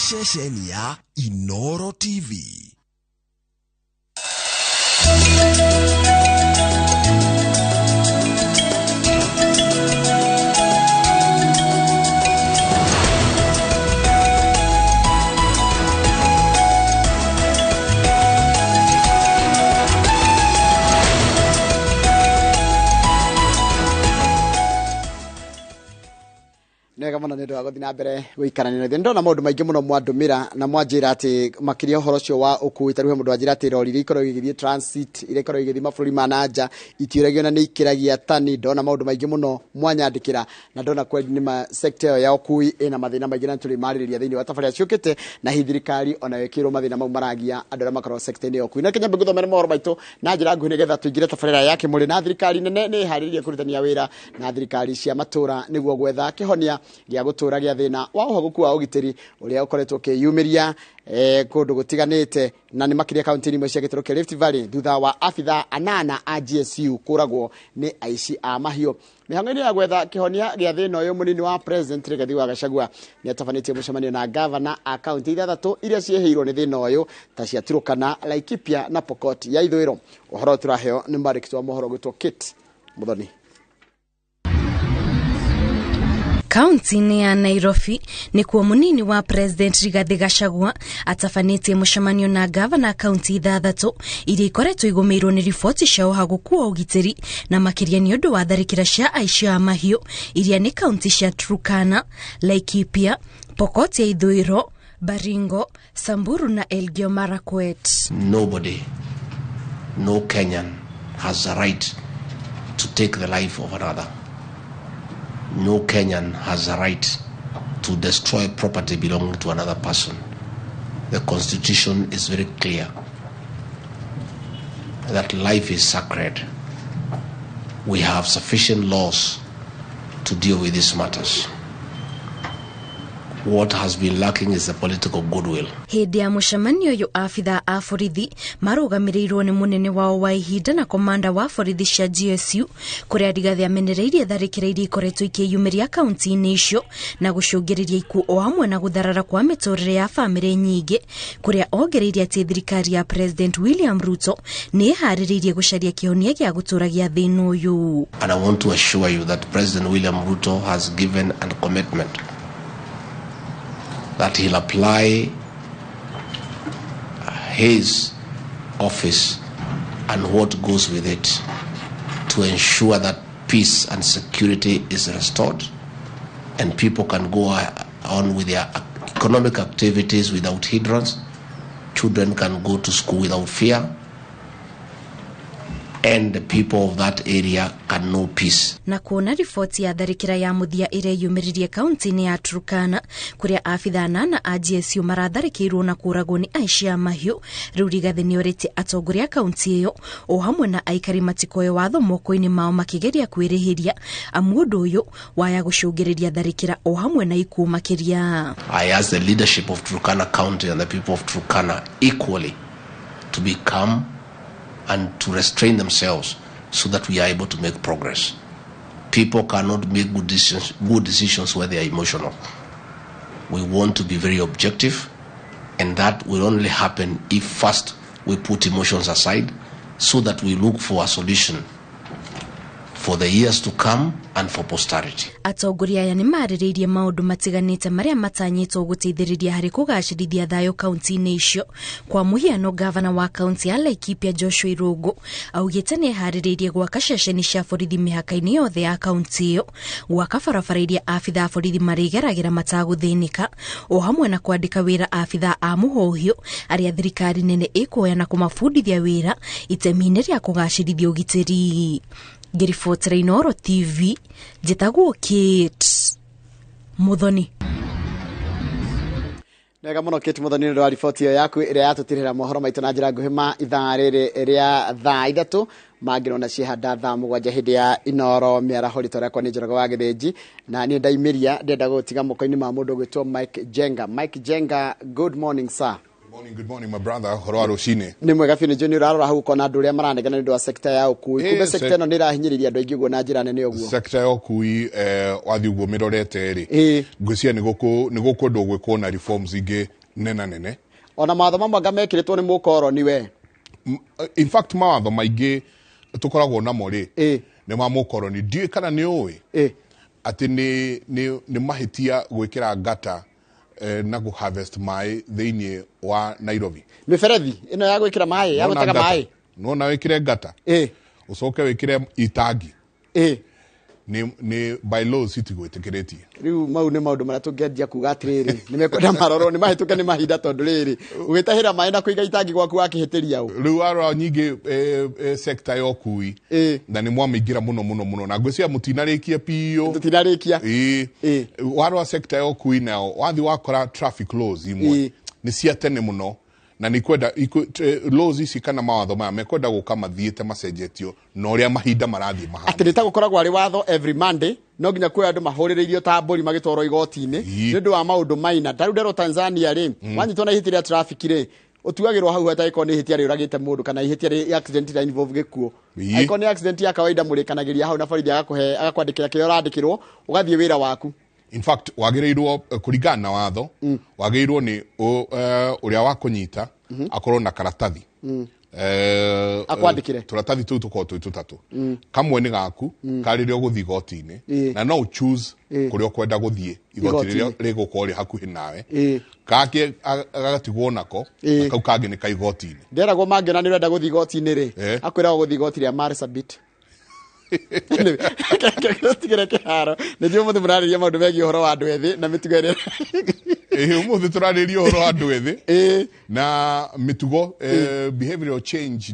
Nĩ ceceni ya Inoro TV. Nĩ wega mũno nĩ ũndũ wa gũthiĩ na mbere gũikarania na ithuĩ. Nĩndona maũndũ maingĩ mũno mwandũmĩra na mwanjĩra atĩ makĩria ũhoro ũcio wa ũkui. Ta rĩu he mũndũ wanjĩra atĩ rori iria ikoragwo igĩthiĩ transit, iria ikoragwo igĩthiĩ mabũrũri ma na nja, itiũragio na nĩ ikĩragia tani. Ndona maũndũ maingĩ mũno mwanyandĩkĩra na ndona kweli nĩ ma sector ĩyo ya ũkui ĩna mathĩna maingĩ na nĩtũrĩmarĩrĩria thĩinĩ wa tabarĩra ciũkĩte, na hihi thirikari onayo ĩkĩrwo mathĩna mau maragia andũ arĩa makoragwo sector-inĩ ya ũkui. Na kenya ngũthomere mohoro maitũ na njĩra nguhĩ nĩgetha tũingĩre tabarĩra ya kĩmũrĩ. Na thirikari nene nĩ ĩharĩrĩirie kũrutania wĩra na thirikari cia matũra nĩguo gwetha kĩhonia gĩa gũtũra gĩa thĩna wa ũhagũku wa ũgitĩri ũrĩa ũkoretwo ũkĩyumĩria kũndũ gũtiganĩte, na nĩ makĩria kaunti-inĩ imwe cia gĩtũrũ kĩa Rift Valley, thutha wa abithaa anana a GSU kũragwo nĩ aici a mahiũ. Mĩhango-inĩ ya gwetha kĩhonia gĩa thĩna ũyũ, mũnini wa President Rigathi wa Gachagua nĩ atabanĩtie mũcemanio na gavana a kaunti ithathatũ iria ciĩhĩirwo nĩ thĩna ũyũ, ta cia Turkana, Laikipia na Pokot ya Ithũĩro. Ũhoro ũyũ tũraheo nĩ mwandĩki wa mohoro gwĩtwo Kate Muthoni. Kaunti-inĩ ya Nairobi nĩkuo mũnini wa President Rigathi Gachagua atabanĩtie mũcemanio na gavana kaunti ithathatũ iria ikoretwo igũmĩirwo nĩ riboti cia ũhagũku wa ũgitĩri, na makĩria nĩ ũndũ wa tharĩkĩra cia aici a mahiũ, iria nĩ kaunti cia Turkana, Laikipia, Pokot ya Ithũĩro, Baringo, Samburu na Elgeyo Marakwet. Nobody, no Kenyan has the right to take the life of another. No Kenyan has the right to destroy property belonging to another person. The Constitution is very clear that life is sacred. We have sufficient laws to deal with these matters. What has been lacking is the political goodwill. Hĩndĩ ya mũcemanio ũyũ, abithaa a borithi marũgamĩrĩirwo nĩ mũnene wao wa ihinda na komanda wa borithi cia GSU, kũrĩa Rigathi amenereirie tharĩkĩra iria ikoretwo ikĩyumĩria kaunti-inĩ icio na gũcũngĩrĩria ikuũ o hamwe na gũtharara kwa mĩtũrĩre ya bamĩrĩ nyingĩ, kũrĩa ongereire atĩ thirikari ya President William Ruto nĩ ĩharĩrĩirie gũcaria kĩhonia gĩa gũtũra gĩa thĩna ũyũ. And I want to assure you that President William Ruto has given a commitment that he'll apply his office and what goes with it to ensure that peace and security is restored and people can go on with their economic activities without hindrance, children can go to school without fear, and the people of that area can know peace. Na kuona riboti ya tharĩkĩra ya mũthia ĩrĩa yumĩririe kaunti-inĩ ya Turkana, kũrĩa abithaa anana a GSU maratharĩkĩirwo na kũragwo nĩ aici a mahiũ, rĩu Rigathi nĩ orĩtie atongoria a kaunti ĩyo o hamwe na aikari matikoe watho moko-inĩ mao makĩgeria kwĩrĩhĩria, amu ũndũ ũyũ waya gũcũngĩrĩria tharĩkĩra o hamwe na ikuũ makĩria. I ask the leadership of Turkana County and the people of Turkana equally to be calm and to restrain themselves so that we are able to make progress. People cannot make good decisions when they are emotional. We want to be very objective, and that will only happen if first we put emotions aside so that we look for a solution for the years to come and for posterity. Atongoria aya nĩ marĩrĩirie maũndũ matiganĩte marĩa matanyĩtwo gũteithĩrĩria harĩ kũgacĩrithia thayũ kaunti-inĩ icio. Kwa mũhiano, gavana wa kaunti ya Laikipia Joshua Irũngũ augĩte nĩ eharĩrĩirie gwaka ceceni cia borithi mĩhaka-inĩ yothe ya kaunti ĩyo, gwaka barabara iria abithaa a borithi marĩgeragĩra matagũthĩnĩka, o hamwe na kwandĩka wĩra abithaa a mũhohio arĩa thirikari nene ĩkuoya na kũmabundithia wĩra itemi-inĩ rĩa kũgacĩrithia ũgitĩri. Ngĩribotera Inooro TV, njĩtagwo Kate Muthoni. Wega mũno, Kate Muthoni, nĩ ũndũ wa riboti ĩyo yaku ĩrĩa yatũtirĩra mohoro maitũ na njĩra nguhĩ ma ithaa rĩrĩ rĩa thaa 3, mangĩrona ciehanda thaa 7 hĩndĩ ya Inooro mĩaraho. Rĩtwa rĩakwa nĩ Njoroge wa Gĩthĩnji, na niĩ ndaimĩria ndĩrenda gũtiga moko-inĩ ma mũndũ ũgwĩtwo Mike Jenga. Mike Jenga, good morning, sir. Morning, good morning, my brother. Horo wa rũcinĩ. Nĩ mwega biũ. Nĩ njũĩ nĩ ũrarora hau ũkona andũ ũrĩa maranegena nĩ ũndũ wa sekta ya ũkui. Kumbe sekta ĩno nĩ ĩrahinyĩrĩria andũ aingĩ ũguo na njĩra nene ũguo. Sekta ya ũkui, wathiĩ ũguo mĩrorete rĩ, ngwĩciria nĩ gũkwendwo gwĩkwo na reforms ingĩ nena nene. Ona mawatho mamwe anga mekĩrĩtwo nĩ mũkoroni we. In fact, mawatho maingĩ tũkoragwo namo rĩ nĩ ma mũkoroni. Ndiũĩ kana nĩ ũĩ atĩ nĩ mahĩtia gwĩkĩra ngata na kũ harvest maĩ thĩinĩ wa Nairobi. Mĩberethi ĩno ya gwĩkĩra maĩ, ya Nĩwona gũtega ngata? maĩ. Nĩwona wĩkĩre ngata, ũcoke wĩkĩre itangi, nĩ by laws itigwĩtĩkĩrĩtie. Rĩu mau nĩ maũndũ marĩa tũngĩanjia kuga atĩrĩrĩ, nĩ mekwenda marorwo, nĩ mahĩtũke nĩ mahinda, tondũ rĩrĩ, ũgĩtahĩra maĩ na kũiga itangi gwaku wakĩhĩtĩria ũ? Rĩu warora nyingĩ, sector ya ũkui na nĩ mwamĩingĩra mũno mũno mũno, na ngwĩciria mũtinarĩkia biũ. Tũtinarĩkia. Ĩĩ. Warora sector ya ũkui nayo, wathiĩ wakora traffic laws imwe nĩ cia tene mũno, na nĩ kwenda laws ici kana mawatho maya mekwenda gũka mathiĩte macenjetio na ũrĩa mahinda marathiĩ mahana. Atĩ nĩ ta gũkoragwo arĩ watho every Monday no nginya kwĩ andũ mahũrĩrĩirio ta mbũri magĩtwarwo igoti-inĩ nĩ ũndũ wa maũndũ maina. Ta rĩu nderwo Tanzania rĩ, wanyitwo na ihĩtia rĩa traffic rĩ, ũtuagĩrwo hau, hatangĩkorwo nĩ ihĩtia rĩũragĩte mũndũ kana ihĩtia rĩ accident ĩra involve gĩkuũ. Angĩkorwo nĩ accident ya kawaida, mũrĩkanagĩria hau na borithi agakũhe, agakwandĩkĩra kĩrĩa ũrandĩkĩrwo, ũgathiĩ wĩra waku. In fact, wagĩrĩirwo, kũringana na watho, wagĩrĩirwo nĩ ũrĩa wa kũnyita akorwo na karatathi. Akwandĩkĩre. Tũratathi tũu tũkorwo twĩ tũtatũ. Kamwe nĩ gaku ka rĩrĩa ũgũthiĩ igoti-inĩ, na no choose kũrĩa ũkwenda gũthiĩ igoti rĩrĩa Igoti-inĩ. rĩgũkorwo rĩ hakuhĩ nawe. Kangĩ agatigwo nako, na kau kangĩ nĩ ka igoti-inĩ. Nderagwo mangĩona nĩ ũrenda gũthiĩ igoti-inĩ rĩ, akwĩragwo gũthiĩ igoti rĩa Marsabit. Tigĩre kĩharo. Nĩ njũĩ ũmũthĩ mũrarĩria maũndũ megiĩ ũhoro wa andũ ethĩ na mĩtugo ĩrĩa. Ĩĩ, ũmũthĩ tũrarĩria ũhoro wa andũ ethĩ na mĩtugo, behavioral change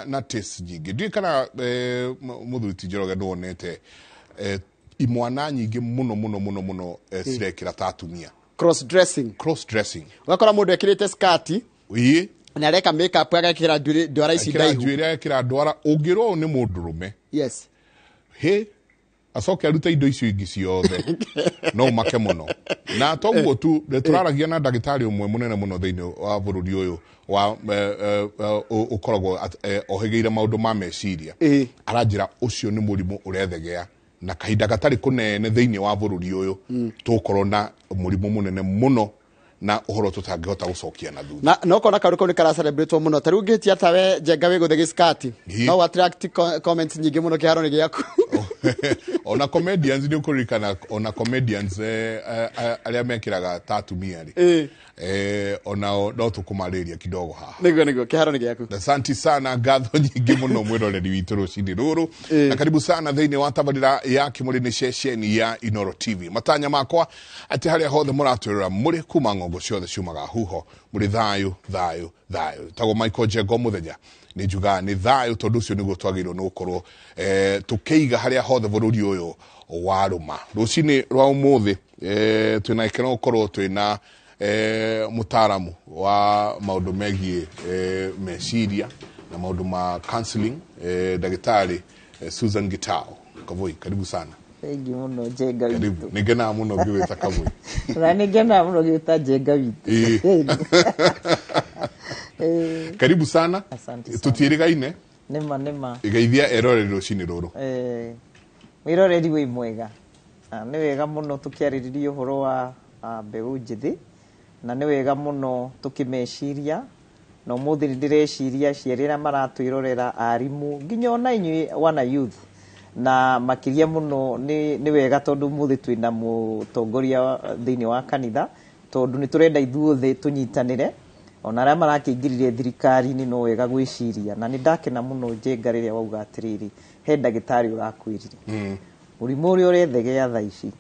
na taste nyingĩ. Ndiũĩ kana mũthuri ti Njoroge nĩwonete imwana nyingĩ mũno mũno mũno mũno cirekĩra ta atumia. Cross dressing. Cross dressing. Ũgakora mũndũ ekĩrĩte skati na areka makeup, agekĩra ndwara ici Ekĩra ndaihu. njuĩrĩ, agekĩra ndwara, ũngĩrwo ũyũ nĩ mũndũrũme. Hĩ, acoke arute indo icio ingĩ ciothe, no ũmake mũno. Na toguo tu, tũraragia na ndagĩtarĩ ũmwe mũnene mũno thĩinĩ wa bũrũri ũyũ wa ũkoragwo ohĩgĩire maũndũ ma meciria. Aranjĩra ũcio nĩ mũrimũ ũrethegea, na kahinda gatarĩ kũnene thĩinĩ wa bũrũri ũyũ tũgũkorwo na mũrimũ mũnene mũno na ũhoro tũtangĩhota gũcokia na thutha. Na no kona kaũndũ kau nĩ karacelebratwo mũno. Ta rĩu ũngĩtia tawe Njenga wĩ gũthĩ gĩskati, no attract comments nyingĩ mũno kĩharo-inĩ gĩaku. Ona comedians, nĩ ũkũririkana ona comedians arĩa mekĩraga ta atumia rĩ, onao no tũkũmarĩria kidogo haha. Nĩguo kĩharo-inĩ gĩaku. Asante sana, ngatho nyingĩ mũno mwĩroreri witũ rũcinĩ rũrũ, na karibu sana thĩinĩ wa tabarĩra ya Kĩmũrĩ, nĩ ceceni ya Inoro TV. Matanya makwa atĩ harĩa hothe mũratwĩrora mũrĩ kuma ng'ongo ciothe ciumaga huho, mũrĩ thayũ thayũ thayũ. Tagwo Michael Njengo mũthenya, nĩ njugaga nĩ thayũ, tondũ ũcio nĩguo twagĩrĩirwo nĩ gũkorwo tũkĩiga harĩa hothe bũrũri ũyũ warũma. Rũcinĩ rwa ũmũthĩ, twĩna gĩkeno gũkorwo twĩna mũtaaramu wa maũndũ megiĩ meciria na maũndũ ma counseling, ndagĩtarĩ Susan Gitau Kavui. Karibu sana. Thengi mũno, Njenga Karibu. witũ. Nĩ ngenaga mũno ngĩwĩta Kavui. Na nĩ ngenaga mũno gĩũta Njenga witũ. Karibu sana. Asante sana. Tũtiĩrĩgaine. Nĩma nĩma. Geithia eroreri rũcinĩ rũrũ. Mwĩroreri wĩ mwega. Nĩ wega mũno tũkĩarĩrĩria ũhoro wa mbeũ njĩthĩ, na nĩ wega mũno tũkĩmeciria, na ũmũthĩ nĩ ndĩreciria aciari arĩa maratwĩrorera, arimũ, nginya ona inyuĩ wana youth, na makĩria mũno nĩ wega tondũ ũmũthĩ twĩna mũtongoria thĩinĩ wa kanitha, tondũ nĩ tũrenda ithuothe tũnyitanĩre, ona arĩa marakĩingĩrire thirikari-inĩ no wega gwĩciria. Na nĩ ndakena mũno, Njenga, rĩrĩa wauga atĩrĩrĩ, he ndagĩtarĩ ũrakwĩrire mũrimũ ũrĩa ũrethegea thaa ici,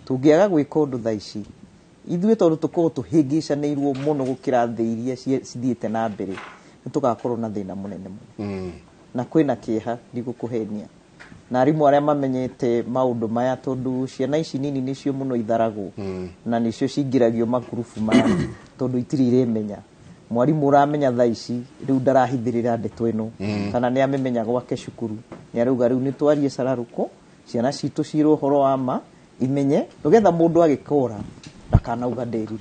tũngĩaga gwĩka ũndũ thaa ici ithuĩ, tondũ tũkorwo tũhĩngĩcanĩirwo mũno gũkĩra thĩ iria cithiĩte na mbere, nĩ tũgakorwo na thĩna mũnene mũno. Na kwĩna kĩeha, ndigũkũhenia, na arimũ arĩa mamenyete maũndũ maya, tondũ ciana ici nini nĩcio mũno itharagwo na nĩcio cingĩragio makurubu maya, tondũ itirĩ iremenya. Mwarimũ ũramenya thaa ici rĩu ndarahithĩrĩra ndeto ĩno, kana nĩ amĩmenya gwake cukuru, nĩ arauga rĩu nĩ twarie cararũkũ, ciana citũ cirwo ũhoro wa ma, imenye nĩgetha mũndũ agĩkora Ndakanauga nderirwo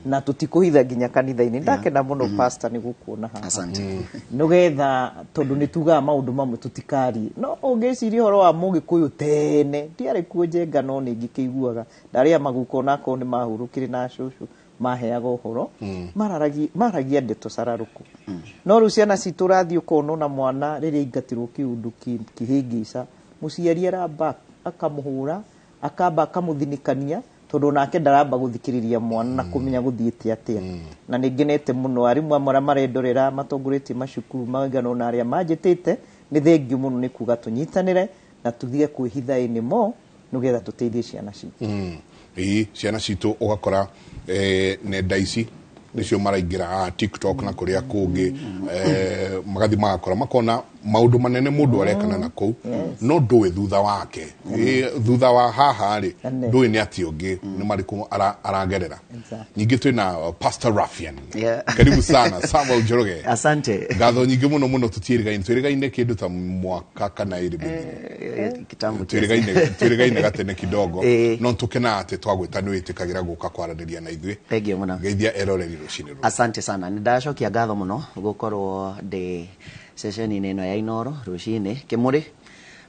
na tũtikũhitha nginya kanitha-inĩ. Ndakena mũno, pastor, nĩ gũkuona haha. Asante. Nĩgetha tondũ nĩ tugaga maũndũ mamwe tũtikarie, no ũngĩciria ũhoro wa mũgĩkũyũ tene ndiarĩ kuo Njenga, no nĩ ngĩkĩiguaga ndarĩa maguko onakorwo nĩ mahurũkire na cũcũ maheaga ũhoro, maragia ndeto cararũkũ. No rĩu ciana citũ ũrathiĩ ũkona ona mwana rĩrĩa aingatirwo kĩũndũ kĩhĩngĩca, mũciari aramba akamũhũra, akamba akamũthinikania, tondũ onake ndaramba gũthikĩrĩria mwana na kũmenya gũthiĩte atĩa. Na nĩ ngenete mũno arimũ amwe arĩa marendorera matongoretie macukuru maigana ona arĩa manjĩtĩte, nĩ thengiũ mũno nĩ kuga tũnyitanĩre na tũthige kwĩhitha anymore nĩgetha tũteithie ciana citũ. Ĩĩ, ciana citũ ũgakora nenda ici nĩcio maraingĩra, TikTok na kũrĩa kũngĩ, magathiĩ magakora makona maũndũ manene mũndũ arekana na kũu, no ndũĩ thutha wake. Thutha wa haha rĩ, Ene. ndũĩ nĩ atĩ ũngĩ nĩ marĩkũ aragerera. Ningĩ twĩna Pastor Rafian. Karibu sana, Samuel Njoroge. Asante. Ngatho nyingĩ mũno mũno. Tũtiĩrĩgaine, twĩrĩgaine kĩndũ ta mwaka kana ĩrĩ mĩthiru. Kitambo kiasi. Twĩrĩgaine gatene kidogo. No tũkenaga atĩ twagwĩta nĩ wĩtĩkagĩra gũka kwaranĩria na ithuĩ. Thank you mũno. Geithia eroreri rũcinĩ rũrũ. Asante sana. Nĩ ndacokia ngatho mũno gũkorwo ndĩ ceceni-inĩ ĩno ya Inoro rũcinĩ kĩmũrĩ,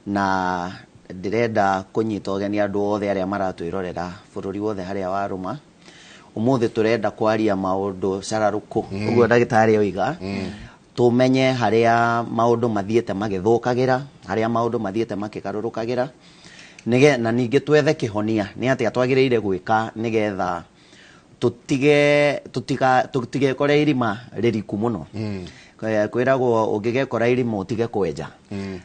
na ndĩrenda kũnyita ũgeni andũ othe arĩa maratwĩrorera bũrũri wothe harĩa warũma. Ũmũthĩ tũrenda kwaria maũndũ cararũkũ, ũguo ndagĩtarĩ oiga, tũmenye harĩa maũndũ mathiĩte magĩthũkagĩra, harĩa maũndũ mathiĩte makĩgarũrũkagĩra, na ningĩ twethe kĩhonia nĩ atĩa twagĩrĩire gwĩka nĩgetha tutige tutika tutigekore irima rĩriku mũno. Kwĩragwo ũngĩgekora irima ũtige kwenja.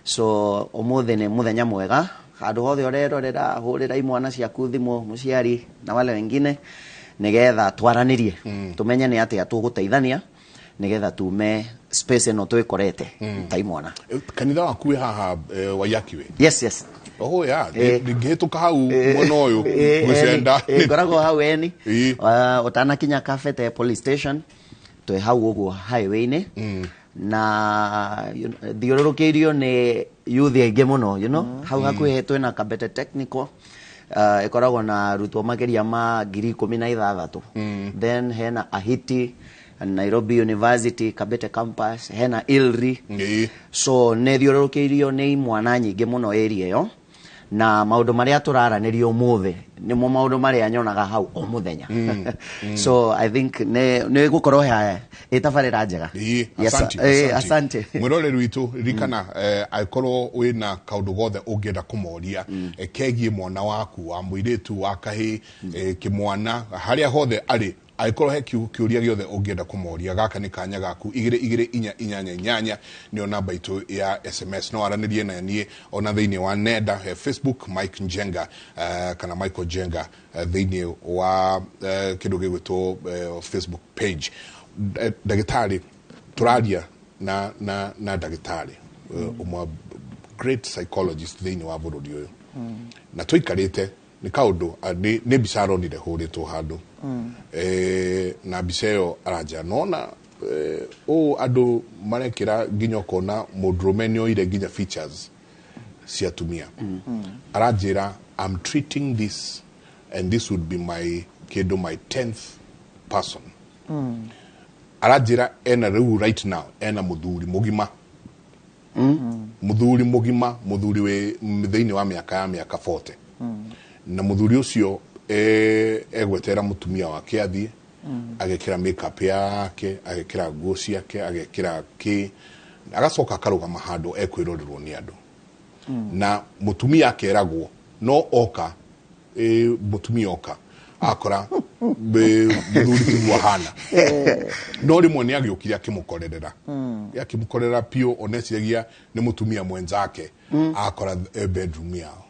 So ũmũthĩ nĩ mũthenya mwega, handũ hothe ũrerorera, hũrĩra imwana ciaku thimũ, mũciari na wale wengine, nĩgetha twaranĩrie, tũmenye nĩ atĩa tũgũteithania nĩgetha tume space ĩno twĩkorete ta imwana. Kanitha waku wĩ haha Waiyaki Way? Yes. Oho ya ndingĩhĩtũka hau mwena ũyũ gwĩcenda. Ngoragwo hau eni ũtanakinya Kabete police station, twĩ hau ũguo highway-inĩ, na thiũrũrũkĩirio nĩ youth aingĩ mũno. Hau hakuhĩ twĩna Kabete Technical, ĩkoragwo na arutwo makĩria ma 16,000. Then hena Ahiti, Nairobi University Kabete campus, hena ILRI. So nĩ thiũrũrũkĩirio nĩ imwana nyingĩ mũno area ĩyo, na maũndũ marĩa tũraranĩria ũmũthĩ nĩmo maũndũ marĩa nyonaga hau o mũthenya. So I think nĩ gũkorwo ĩtabarĩra njega. Yes, Asante. Asante. Mwĩroreri witũ, ririkana, angĩkorwo wĩna kaũndũ gothe ũngĩenda kũmoria kegiĩ mwana waku wa mũirĩtu, wa kahĩĩ, kĩmwana, harĩa hothe arĩ, angĩkorwo he kĩũria gĩothe ũngĩenda kũmoria, gaka nĩ kanya gaku. 22488 nĩyo namba itũ ya SMS. No aranĩrie na niĩ ona thĩinĩ wa nenda, Facebook Mike Njenga, kana Michael Njenga, thĩinĩ wa kĩndũ gĩgwĩtwo Facebook page. Ndagĩtarĩ, tũraria na ndagĩtarĩ ũmwe great psychologist thĩinĩ wa bũrũri ũyũ, na tũikarĩte nĩ kaũndũ, nĩ mbica aronire hũrĩtwo handũ. Na mbica ĩyo aranja nona ũũ andũ marekĩra nginya ũkona mũndũrũme nĩ oire nginya features cia atumia. Aranjĩra, "I'm treating this and this would be my kĩndũ, my 10th person." Aranjĩra ena rĩu right now ena mũthuri mũgima, mũthuri mũgima, mũthuri wĩ thĩinĩ wa mĩaka ya mĩaka 40, na mũthuri ũcio egwetera mũtumia wake athiĩ agekĩra makeup yake, agekĩra nguo ciake, agekĩra kĩ, agacoka akarũgama handũ ekwĩrorerwo nĩ andũ, na mũtumia akeragwo no oka. Mũtumia oka akora mũthuri tiguo ahana, no rĩmwe nĩ agĩũkire akĩmũkorerera, akĩmũkorera piũ, oneciragia nĩ mũtumia mwenzake, akora bedroom yao,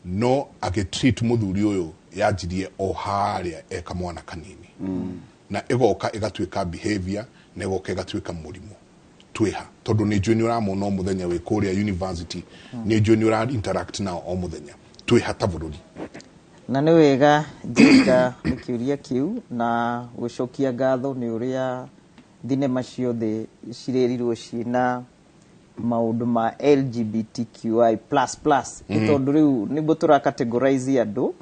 no agĩtreat mũthuri ũyũ yanjirie o harĩa e kamwana kanini, na ĩgoka ĩgatuĩka behavior, na ĩgoka ĩgatuĩka mũrimũ. Twĩha tondũ nĩ njũĩ nĩ ũramona o mũthenya wĩ kũrĩa university, nĩ njũĩ nĩ ũra interact nao o mũthenya. Twĩha ta bũrũri? Na nĩ wega, Njenga, nĩ kĩũria kĩu na gũcokia ngatho nĩ ũrĩa thinema ciothe cirerirwo ciĩna maũndũ ma LGBTQI++, nĩ tondũ rĩu nĩguo tũra categorize andũ.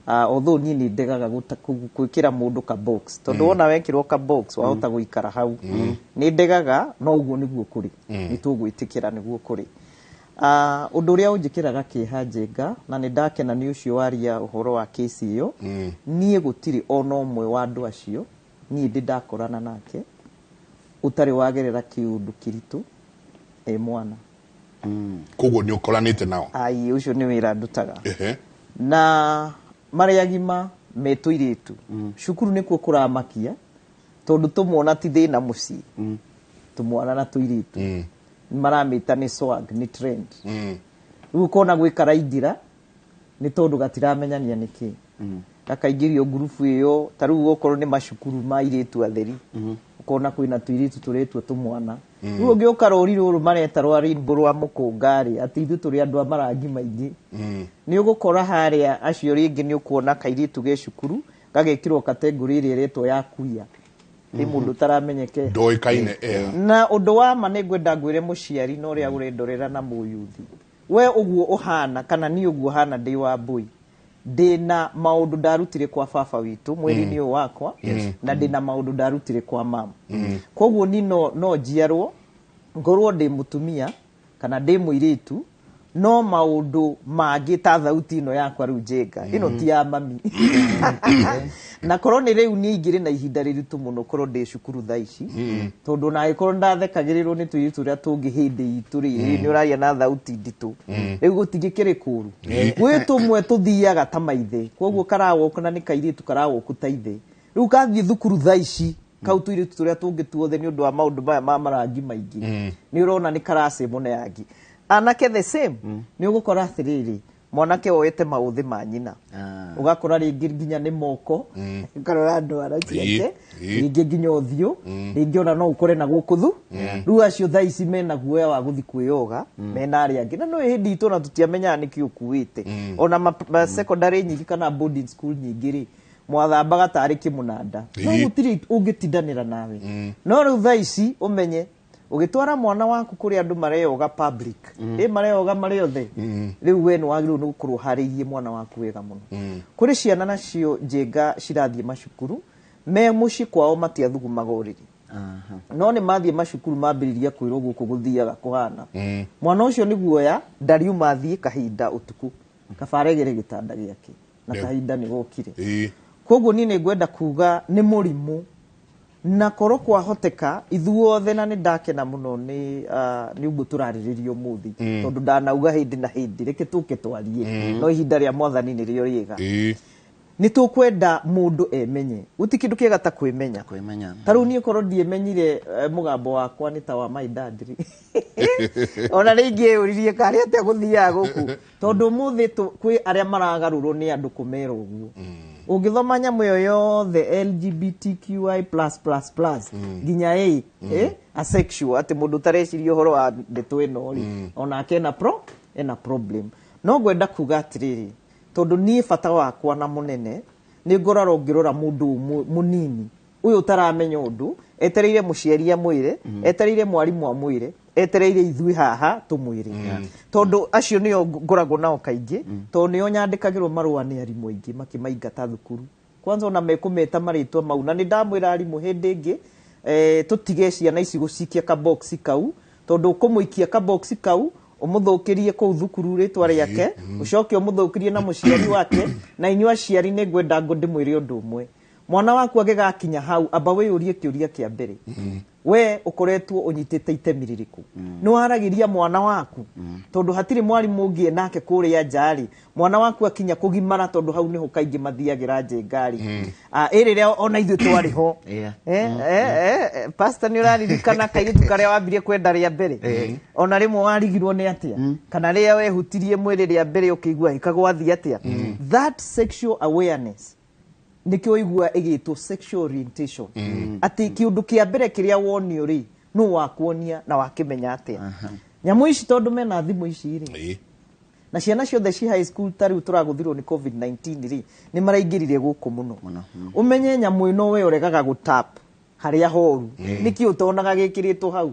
Although niĩ nĩ ndegaga gwĩkĩra mũndũ ka box, tondũ wona wekĩrwo ka box wahota gũikara hau. Nĩ ndegaga, no ũguo nĩguo kũrĩ, nĩ tũgwĩtĩkĩra nĩguo kũrĩ. Ũndũ ũrĩa ũnjĩkĩraga kĩeha, Njenga, na nĩ ndakena nĩ ũcio waria ũhoro wa kesi ĩyo, niĩ gũtirĩ ona ũmwe wa andũ acio niĩ ndĩ ndakorana nake ũtarĩ wagerera kĩũndũ kĩritũ e mwana. Koguo nĩ ũkoranĩte nao? Ai, ũcio nĩ wĩra ndutaga. Na marĩ agima me tũirĩtu cukuru nĩkuo kũramakia, tondũ tũmwana ti thĩna mũciĩ, tũmwana na tũirĩtu maramĩta nĩ swag, nĩ trend. Rĩu ũkona gwĩ karaingĩra nĩ tondũ gatiramenyania nĩkĩ gakaingĩrio ngurubu ĩyo. Ta rĩu okorwo nĩ macukuru ma airĩtu atheri, ũkona kwĩna tũirĩtu tũretwo tũmwana. Rĩu ũngĩũka rũri rũrũ mareta rwa rainbow rwa mũkũnga-rĩ, atĩ ithuĩ tũrĩ andũ a marangi maingĩ, nĩ ũgũkora harĩa acio rĩngĩ nĩ ũkuona kairĩtu ge cukuru gagekĩrwo category ĩrĩa ĩretwo ya kuia, nĩ mũndũ ũtaramenyeke. Ndoĩkaine eh. Na ũndũ wa ma nĩ ngwenda ngwĩre mũciari na ũrĩa ũrendorera na mũyuthi, we ũguo ũhana kana niĩ ũguo hana ndĩ wa mbũi, ndĩna maũndũ ndarutire kwa baba witũ mwĩrĩ-inĩ ũyũ wakwa, na ndĩna maũndũ ndarutire kwa mama. Koguo ni no njiarwo ngorwo ndĩ mũtumia kana ndĩ mũirĩtu, no maũndũ mangĩ ta thauti ĩno yakwa rĩu, Njenga, ĩno ti ya mami. Na korwo nĩ rĩu niĩ ingĩrĩ na ihinda rĩritũ mũno korwo ndĩ cukuru thaa ici, tondũ ona angĩkorwo ndathekagĩrĩrwo nĩ tũirĩtu tũrĩa tũngĩ hĩndĩ itũ rĩ, nĩ ũraria na thauti nditũ, rĩu gũtingĩkĩrĩ kũru. Gwĩ tũmwe tũthiaga ta maithe, koguo karawoka na nĩ kairĩtu karawoku ta ithe. Rĩu kathiĩ thukuru thaa ici, kau tũirĩtu tũrĩa tũngĩ tuothe, nĩ ũndũ wa maũndũ maya ma marangi maingĩ, nĩ ũrona nĩ karacemwo nĩ angĩ anake. The same nĩ ũgũkora atĩrĩrĩ, mwanake woete maũthĩ ma nyina. Ũgakora rĩngĩ nginya nĩ moko, ũkarora ndwara ciake, rĩngĩ nginya ũthiũ, rĩngĩ ona no ũkore na gũkũ thu. Rĩu acio thaa ici mena guoya wa gũthiĩ kwĩyoga mena arĩa angĩ, na no hĩndĩ itũ ona tũtiamenyaga nĩkĩ ũkuĩte. Ona ma secondary nyingĩ kana boarding school nyingĩ rĩ, mwathambaga tarĩ kĩmũnanda, no gũtirĩ ũngĩtindanĩra nawe. No rĩu thaa ici ũmenye ũgĩtwara mwana waku kũrĩa andũ mareyoga public, ĩ mareyoga marĩ othe, rĩu we nĩ wagĩrĩirwo nĩ gũkorwo ũharĩirie mwana waku wega mũno. Kũrĩ ciana nacio, Njenga, cirathiĩ macukuru me mũciĩ kwao matiathugumaga ũrĩrĩ, no nĩ mathiĩ macukuru mambĩrĩria kwĩrwo gũkũ gũthiaga kũhana. Mwana ũcio nĩ guoya ndariuma athiĩ kahinda ũtukũ, kaba aregere gĩtanda gĩake na kahinda nĩ gokire. Koguo niĩ nĩ ngwenda kuga nĩ mũrimũ, na korwo kwahoteka ithuothe, na nĩ ndakena mũno nĩ nĩ ũguo tũrarĩrĩria ũmũthĩ, tondũ ndanauga hĩndĩ na hĩndĩ reke tũke twarie, no ihinda rĩa mwathani nĩrĩo rĩega. Nĩ tũkwenda mũndũ emenye, gũti kĩndũ kĩega ta kwĩmenya. Kwĩmenya. Ta rĩu niĩ korwo ndiemenyire, mũgambo wakwa nĩ ta wa my dad rĩ, ona rĩ ingĩyũririe karĩ atĩa gũthiaga gũkũ, tondũ ũmũthĩ kwĩ arĩa maragarũrwo nĩ andũ kũmera ũguo. Ũngĩthoma nyamũ ĩyo yothe LGBTQI+++ nginya A, asexual, atĩ mũndũ ũtareciria ũhoro wa ndeto ĩno rĩ, onake ena problem. No ngwenda kuga atĩrĩrĩ, tondũ niĩ bata wakwa na mũnene nĩ ngorarwo ngĩrora mũndũ ũmwe mũnini ũyũ ũtaramenya ũndũ, etereire mũciari amwĩre, etereire mwarimũ amwĩre, etereire ithuĩ haha tũmwĩre, tondũ acio nĩo ngoragwo nao kaingĩ, tondũ nĩo nyandĩkagĩrwo marũa nĩ arimũ aingĩ makĩmaingata thukuru kwanza, ona mekũmeta marĩtwa mau. Na nĩ ndamwĩra arimũ hĩndĩ ĩngĩ, tũtige ciana ici gũcikia kaboxi kau, tondũ ũkũmũikia kaboxi kau ũmũthũkĩrie kũu thukuru rĩtwa rĩake, ũcoke ũmũthũkĩrie na mũciari wake. Na inyuĩ aciari, nĩ ngwenda ngo ndĩmwĩre ũndũ ũmwe: mwana waku agĩgakinya hau, amba wĩyũrie kĩũria kĩa mbere, we ũkoretwo ũnyitĩte itemi rĩrĩkũ? Nĩ waragĩria mwana waku? Tondũ hatirĩ mwarimũ ũngĩ nake kũrĩa nja rĩ, mwana waku akinya kũgimara, tondũ hau nĩho kaingĩ mathiagĩra, Njenga rĩ, ĩ rĩrĩa ona ithuĩ twarĩ ho. Pastor, nĩ ũraririkana kairĩtu karĩa wambirie kwenda rĩa mbere? Ona rĩmwe warigirwo nĩ atĩa, kana rĩrĩa wehutirie mwĩrĩ rĩa mbere ũkĩigua ĩkagwathiĩ atĩa? That sexual awareness nĩkĩo ũigua ĩgĩtwo sexual orientation, atĩ kĩũndũ kĩa mbere kĩrĩa wonio rĩ, nũ wakuonia na wakĩmenya atĩa nyamũ ici, tondũ mena thimũ ici rĩ, na ciana ciothe ci high school ta rĩu tũragũthirwo nĩ COVID-19 rĩ, nĩ maraingĩrire gũkũ mũno. Ũmenye nyamũ ĩno we ũregaga gũtap harĩa horu, nĩkĩ ũtonaga gĩkĩrĩtwo hau?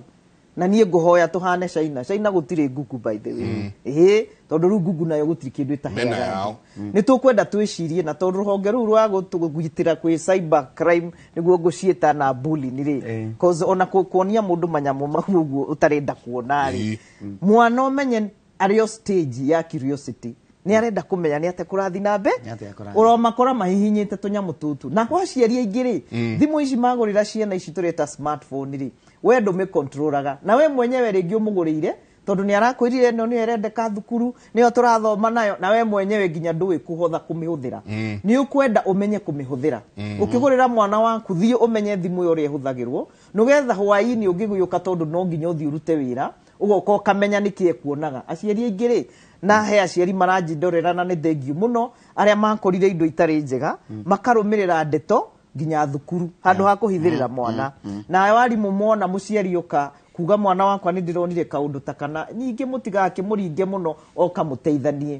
Na niĩ ngũhoya tũhane China. China gũtirĩ Google, by the way. Ĩhĩ, tondũ rĩu Google nayo gũtirĩ kĩndũ Mena ĩtaheaga yao. andũ. Nĩ tũkwenda twĩcirie, na tondũ rũhonge rũu rwa kũgitĩra kwĩ cyber crime nĩguo ngũciĩta na bullying rĩ, cause ona kuonia mũndũ manyamũ mau ũguo ũtarenda kuona rĩ, mwana ũmenye arĩ o stage ya curiosity, nĩ arenda kũmenya nĩ atĩa kũrathiĩ na mbe. Nĩ atĩa kũrathiĩ. Ũromakora mahihinyĩte tũnyamũ tũtũ. Na kwa aciari aingĩ rĩ, thimũ ici magũrĩra ciana ici tũreta smartphone rĩ, we ndũmĩkontrolaga, na we mwenyewe rĩngĩ ũmũgũrĩire tondũ nĩ arakwĩrire ĩno nĩyo ĩrendeka thukuru, nĩyo tũrathoma nayo, na we mwenyewe nginya ndũĩ kũhotha kũmĩhũthĩra. Nĩ ũkwenda ũmenye kũmĩhũthĩra. Ũkĩgũrĩra mwana waku, thiĩ ũmenye thimũ ĩyo ũrĩa ĩhũthagĩrwo, nĩgetha hwaĩ-inĩ ũngĩgĩũka, tondũ no nginya ũthiĩ ũrute wĩra, ũgoka ũkamenya nĩkĩ ekuonaga. Aciari aingĩ rĩ, na he aciari maranjindorera, na nĩ thengiũ mũno, arĩa makorire indo itarĩ njega makarũmĩrĩra ndeto nginya thukuru handũ ha kũhithĩrĩra mwana. Na arimũ mona mũciari oka kuga mwana wakwa nĩ ndĩronire kaũndũ ta kana, ningĩ mũtigakĩmũringe mũno, oka mũteithanie.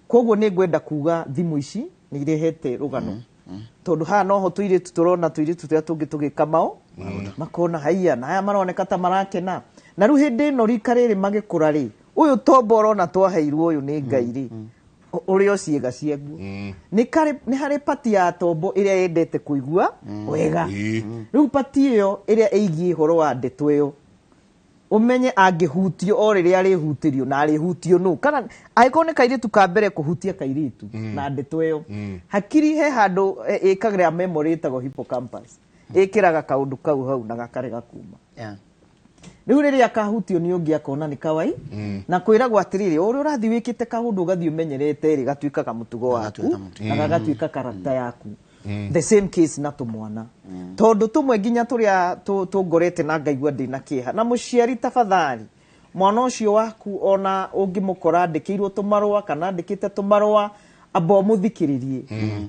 Koguo nĩ ngwenda kuga thimũ ici nĩ irehete rũgano, tondũ haha noho tũirĩtu tũrona tũirĩtu tũrĩa tũngĩ tũgĩka mao makona haiya, na aya maroneka ta marakena. Na rĩu hĩndĩ ĩno rika rĩrĩ magĩkũra rĩ, ũyũ tombo ũrona twaheirwo ũyũ nĩ Ngai rĩ, ũrĩ o ciĩga ciaguo nĩ nĩ harĩ pati ya tombo ĩrĩa yendete kũigua wega. Rĩu pati ĩyo ĩrĩa ĩgiĩ ũhoro wa ndeto ĩyo, ũmenye angĩhutio o rĩrĩa arĩhutĩrio, na arĩhutio nũ, kana angĩkorwo nĩ kairĩtu ka mbere kũhutia kairĩtu na ndeto ĩyo, hakiri he handũ ĩkagĩra memory ĩtagwo hippocampus, ĩkĩraga kaũndũ kau hau na gakarega kuma. Rĩu rĩrĩa akahutio nĩ ũngĩ, akona nĩ kawai, na kwĩragwo atĩrĩrĩ, o ũrĩa ũrathiĩ wĩkĩte kaũndũ, ũgathiĩ ũmenyerete rĩ, gatuĩkaga mũtugo waku Gagatuĩka mũtugo. na gagatuĩka karata yaku. The same case na tũmwana, tondũ tũmwe nginya tũrĩa tũngorete na ngaigua ndĩna kĩeha. Na mũciari, tafadhali, mwana ũcio waku ona ũngĩmũkora andĩkĩirwo tũmarũa kana andĩkĩte tũmarũa, amba ũmũthikĩrĩrie.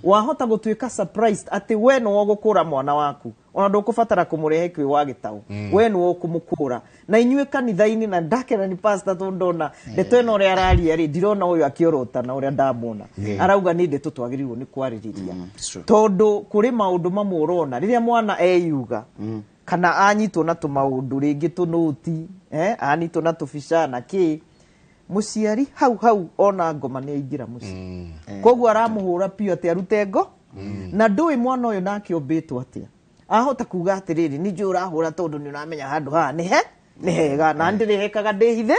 Wahota gũtuĩka surprised atĩ we nĩwe ũgũkũra mwana waku, ona ndũkũbatara kũmũrehe kwĩ wa gĩtaũ, we nĩwe ũkũmũkũra. Na inyuĩ kanitha-inĩ, na ndakena nĩ pastor tondũ ndona ndeto ĩno ũrĩa araria rĩ, ndirona ũyũ akĩorotana ũrĩa ndamwona arauga. Nĩ ndeto twagĩrĩirwo nĩ kwarĩrĩria, It's true. tondũ kũrĩ maũndũ mamwe ũrona rĩrĩa mwana eyuga kana anyitwo na tũmaũndũ rĩngĩ tũnũti, anyitwo na tũbica na kĩ, mũciari hau hau ona ngoma nĩ aingĩra mũciĩ. Koguo aramũhũra piũ atĩ arute ngo, na ndũĩ mwana ũyũ nake ombĩtwo atĩa. Ahota kuga atĩrĩrĩ, nĩ njũĩ ũrahũra tondũ nĩ ũramenya handũ haha nĩ he nĩ hega na ndĩrĩhekaga ndĩhithe,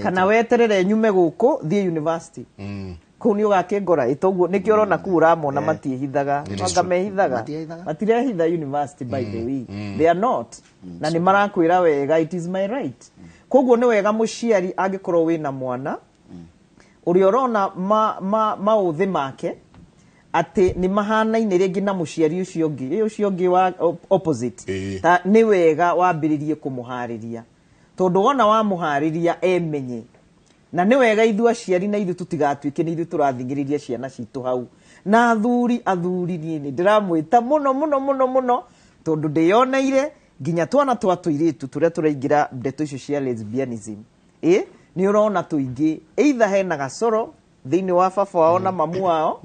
kana weterere nyume gũkũ thiĩ university, kũu nĩ ũgakĩngora ĩtoguo. Nĩkĩo ũrona kũu ũramona matiĩhithaga. Anga mehithaga? Matiĩhithaga. Matirehitha university, by the way, they are not, na nĩ marakwĩra wega, "It is my right." Koguo nĩ wega mũciari, angĩkorwo wĩna mwana ũrĩa ũrona maũthĩ make atĩ nĩ mahanaine rĩngĩ na mũciari ũcio ũngĩ, ĩ ũcio ũngĩ wa opposite, ta nĩ wega wambĩrĩrie kũmũharĩria, tondũ wona wamũharĩria emenye. Na nĩ wega ithuĩ aciari na ithuĩ tũtigatuĩke nĩ ithuĩ tũrathing'ĩrĩria ciana citũ hau. Na athuri, athuri, niĩ nĩ ndĩramwĩta mũno mũno mũno mũno, tondũ ndĩyoneire nginya twana twa tũirĩtu tũrĩa tũraingĩra ndeto icio cia lesbianism, ĩ nĩ ũrona tũingĩ either hena gacoro thĩinĩ wa baba wao na mamu wao.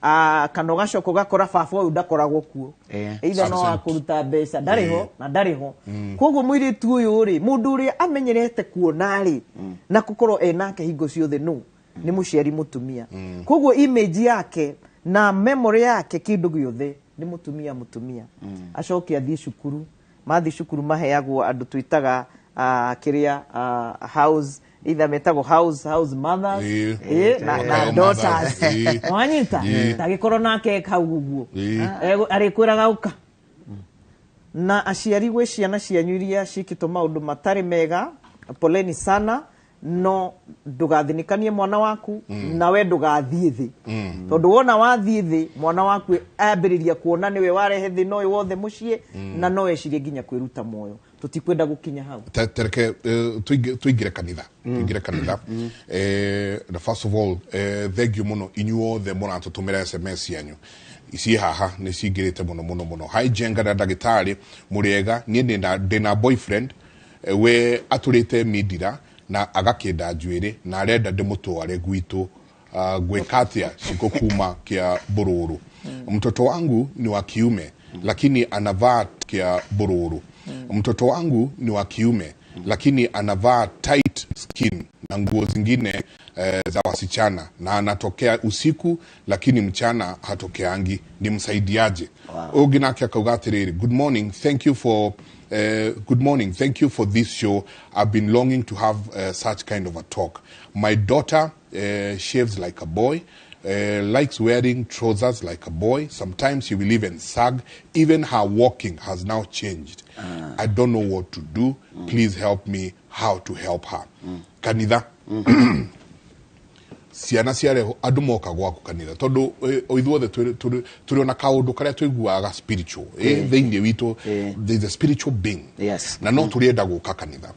Ah, kana ũgacoka ũgakora baba ũyũ ndakoragwo kuo, either no Absent. akũruta mbeca ndarĩ ho na ndarĩ ho. Koguo mũirĩtu ũyũ rĩ, mũndũ ũrĩa amenyerete kuona rĩ na gũkorwo enake hingo ciothe nũ nĩ mũciari mũtumia. Koguo image yake na memory yake, kĩndũ gĩothe nĩ mũtumia. Mũtumia acoke athiĩ cukuru, mathiĩ cukuru maheagwo andũ twĩtaga kĩrĩa house, either metagwo house mothers, na Makaheo daughters. mothers. Wanyita tagĩkorwo nake hau ũguo. Arĩkwĩraga ũka. Na aciari, gwĩ ciana cianyu iria ciĩkĩtwo maũndũ matarĩ mega, poleni sana, no ndũgathinĩkanie mwana waku, na we ndũgathiĩ thĩ, tondũ wona wathiĩ thĩ, mwana waku ambĩrĩria kuona nĩwe warehe thĩna ũyũ wothe mũciĩ, na no ecirie nginya kwĩruta muoyo. Tũtikwenda gũkinya hau. Tereke tuingire kanitha. Na first of all, thank you muno inyuothe mũratũtũmĩra SMS cianyu ici haha, nĩ cingĩrĩte mũno mũno mũno. Hi Jenga na ndagĩtarĩ, mũrĩega? Niĩ ndĩna boyfriend, we atũrĩte mindira na agakĩnda njuĩrĩ na arenda ndĩmũtware gwitũ. Gwĩka atĩa? Ciko kuma kĩa Mbũrũrũ. Mtoto wangu ni wa kiume lakini anavaa kĩa Mbũrũrũ. Mtoto wangu ni wa kiume. Lakini anavaa tight skin na nguo zingine za wasichana na anatokea usiku lakini mchana hatokeangi. Nimsaidiaje? Wow. Ũngĩ nake akauga atĩrĩrĩ, good morning, thank you for good morning, thank you for this show. I've been longing to have such kind of a talk. My daughter shaves like a boy, likes wearing trousers like a boy. Sometimes she will even sag. Even her walking has now changed. I don't know what to do. Please help me how to help her. Kanitha ciana ciarehwo andũ moka gwaku kanitha tondũ o ithuothe tũrĩ ona kaũndũ karĩa tũiguaga spiritual thĩinĩ witũ. There's a spiritual being na no tũrĩenda gũka kanitha.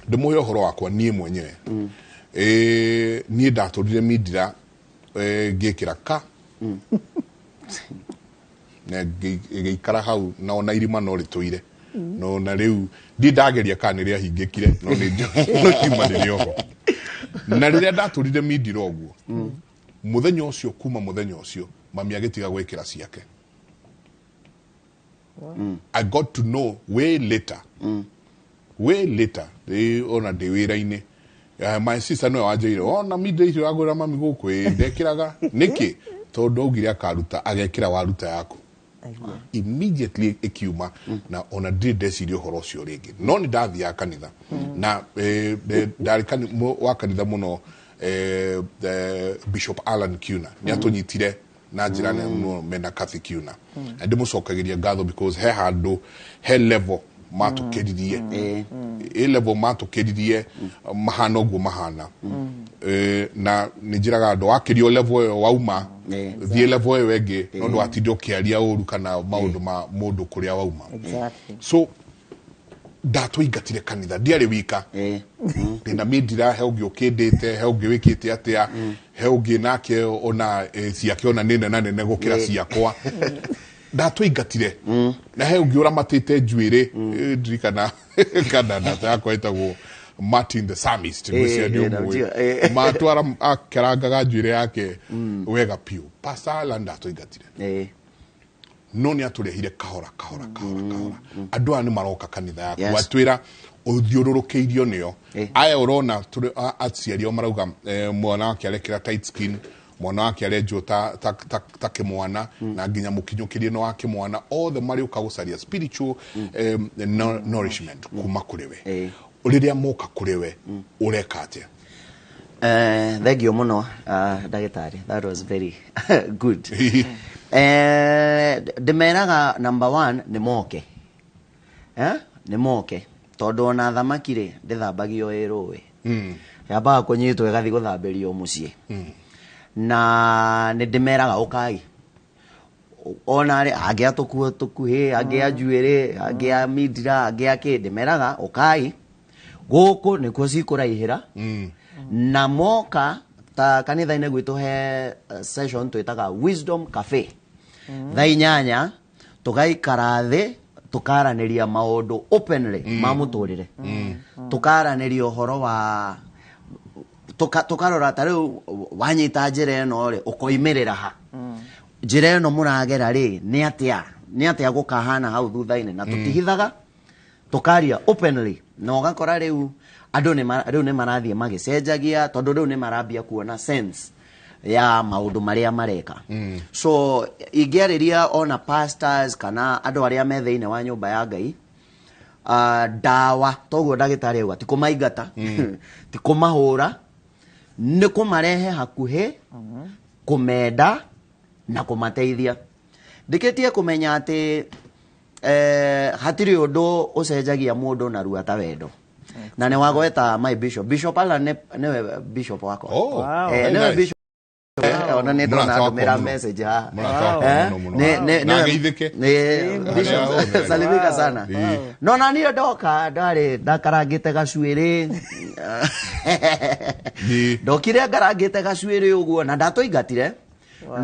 Ndĩmũhe ũhoro wakwa niĩ mwenyewe. Niĩ ndatũrire mindira, ngĩkĩra ka na ĩgĩikara hau na ona irima no rĩtũire no na rĩu ndi ndageria kana nĩ rĩahingĩkire no nĩ njũĩ no irima rĩrĩ oho. Na rĩrĩa ndatũrire mindira ũguo mũthenya ũcio, kuma mũthenya ũcio mami agĩtiga gwĩkĩra ciake. I got to know way later, way later, ona ndĩ wĩra-inĩ. My sister nĩwe wanjĩire ona mindira icio wagũrĩra mami gũkũ ĩ ndekĩraga nĩkĩ tondũ augire akaruta agekĩra waruta yaku immediately ĩkiuma na ona ndirĩ ndeciria ũhoro ũcio rĩngĩ. No nĩ ndathiaga kanitha na ndarĩ wa kanitha mũno. Bishop Alan Kiuna nĩ atũnyitire na njĩra nene mũno mena Kathy Kiuna na ndĩmũcokagĩria ngatho because he handũ he level matũkĩririe, ĩ level matũkĩririe mahana ũguo mahana. Na nĩ njĩraga andũ wakĩrio level ĩyo wauma thiĩ level ĩyo ĩngĩ no ndũgatinde ũkĩaria ũru kana maũndũ ma mũndũ kũrĩa wauma. So ndatũingatire kanitha ndiarĩ wika ndĩna mindira he ũngĩ ũkĩndĩte he ũngĩ wĩkĩte atĩa he ũngĩ nake ona ciake ona nĩ nene nene gũkĩra ciakwa. Ndatũingatire na he ũngĩ ũramatĩte njuĩrĩ, ndirikana kana ndata yakwa ĩtagwo Martin the Psalmist, ngwĩciria nĩ ũmũĩ. Matwara akerangaga njuĩrĩ yake wega piũ. Pastor Alan ndatũingatire no nĩ atũrehire kahora kahora kahora kahora. Andũ aya nĩ maroka kanitha yaku atwĩra ũthiũrũrũkĩirio nĩo aya ũrona aciari ao marauga mwana wake arekĩra tight skin, mwana wake arenjwo ta kĩmwana na nginya mũkinyũkĩrie no wa kĩmwana. Othe marĩũka gũcaria spiritual nourishment kuma kũrĩ we. Rĩrĩa moka kũrĩ we ũreka atĩa? Thank you mũno, ndagĩtarĩ, that was very good. Ndĩmeraga number one nĩ moke, nĩ moke tondũ ona thamaki rĩ ndĩthambagio ĩ rũĩ, yambaga kũnyitwo ĩgathiĩ gũthambĩrio mũciĩ. Na nĩ ndĩmeraga ũkai ona rĩ angĩ a tũkuo tũkuhĩ, angĩ a njuĩrĩ, angĩ a mindira, angĩ a kĩ, ndĩmeraga ũkai gũkũ nĩkuo cikũraihĩra. Na moka ta kanitha-inĩ gwitũ he session twĩtaga Wisdom Cafe thaa 8, tũgaikara thĩ tũkaranĩria maũndũ openly ma mũtũrĩre, tũkaranĩria ũhoro wa tũkarora ta rĩu wanyita njĩra ĩno rĩ ũkoimĩrĩra ha, njĩra ĩno mũragera rĩ nĩ atĩa, nĩ atĩa gũkahana hau thutha-inĩ. Na tũtihithaga, tũkaria openly na ũgakora rĩu andũ rĩu nĩ marathiĩ magĩcenjagia tondũ rĩu nĩ marambia kuona sense ya maũndũ marĩa mareka. So ingĩarĩria ona pastors kana andũ arĩa me thĩinĩ wa nyũmba ya Ngai, ndawa toguo ndagĩtarĩ auga ti kũmaingata, ti kũmahũra, nĩ kũmarehe hakuhĩ, kũmenda na kũmateithia. Ndĩkĩtie kũmenya atĩ hatirĩ ũndũ ũcenjagia mũndũ narua ta wendo. Na nĩ wagweta my bishop, Bishop Alan nĩwe bishop wakwa. Oh, very nĩwe nice. bishop. Ona nĩ ndona Mũrata wakwa ndũmĩra mũno. message haha. Mũrata wakwa mũno mũno. Na ageithĩke. Bishop, Harĩa hothe. salimika sana. No na niĩ ndoka ndarĩ ndakarangĩte gacuĩrĩ. Ndokire ngarangĩte gacuĩrĩ ũguo na ndatũingatire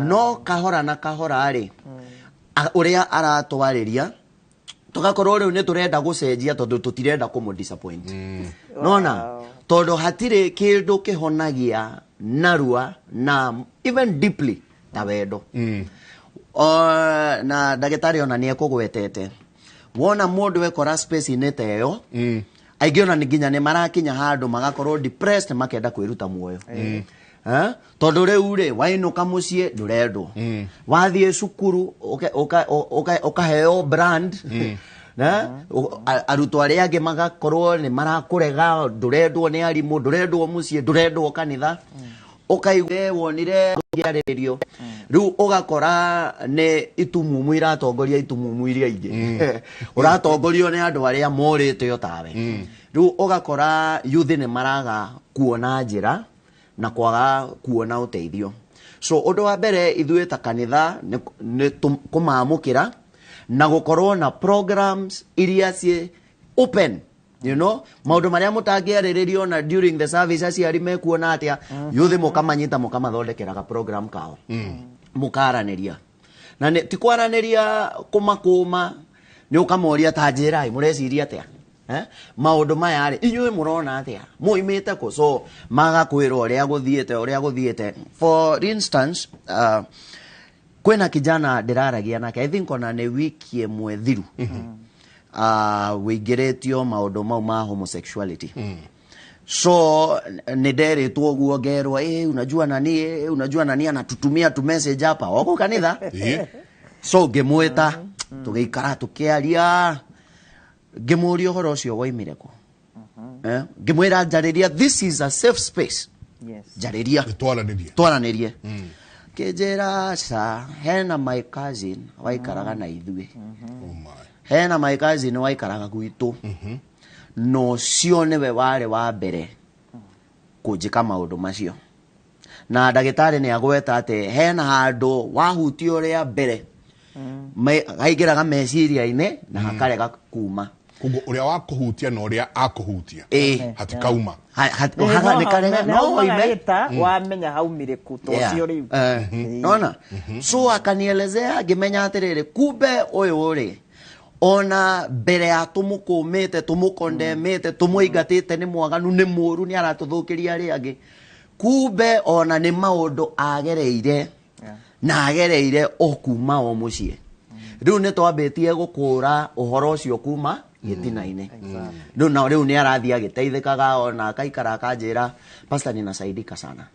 no kahora na kahora rĩ ũrĩa aratwarĩria tũgakorwo rĩu nĩ tũrenda gũcenjia tondũ tũtirenda kũmũ disappoint nona tondũ hatirĩ kĩndũ kĩhonagia narua na even deeply ta wendo. Na ndagĩtarĩ ona nĩ ekũgwetete wona mũndũ ekora space-inĩ ta ĩyo. Aingĩ ona nĩ nginya nĩ marakinya handũ magakorwo depressed, makenda kwĩruta muoyo. Eh? Tondũ rĩu rĩ, wainũka mũciĩ ndũrendwo, wathiĩ cukuru ũkaheo brand. Eh? Arutwo arĩa angĩ magakorwo nĩ marakũrega, ndũrendwo nĩ arimũ, ndũrendwo mũciĩ, ndũrendwo kanitha, ũkaigua wonire ngĩarĩrĩrio. Rĩu ũgakora nĩ itumumu iratongoria itumumu iria ingĩ, ũratongorio nĩ andũ arĩa morĩte o tawe. Rĩu ũgakora youth nĩ maraga kuona njĩra na kwaga kuona ũteithio. So ũndũ wa mbere, ithuĩ ta kanitha nĩ kũmamũkĩra na gũkorwo na programs iria ciĩ open, maũndũ marĩa mũtangĩarĩrĩrio na during the service, aciari mekuona atĩa, yuthi mũkamanyita, mũkamathondekera ga program kao, mũkaranĩria na ti kwaranĩria kũmakũma, nĩ ũkamoria, ta njĩrai mũreciria atĩa? Eh? Maũndũ maya rĩ, inyuĩ mũrona atĩa, mũimĩte kũ? So magakwĩra ũrĩa gũthiĩte, ũrĩa gũthiĩte. For instance, kwĩna kijana ndĩraragia nake, I think ona nĩ wiki ĩmwe thiru, wĩingĩrĩtio maũndũ mau ma homosexuality. So nĩ nderĩtwo ũguo, ngerwo, unajua nani, unajua nani anatutumia tu message hapa oko kanitha. So ngĩmwĩta, tũgĩikara, tũkĩaria, ngĩmũria ũhoro ũcio woimire kũ. Eh, ngĩmwĩra, njarĩria, this is a safe space. Njarĩria. Twaranĩrie. Twaranĩrie. Kĩnjĩra, ca hena my cousin waikaraga na ithuĩ. Oh my. Hena my cousin waikaraga gwitũ, na ũcio nĩwe warĩ wa mbere kũnjĩka maũndũ macio. Na ndagĩtarĩ nĩ agweta atĩ hena handũ wahutio rĩa mbere, haingĩraga meciria-inĩ na hakarega kuma. Koguo ũrĩa wakũhutia na ũrĩa akũhutia hatikauma. Nĩ karega no oime. Wamenya haumire kũ to ũcio rĩu. Nona so akanielezea, ngĩmenya atĩrĩrĩ, kumbe ũyũ rĩ, ona mbere ya tũmũkũmĩte, tũmũkondemĩte, tũmũingatĩte, nĩ mwaganu, nĩ mũru, nĩ aratũthũkĩria arĩa angĩ, kumbe ona nĩ maũndũ agereire na agereire o kuma o mũciĩ. Rĩu nĩ twambĩtie gũkũra ũhoro ũcio kuma gĩtina-inĩ. Rĩu na rĩu nĩ arathiĩ agĩteithĩkaga, ona akaikara akanjĩra, "Pastor, ninasaidika sana."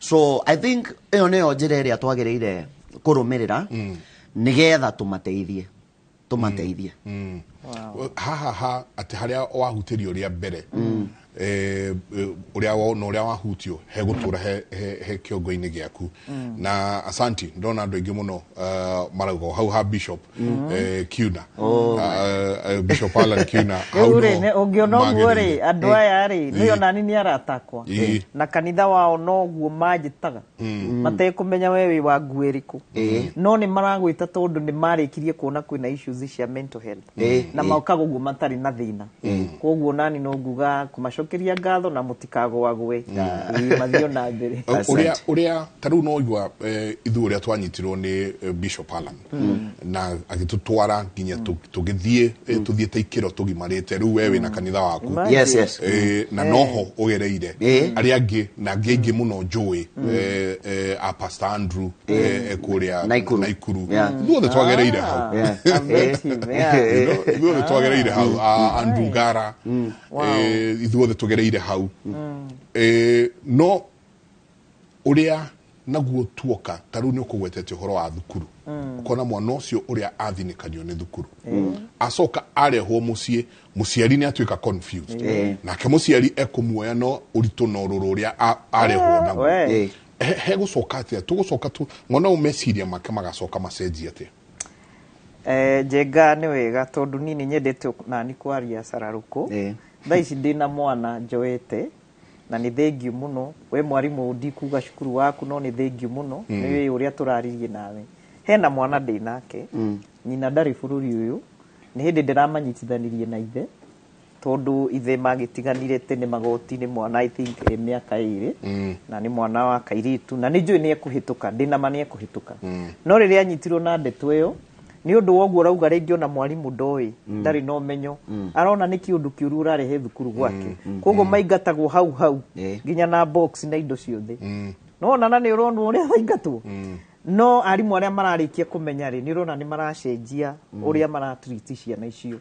So I think ĩyo nĩyo njĩra ĩrĩa twagĩrĩire kũrũmĩrĩra nĩgetha tũmateithie, tũmateithie. Haha ha atĩ harĩa wahutĩrio rĩa mbere, ũrĩa na ũrĩa wahutio hegũtũra he kĩongo-inĩ gĩaku. Na asanti, ndona andũ aingĩ mũno marauga o hau ha Bishop Kiuna. Bishop Alan Kiuna hau. Rĩu rĩ, No ũngĩona ũguo rĩ, magĩrĩire. Andũ aya rĩ, nĩ onani nĩ aratakwa na kanitha wao noguo manjĩtaga matekũmenya we wĩ wa nguo ĩrĩkũ, no nĩ maragwĩta tondũ nĩ marĩkirie kuona kwĩna issues cia mental health na mokaga ũguo matarĩ na thĩna. Koguo nani no nguga kũmacokeria ngatho na mũtikagũagũe. Mathiĩ na mbere. Ũrĩa ũrĩa ta rĩu no igua, ithuĩ ũrĩa twanyitirwo nĩ Bishop Alan na agĩtũtwara nginya tũgĩthiĩ, tũthiĩte ikĩro tũgimarĩte, rĩu we wĩna kanitha waku. Imagine. Yes. Na noho ũgereire arĩa angĩ na angĩ aingĩ mũno njũĩ, a Pastor Andrew, kũrĩa Naikuru. Naikuru. Ithuothe twagereire hau. I've met him, yeah. Ithuothe twagereire hau. Andrew Ngara, ithuothe tũgereire hau. No ũrĩa naguo tuoka ta rĩu nĩ ũkũgwetete ũhoro wa thukuru, ũkona mwana ũcio ũrĩa athinĩkanio nĩ thukuru, acoka arehwo mũciĩ, mũciari nĩ atuĩka confused. Nake mũciari ekũmuoya no ũritũ na ũrũrũ ũrĩa arehwo naguo. We. Hegũcoka atĩa? Tũgũcoka tu mwana ũyũ meciria make magacoka macenjie atĩa? Njenga nĩ wega tondũ niĩ nĩ nyendete nani kwaria cararũkũ. Thaa ici ndĩna mwana njoete na nĩ thengiũ mũno. We mwarimũ, ndikuga cukuru waku, no nĩ thengiũ mũno nĩ ũrĩa tũraririe nawe. Hena mwana ndĩ nake, nyina ndarĩ bũrũri ũyũ, nĩ hĩndĩ ndĩramanyitithanirie na ithe tondũ ithe magĩtiganire tene magoti-inĩ, mwana I think e mĩaka 2, na nĩ mwana wa kairĩtu, na nĩ njũĩ nĩ ekũhĩtũka, ndĩna ma nĩ ekũhĩtũka. No rĩrĩa anyitirwo na ndeto ĩyo, nĩ ũndũ wa ũguo ũrauga, rĩngĩ ona mwarimũ ndoĩ, ndarĩ na ũmenyo, arona nĩ kĩũndũ kĩũru ũrarehe thukuru gwake, koguo maingatagwo hau hau, nginya na box na indo ciothe. No ona na nĩ ũrona ũrĩa maingatwo. No arimũ arĩa mararĩkia kũmenya rĩ, nĩ ũrona nĩ maracenjia ũrĩa maratreat ciana icio.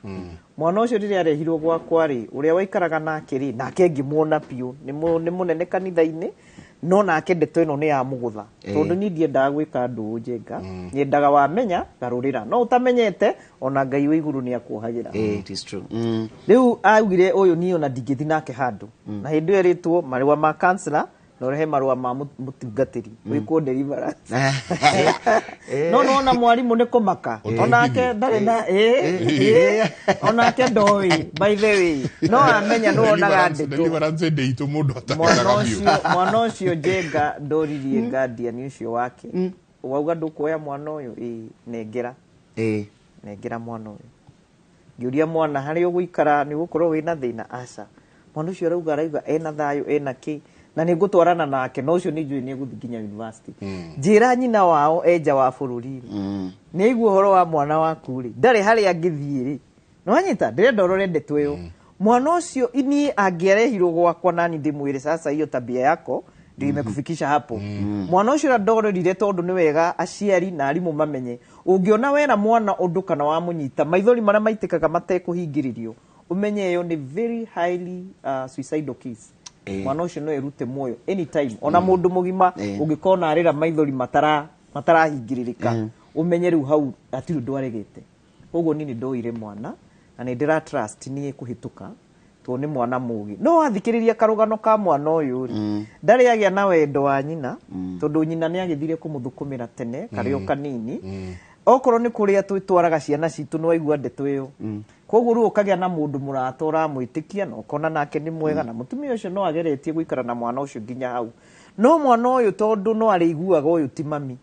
Mwana ũcio rĩrĩa arehirwo gwakwa rĩ, ũrĩa waikaraga nake rĩ, nake ngĩmuona biũ nĩ mũnene kanitha-inĩ, no nake ndeto ĩno nĩ yamũgũtha. Tondũ niĩ ndiendaga gwĩka andũ njenga, nyendaga wamenya garũrĩra, no ũtamenyete ona Ngai wĩ igũrũ nĩ akuohagĩra. It is true. Rĩu augire ũyũ niĩ ona ndingĩthiĩ nake handũ, na hĩndĩ ĩyo erĩtwo marũa ma counselor na ũrehe marũa ma mũtungatĩri wĩkwo deliverance. No nona mwarimũ nĩ kũmaka, onake ndarĩ na onake ndoĩ, by the way, no amenya nĩ wonaga ndeto. Deliverance ndĩ itũ mũndũ Mwana atakenaga biũ. ũcio, mwana ũcio njenga ndoririe guardian ũcio wake, wauga ndũkuoya mwana ũyũ, ĩ nengera, nengera mwana ũyũ. Ngĩũria mwana harĩa ũgũikara nĩ ũgũkorwo wĩna thĩna? Aca. Mwana ũcio arauga ena thayũ, ena kĩ, na nĩ ngũtwarana nake, na ũcio nĩ njũĩ nĩ egũthiĩ nginya university. Njĩra nyina wao enja wa bũrũri rĩ, nĩ aigua ũhoro wa mwana waku rĩ, ndarĩ harĩa angĩthiĩ rĩ, nĩwanyita? Ndĩrenda ũrore ndeto ĩyo. Mwana ũcio niĩ angĩarehirwo gwakwa nani ndĩmwĩre sasa hiyo tabia yako ndio imekufikisha hapo. Mwana ũcio ũrĩa ndororire, tondũ nĩ wega aciari na arimũ mamenye, ũngĩona wera mwana ũndũ kana wamũnyita maithori marĩa maitĩkaga matekũhingĩrĩrio, ũmenye ĩyo nĩ very highly suicidal case. Mwana ũcio no erute muoyo anytime, ona mũndũ mũgima ũngĩkona arĩra maithori matarahingĩrĩrĩka, ũmenye rĩu hau hatirĩ ũndũ aregete. Koguo niĩ nĩ ndoire mwana na nĩ ndĩra trust niĩ kũhĩtũka, tondũ nĩ mwana mũgĩ. No wathikĩrĩria karũgano ka mwana ũyũ rĩ, ndarĩ agĩa na wendo wa nyina, tondũ nyina nĩ agĩthire kũmũthũkũmĩra tene karĩ o kanini. Okorwo nĩ kũrĩa twĩtwaraga ciana citũ, nĩ waigua ndeto ĩyo. Koguo rĩu ũkagĩa na mũndũ mũrata ũramwĩtĩkia na ũkona nake nĩ mwega, na mũtumia ũcio no ageretie gũikara na mwana ũcio nginya hau. No mwana ũyũ tondũ no arĩiguaga ũyũ ti mami,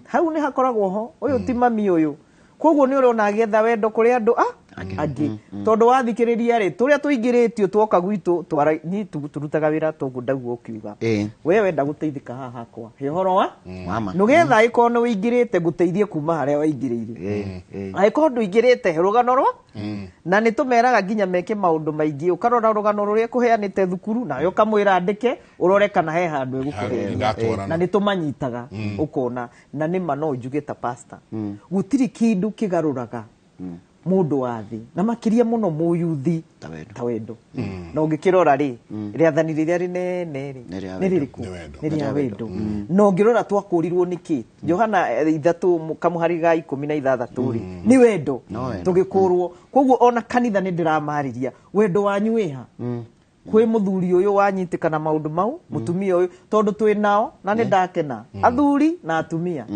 hau nĩ hakoragwo ho, ũyũ ti mami ũyũ. Koguo nĩ ũrona agĩetha wendo kũrĩ andũ angĩ, tondũ wathikĩrĩria rĩ, tũrĩa tũingĩrĩtio twoka gwitũ niĩ tũrutaga wĩra toguo ndaguo ũkiuga. We wenda gũteithĩka haha hakwa, he ũhoro wa Wama. nĩgetha angĩkorwo nĩ wĩingĩrĩte ngũteithie kuma harĩa waingĩrĩire, angĩkorwo ndũingĩrĩte he rũgano rwa, na nĩ tũmeraga nginya meke maũndũ maingĩ, ũkarora rũgano rũrĩa kũheanĩte thukuru nawe ũkamwĩra andĩke ũrore kana he handũ egũkũheana, Ndatwarana. na nĩ tũmanyitaga ũkona. Na nĩ ma no njuge ta pastor, gũtirĩ kĩndũ kĩgarũraga mũndũ wa thĩ na makĩria mũno mũyuthi Ta wendo. ta wendo. Na ũngĩkĩrora rĩ, rĩathani rĩrĩa rĩnene rĩ Nĩ rĩa nĩ wendo. rĩrĩkũ? Nĩ wendo. Nĩ rĩa wendo. Na ũngĩrora twakũrirwo nĩkĩ, Johana 3 kamũhari ga 16 rĩ, nĩ wendo. No wendo. Tũgĩkũrwo. Koguo ona kanitha nĩ ndĩramarĩria, wendo wanyu wĩha kwĩ mũthuri ũyũ wanyitĩkana maũndũ mau, mũtumia ũyũ, tondũ twĩ nao na nĩ ndakena, athuri na atumia.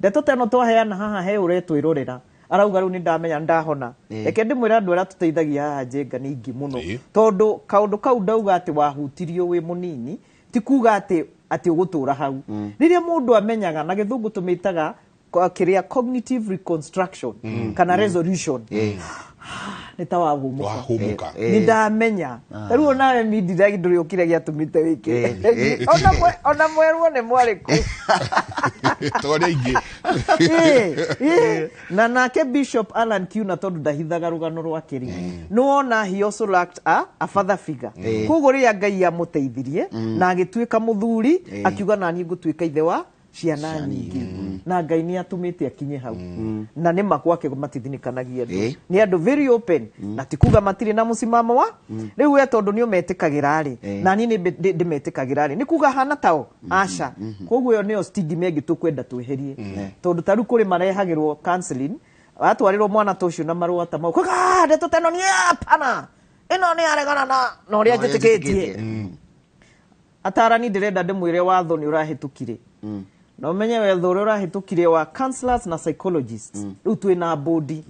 Ndeto ta ĩno twaheana haha, he ũretwĩrorera arauga rĩu nĩ ndamenya nĩ ndahona. Reke ndĩmwĩre, andũ arĩa tũteithagia haha njenga nĩ ingĩ mũno, tondũ kaũndũ kau ndauga atĩ wahutirio wĩ mũnini ti kuga atĩ ũgũtũra hau. Rĩrĩa mũndũ amenyaga, na gĩthũngũ tũmĩtaga kĩrĩa cognitive reconstruction kana resolution, nĩ ta wahũmũka. Wahũmũka. Nĩ ndamenya ta rĩu onawe mindira ndũrĩ ũkĩrĩa gĩatũmĩte wĩke, ona mwerwo nĩ mwarĩkũ. Twarĩa aingĩ. Na nake Bishop Alan Kiuna, tondũ ndahithaga rũgano rwake rĩ, nĩ wona he also lacked a father figure. Koguo rĩrĩa Ngai amũteithirie na agĩtuĩka mũthuri, akiuga naniĩ ngũtuĩka ithe wa ciana nyingĩ, na Ngai nĩ atũmĩte akinye hau. Na nĩ ma gwake matithinikanagia andũ, nĩ andũ very open, na ti kuga matirĩ na mũsimamo wa rĩu we, tondũ nĩ ũmetĩkagĩra rĩ, na niĩ nĩ ndĩmetĩkagĩra rĩ, nĩ kuga hana tao aca. Koguo ĩyo nĩyo stigma ĩngĩ tũkwenda tweherie, tondũ ta rĩu kũrĩ marehagĩrwo counseling, watwarĩrwo mwana ta ũcio na marũa ta mau, kuga ndeto ta ĩno nĩ hapana, ĩno nĩ aregana na ũrĩa Na ũrĩa njĩtĩkĩtie. njĩtĩkĩtie. Atarani, ndĩrenda ndĩmwĩre watho nĩ ũrahĩtũkire, na ũmenye watho ũrĩa ũrahĩtũkire wa counselors na psychologists, rĩu twĩna bodi,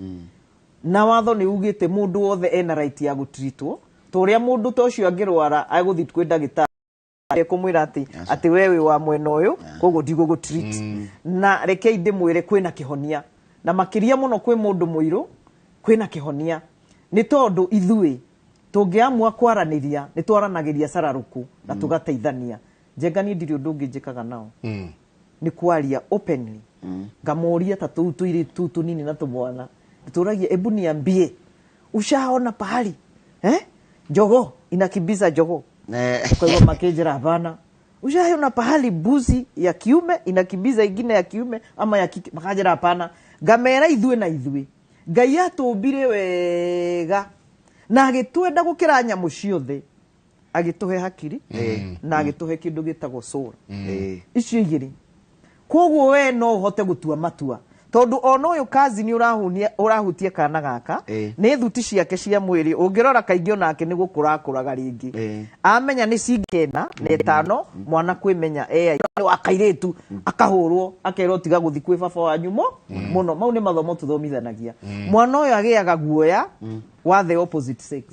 na watho nĩ ugĩte mũndũ wothe ena right ya gũtritwo ta ũrĩa mũndũ ta ũcio angĩrwara agũthiĩ kwĩ ndagĩtarĩ kũmwĩra atĩ we wĩ wa mwena ũyũ, koguo ndigũgũ-treat. Na rekei ndĩmwĩre, kwĩna kĩhonia, na makĩria mũno kwĩ mũndũ mũirũ kwĩna kĩhonia, nĩ tondũ ithuĩ tũngĩamua kwaranĩria nĩ twaranagĩria cararũkũ na tũgateithania. Njenga niĩ ndirĩ ũndũ ũngĩ njĩkaga nao, nĩ kwaria openly, ngamũria ta tũu tũirĩtu tũnini na tũmwana, tũragia, "Ebu niambie, ushaona pahali, eh, jogoo inakimbiza jogoo?" Ukaigua makĩnjĩra hapana. Ushaiona pahali mbuzi ya kiume inakimbiza ingine ya kiume ama ya kike? Makanjĩra hapana. Ngamera ithuĩ na ithuĩ Ngai atũmbire wega na agĩtwenda gũkĩra nyamũ ciothe, agĩtũhe hakiri na agĩtũhe kĩndũ gĩtagwo soul. Icio igĩrĩ, koguo we no ũhote gũtua matua, tondũ ona ũyũ kazi nĩ ũrahutia kana gaka nĩ thuti ciake cia mwĩrĩ. Ũngĩrora kaingĩ onake nĩ gũkũra akũraga rĩngĩ. Amenya nĩ cingĩna na ĩtano mwana kwĩmenya wa kairĩtu akahũrwo akerwo tiga gũthiĩ kwĩ baba wanyu mũno. Mau nĩ mathomo tũthomithanagia. Mwana ũyũ agĩaga guoya wa the opposite sex.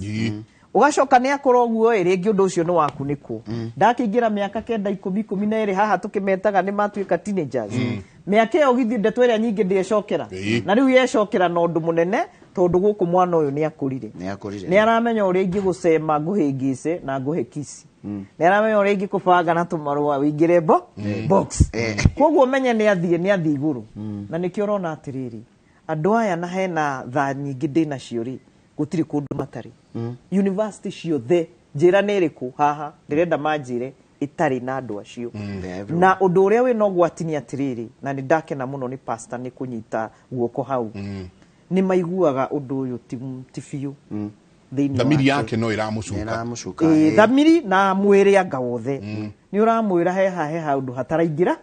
Ũgacoka nĩ akũra ũguo ĩ, rĩngĩ ũndũ ũcio nĩ wakunĩkwo. Ndakĩingĩra mĩaka 9, 10, 12, haha tũkĩmetaga nĩ matuĩka teenagers. Mĩaka ĩyo githĩ ndeto ĩrĩa nyingĩ ndĩecokera? Na rĩu yecokera na ũndũ mũnene, tondũ gũkũ mwana ũyũ nĩ akũrire. Nĩ akũrire. Nĩ aramenya ũrĩa ingĩgũcema ngũhĩngĩce na ngũhe kici, nĩ aramenya ũrĩa ingĩkũbanga na tũmarũa wĩingĩre box. Koguo menye nĩ athiĩ igũrũ, na nĩkĩo ũrona atĩrĩrĩ, andũ aya na hena thaa nyingĩ ndĩ nacio rĩ, gũtirĩ kũndũ matarĩ. University ciothe, njĩra nĩ ĩrĩkũ haha ndĩrenda manjĩre ĩtarĩ na andũ acio? They're everywhere. Na ũndũ ũrĩa wĩna ũgwati nĩ atĩrĩrĩ, na nĩ ndakena mũno nĩ pastor nĩ kũnyita guoko hau, nĩ maiguaga ũndũ ũyũ ti biũ thĩinĩ Thamiri wake. Yake no ĩramũcuka. Ĩramũcuka. Ĩĩ, thamiri na mwĩrĩ anga wothe nĩ ũramwĩra heha he handũ hataraingĩra.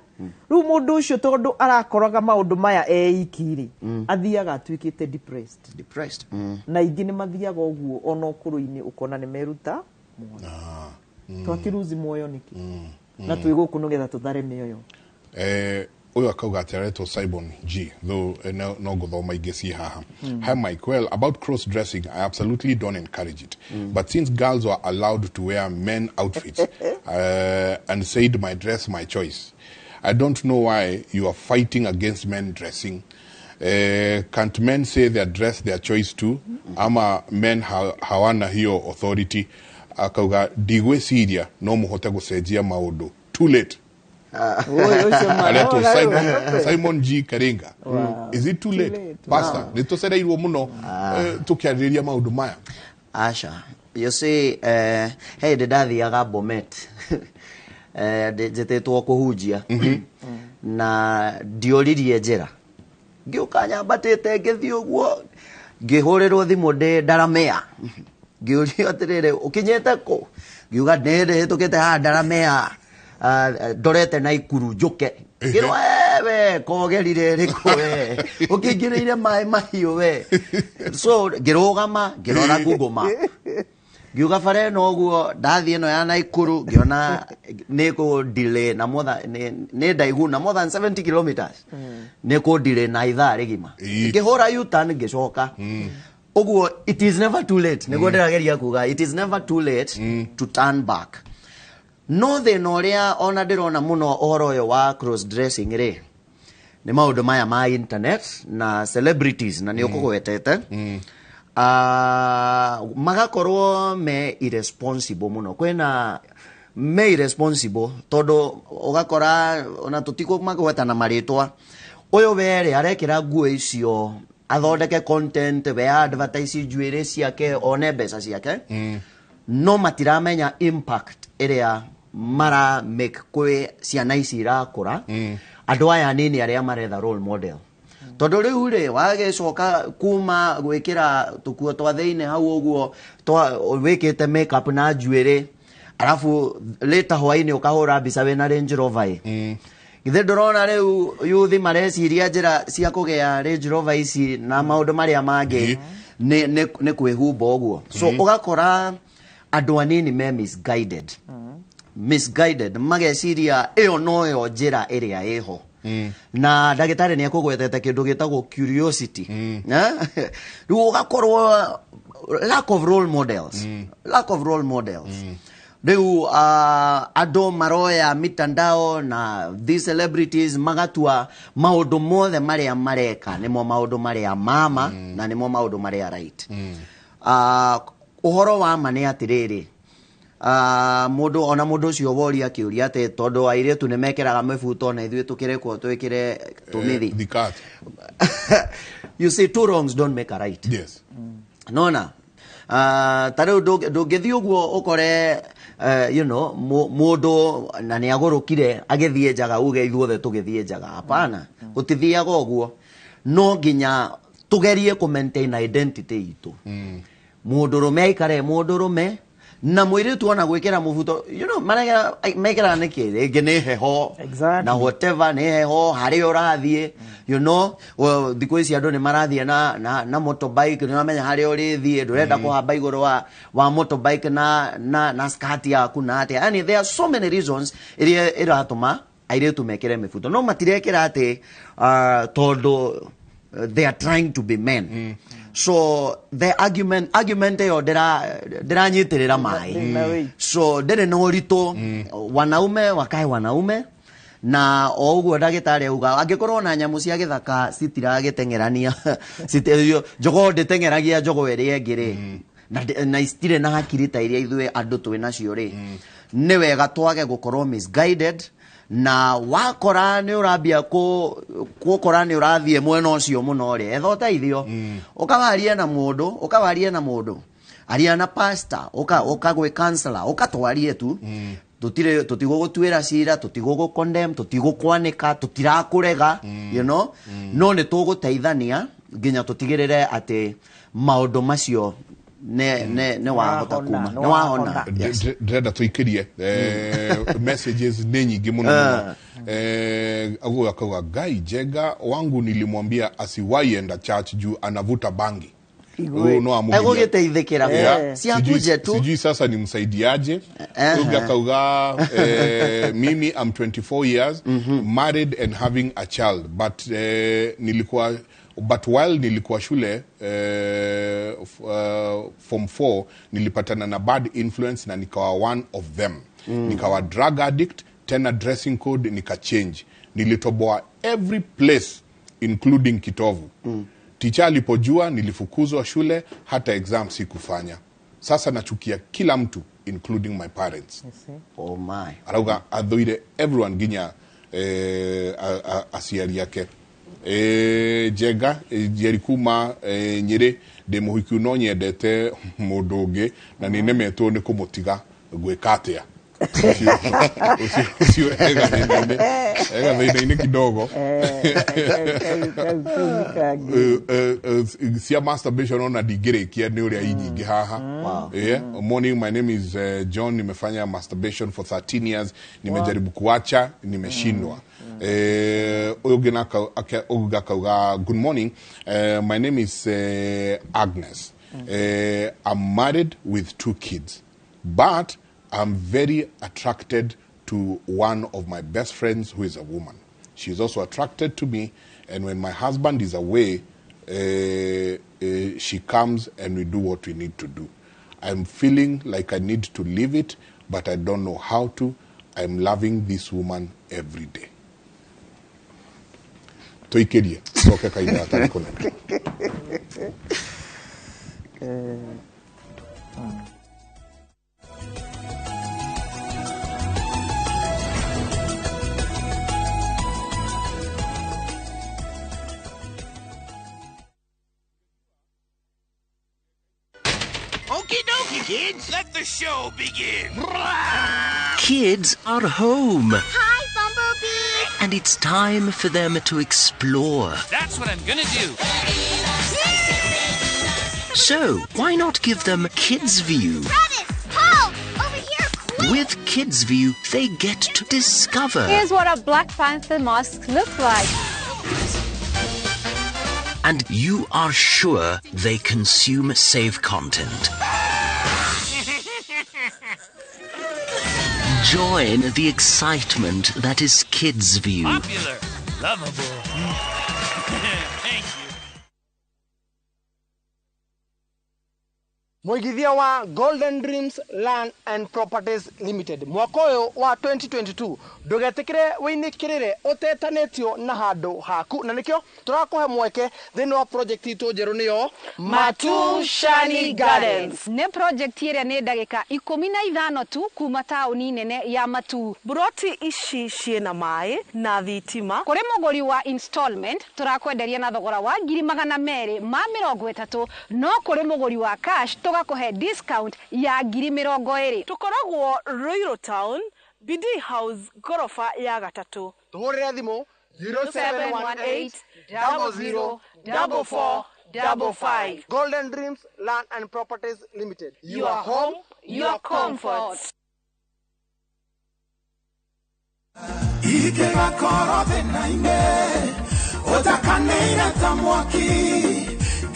Rĩu mũndũ ũcio, tondũ arakoraga maũndũ maya eiki rĩ, athiaga atuĩkĩte depressed. Depressed. Na ingĩ nĩ mathiaga ũguo ona ũkũrũ-inĩ, ũkona nĩ meruta muoyo. Twakĩruzi muoyo nĩkĩ na twĩ gũkũ nĩgetha tũthare mĩoyo? Ũyũ akauga atĩ aretwo Simon G, though no ngũthoma ingĩ ciĩ haha. Hi Mike, well, about cross dressing, I absolutely don't encourage it, but since girls were allowed to wear men outfits and said, 'My dress, my choice,' I don't know why you are fighting against men dressing. Can't men say their dress, their choice too? Ama men hawana hiyo authority? Akauga ndigwĩciria no mũhote gũcenjia maũndũ, too late. Ũyũ ũcio Aretwo Simon Simon G Karinga. Is it too late? Late. Pastor, nĩ tũcereirwo mũno tũkĩarĩrĩria maũndũ maya. Aca, you see, he hĩndĩ ndathiaga Bomet, njĩtĩtwo kũhunjia, na ndioririe njĩra, ngĩũka nyambatĩte ngĩthiĩ ũguo, ngĩhũrĩrwo thimũ ndĩ Ndaramea, ngĩũrio atĩrĩrĩ, ũkinyĩte kũ? Ngiuga ndĩhĩtũkĩte haha Ndaramea, ndorete Naikuru njũke. Ngĩrwo, "Eh, we kogerire rĩkũ? We ũkĩingĩrĩire maĩ mahiũ we." So ngĩrũgama, ngĩrora Google Map, ngiuga bara ĩno ũguo ndathiĩ ĩno ya Naikuru, ngĩona nĩ kũ delay na more than nĩ ndaihu na more than 70 kilometers, nĩ kũ delay na ithaa rĩgima. Ngĩhũra U-turn, ngĩcoka ũguo. It is never too late, nĩguo ndĩrageria kuga, it is never too late to turn back. No thĩna ũrĩa ona ndĩrona mũno ũhoro ũyũ wa cross dressing rĩ, nĩ maũndũ maya ma internet na celebrities, na nĩ ũkũgwetete. Magakorwo me irresponsible mũno, kwĩna me irresponsible, tondũ ũgakora ona tũtikũmagweta na marĩtwa, ũyũ werĩ arekĩra nguo icio athondeke content, we advertise njuĩrĩ ciake, one mbeca ciake, no matiramenya impact ĩrĩa mara make kwĩ ciana ici irakũra, andũ aya anini arĩa maretha role model. Tondũ rĩu rĩ, wagĩcoka kuma gwĩkĩra tũkuo twa thĩinĩ hau ũguo wĩkĩte makeup na njuĩrĩ, arabu later hwainĩ ũkahũra mbica wĩna Range Rover ĩ, githĩ ndũrona rĩu yuthi mareciria njĩra cia kũgĩa Range Rover ici na maũndũ marĩa mangĩ nĩ kwĩhumba ũguo? So ũgakora andũ anini me misguided, mageciria ĩyo noyo njĩra ĩrĩa ĩho. Na ndagĩtarĩ nĩ ekũgwetete kĩndũ gĩtagwo curiosity. Eh? Rĩu ũgakorwo lack of role models, lack of role models. Rĩu andũ maroya mitandao na these celebrities, magatua maũndũ mothe marĩa mareka nĩmo maũndũ marĩa mama na nĩmo maũndũ marĩa right. Ũhoro wa ma nĩ atĩrĩrĩ, mũndũ ona mũndũ ũcio woria kĩũria atĩ tondũ airĩtu nĩ mekĩraga mĩbuto na ithuĩ tũkĩrekwo twĩkĩre tũmĩthi. Thikat. You see, two wrongs don't make a right. Nona ta rĩu ndũngĩthiĩ ũguo ũkore Mũndũ na nĩ agũrũkire agĩthiĩ njaga uge ithuothe tũgĩthiĩ njaga, hapana, gũtithiaga ũguo. No nginya tũgerie kũ maintain identity itũ. Mũndũrũme aikare mũndũrũme, na mũirĩtu ona gwĩkĩra mũbuto, mekĩraga nĩkĩ? Rĩngĩ nĩ heho, na whatever nĩ heho harĩa ũrathiĩ, thikũ ici andũ nĩ marathiĩ na motorbike, nĩ ũramenya harĩa ũrĩthiĩ, ndũrenda kũhamba igũrũ wa motorbike na skirt yaku na atĩa. Yani there are so many reasons iria iratũma airĩtu mekĩre mĩbuto, no matirekĩra atĩ tondũ they are trying to be men. So the argument ĩyo ndĩranyitĩrĩra maĩ, so ndĩrĩ na ũritũ. Wanaume wakae wanaume, na o ũguo ndagĩtarĩ auga, angĩkorwo na nyamũ cia gĩthaka citiragĩteng'erania, jogoo ndĩteng'eragia jogoo ĩrĩa ĩngĩ rĩ, na citirĩ na hakiri ta iria ithuĩ andũ twĩ nacio rĩ, nĩ wega twage gũkorwo misguided. Na wakora nĩ ũrambia gũkora nĩ ũrathiĩ mwena ũcio mũno rĩ, etha ũteithio, ũkawarie na mũndũ, ũkawarie na mũndũ, aria na pastor, ũka gwĩ counselor, ũkatwarie tu. Tũtigũgũtuĩra cira, tũtigũgũ condemn, tũtigũkwanĩka, tũtirakũrega, no nĩ tũgũteithania nginya tũtigĩrĩre atĩ maũndũ macio nĩ wahota kuma, nĩ wahona. Ndĩrenda tũikĩrie messages nĩ nyingĩ mũno mũno. Aguo akauga, Ngai Njenga wangu nilimwambia asiwahi enda church juu anavuta bangi. No amũgiria. Egũgĩteithĩkĩra. Siakuje tu. Sijui sasa nimsaidiaje. Ũngĩ akauga, mimi I'm 24 years, married and having a child, but nilikuwa, but while nilikuwa shule form 4 nilipatana na bad influence na nikawa one of them. Nikawa drug addict, tena dressing code nika change. Nilitoboa every place including kitovu. Ticha alipojua nilifukuzwa shule, hata exam sikufanya. Sasa nachukia kila mtu including my parents. Oh my. Arauga athuire everyone ginya aciari ake. Njenga Njeri kuma Nyĩrĩ, ndĩ mũhiku no nyendete mũndũ ũngĩ na nĩ nemetwo nĩ kũmũtiga, ngwĩka atĩa? Ũcio ega thĩna-inĩ kidogo. Cia masturbation ona ndingĩrĩkia nĩ ũrĩa i nyingĩ haha. Morning, my name is John, nimefanya masturbation for 13 years, nimejaribu kuacha, nimeshindwa. Ũyũ ũngĩ akauga, good morning, my name is Agnes. I'm married with 2 kids, but I'm very attracted to one of my best friends who is a woman. She's also attracted to me, and when my husband is away, she comes and we do what we need to do. I'm feeling like I need to leave it, but I don't know how to. I'm loving this woman every day. Toikerie, toke kaida atari kona. Okie dokie, kids. Let the show begin. Kids are home. Hi, Bumblebee. And it's time for them to explore. That's what I'm gonna do. So, why not give them KidsView? Travis, Paul, over here, quick! With KidsView, they get to discover. Here's what a Black Panther mask looks like. And you are sure they consume safe content. Join the excitement that is KidsView. Popular, lovable. Thank you. Mũigithia wa Golden Dreams Land and Properties Limited mwaka ũyũ wa 2022 ndũgetĩkĩre wĩinĩkĩrĩre ũtetanĩtio na handũ haku, na nĩkĩo tũrakũhe mweke thĩinĩ wa project itũ njerũ nĩyo Matushani Gardens. Nĩ project ĩrĩa nĩ ndagĩka 15 tu kuma taũni nene ya Matu. Buroti ici ciĩna maĩ na thitima. Kũrĩ mũgũri wa installment tũrakwenderia na thogora wa 230,000, no kũrĩ mũgũri wa cash Tũgakũhe discount ya 20,000. Tũkoragwo Ruiru Town, Bidii House, ngoroba ya gatatũ. Tũhũrĩre thimũ 0718 00 44 55. Golden Dreams Land and Properties Limited. Your home, your comfort. Ingĩgakorwo thĩna-inĩ ũtakanĩire ta mwaki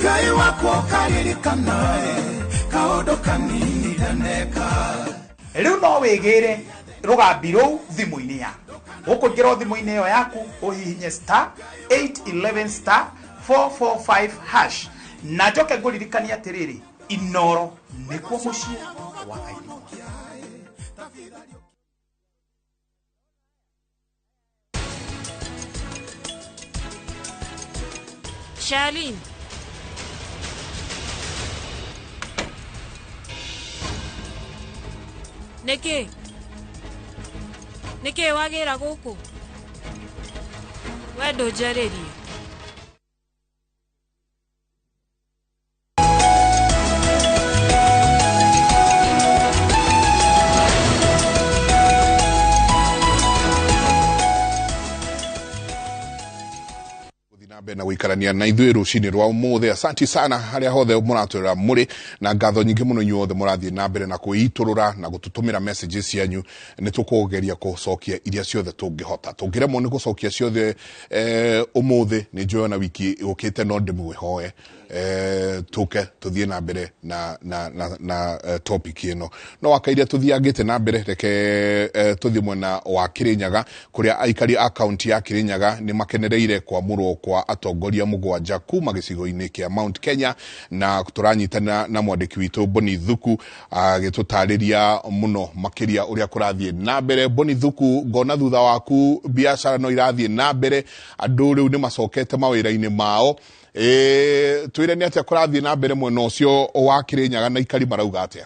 Ngai wakwa ũkaririkanae kaũndũ kanini ndaneka. Rĩu no wĩgĩre rũgambi rũu thimũ-inĩ yaku. Ũkũingĩra thimũ-inĩ ĩyo yaku ũhihinye star 811 star 445 hash na njoke ngũririkanie atĩrĩrĩ, Inoro nĩkuo mũciĩ wa aini. Charlene. Nĩkĩ? Nĩkĩ wagĩra gũkũ? We ndũnjarĩrie. Na gũikarania na ithuĩ rũcinĩ rwa ũmũthĩ. Asanti sana harĩa hothe mũratwĩra mũrĩ, na ngatho nyingĩ mũno inyuĩ othe mũrathiĩ na mbere na kwĩitũrũra na gũtũtũmĩra messages cianyu. Nĩ tũkũgeria gũcokia iria ciothe tũngĩhota. Tũngĩremwo nĩ gũcokia ciothe ũmũthĩ, nĩ njũĩ ona wiki ĩũkĩte no ndĩmwĩhoe tũke tũthiĩ na mbere na topic ĩno. No wakairia tũthiangĩte na mbere, reke tũthiĩ mwena wa Kĩrĩnyaga kũrĩa aikari a kaunti ya Kĩrĩnyaga nĩ makenereire kwamũrwo kwa atongoria mũgwanja kuma gĩcigo-inĩ kĩa Mount Kenya, na tũranyitana na mwandĩki witũ Boni Thuku agĩtũtarĩria mũno makĩria ũrĩa kũrathiĩ na mbere. Boni Thuku, ngona thutha waku biacara no irathiĩ na mbere, andũ rĩu nĩ macokete mawĩra-inĩ mao. Twĩre nĩ atĩa kũrathiĩ na mbere mwena ũcio wa Kĩrĩnyaga na aikari marauga atĩa?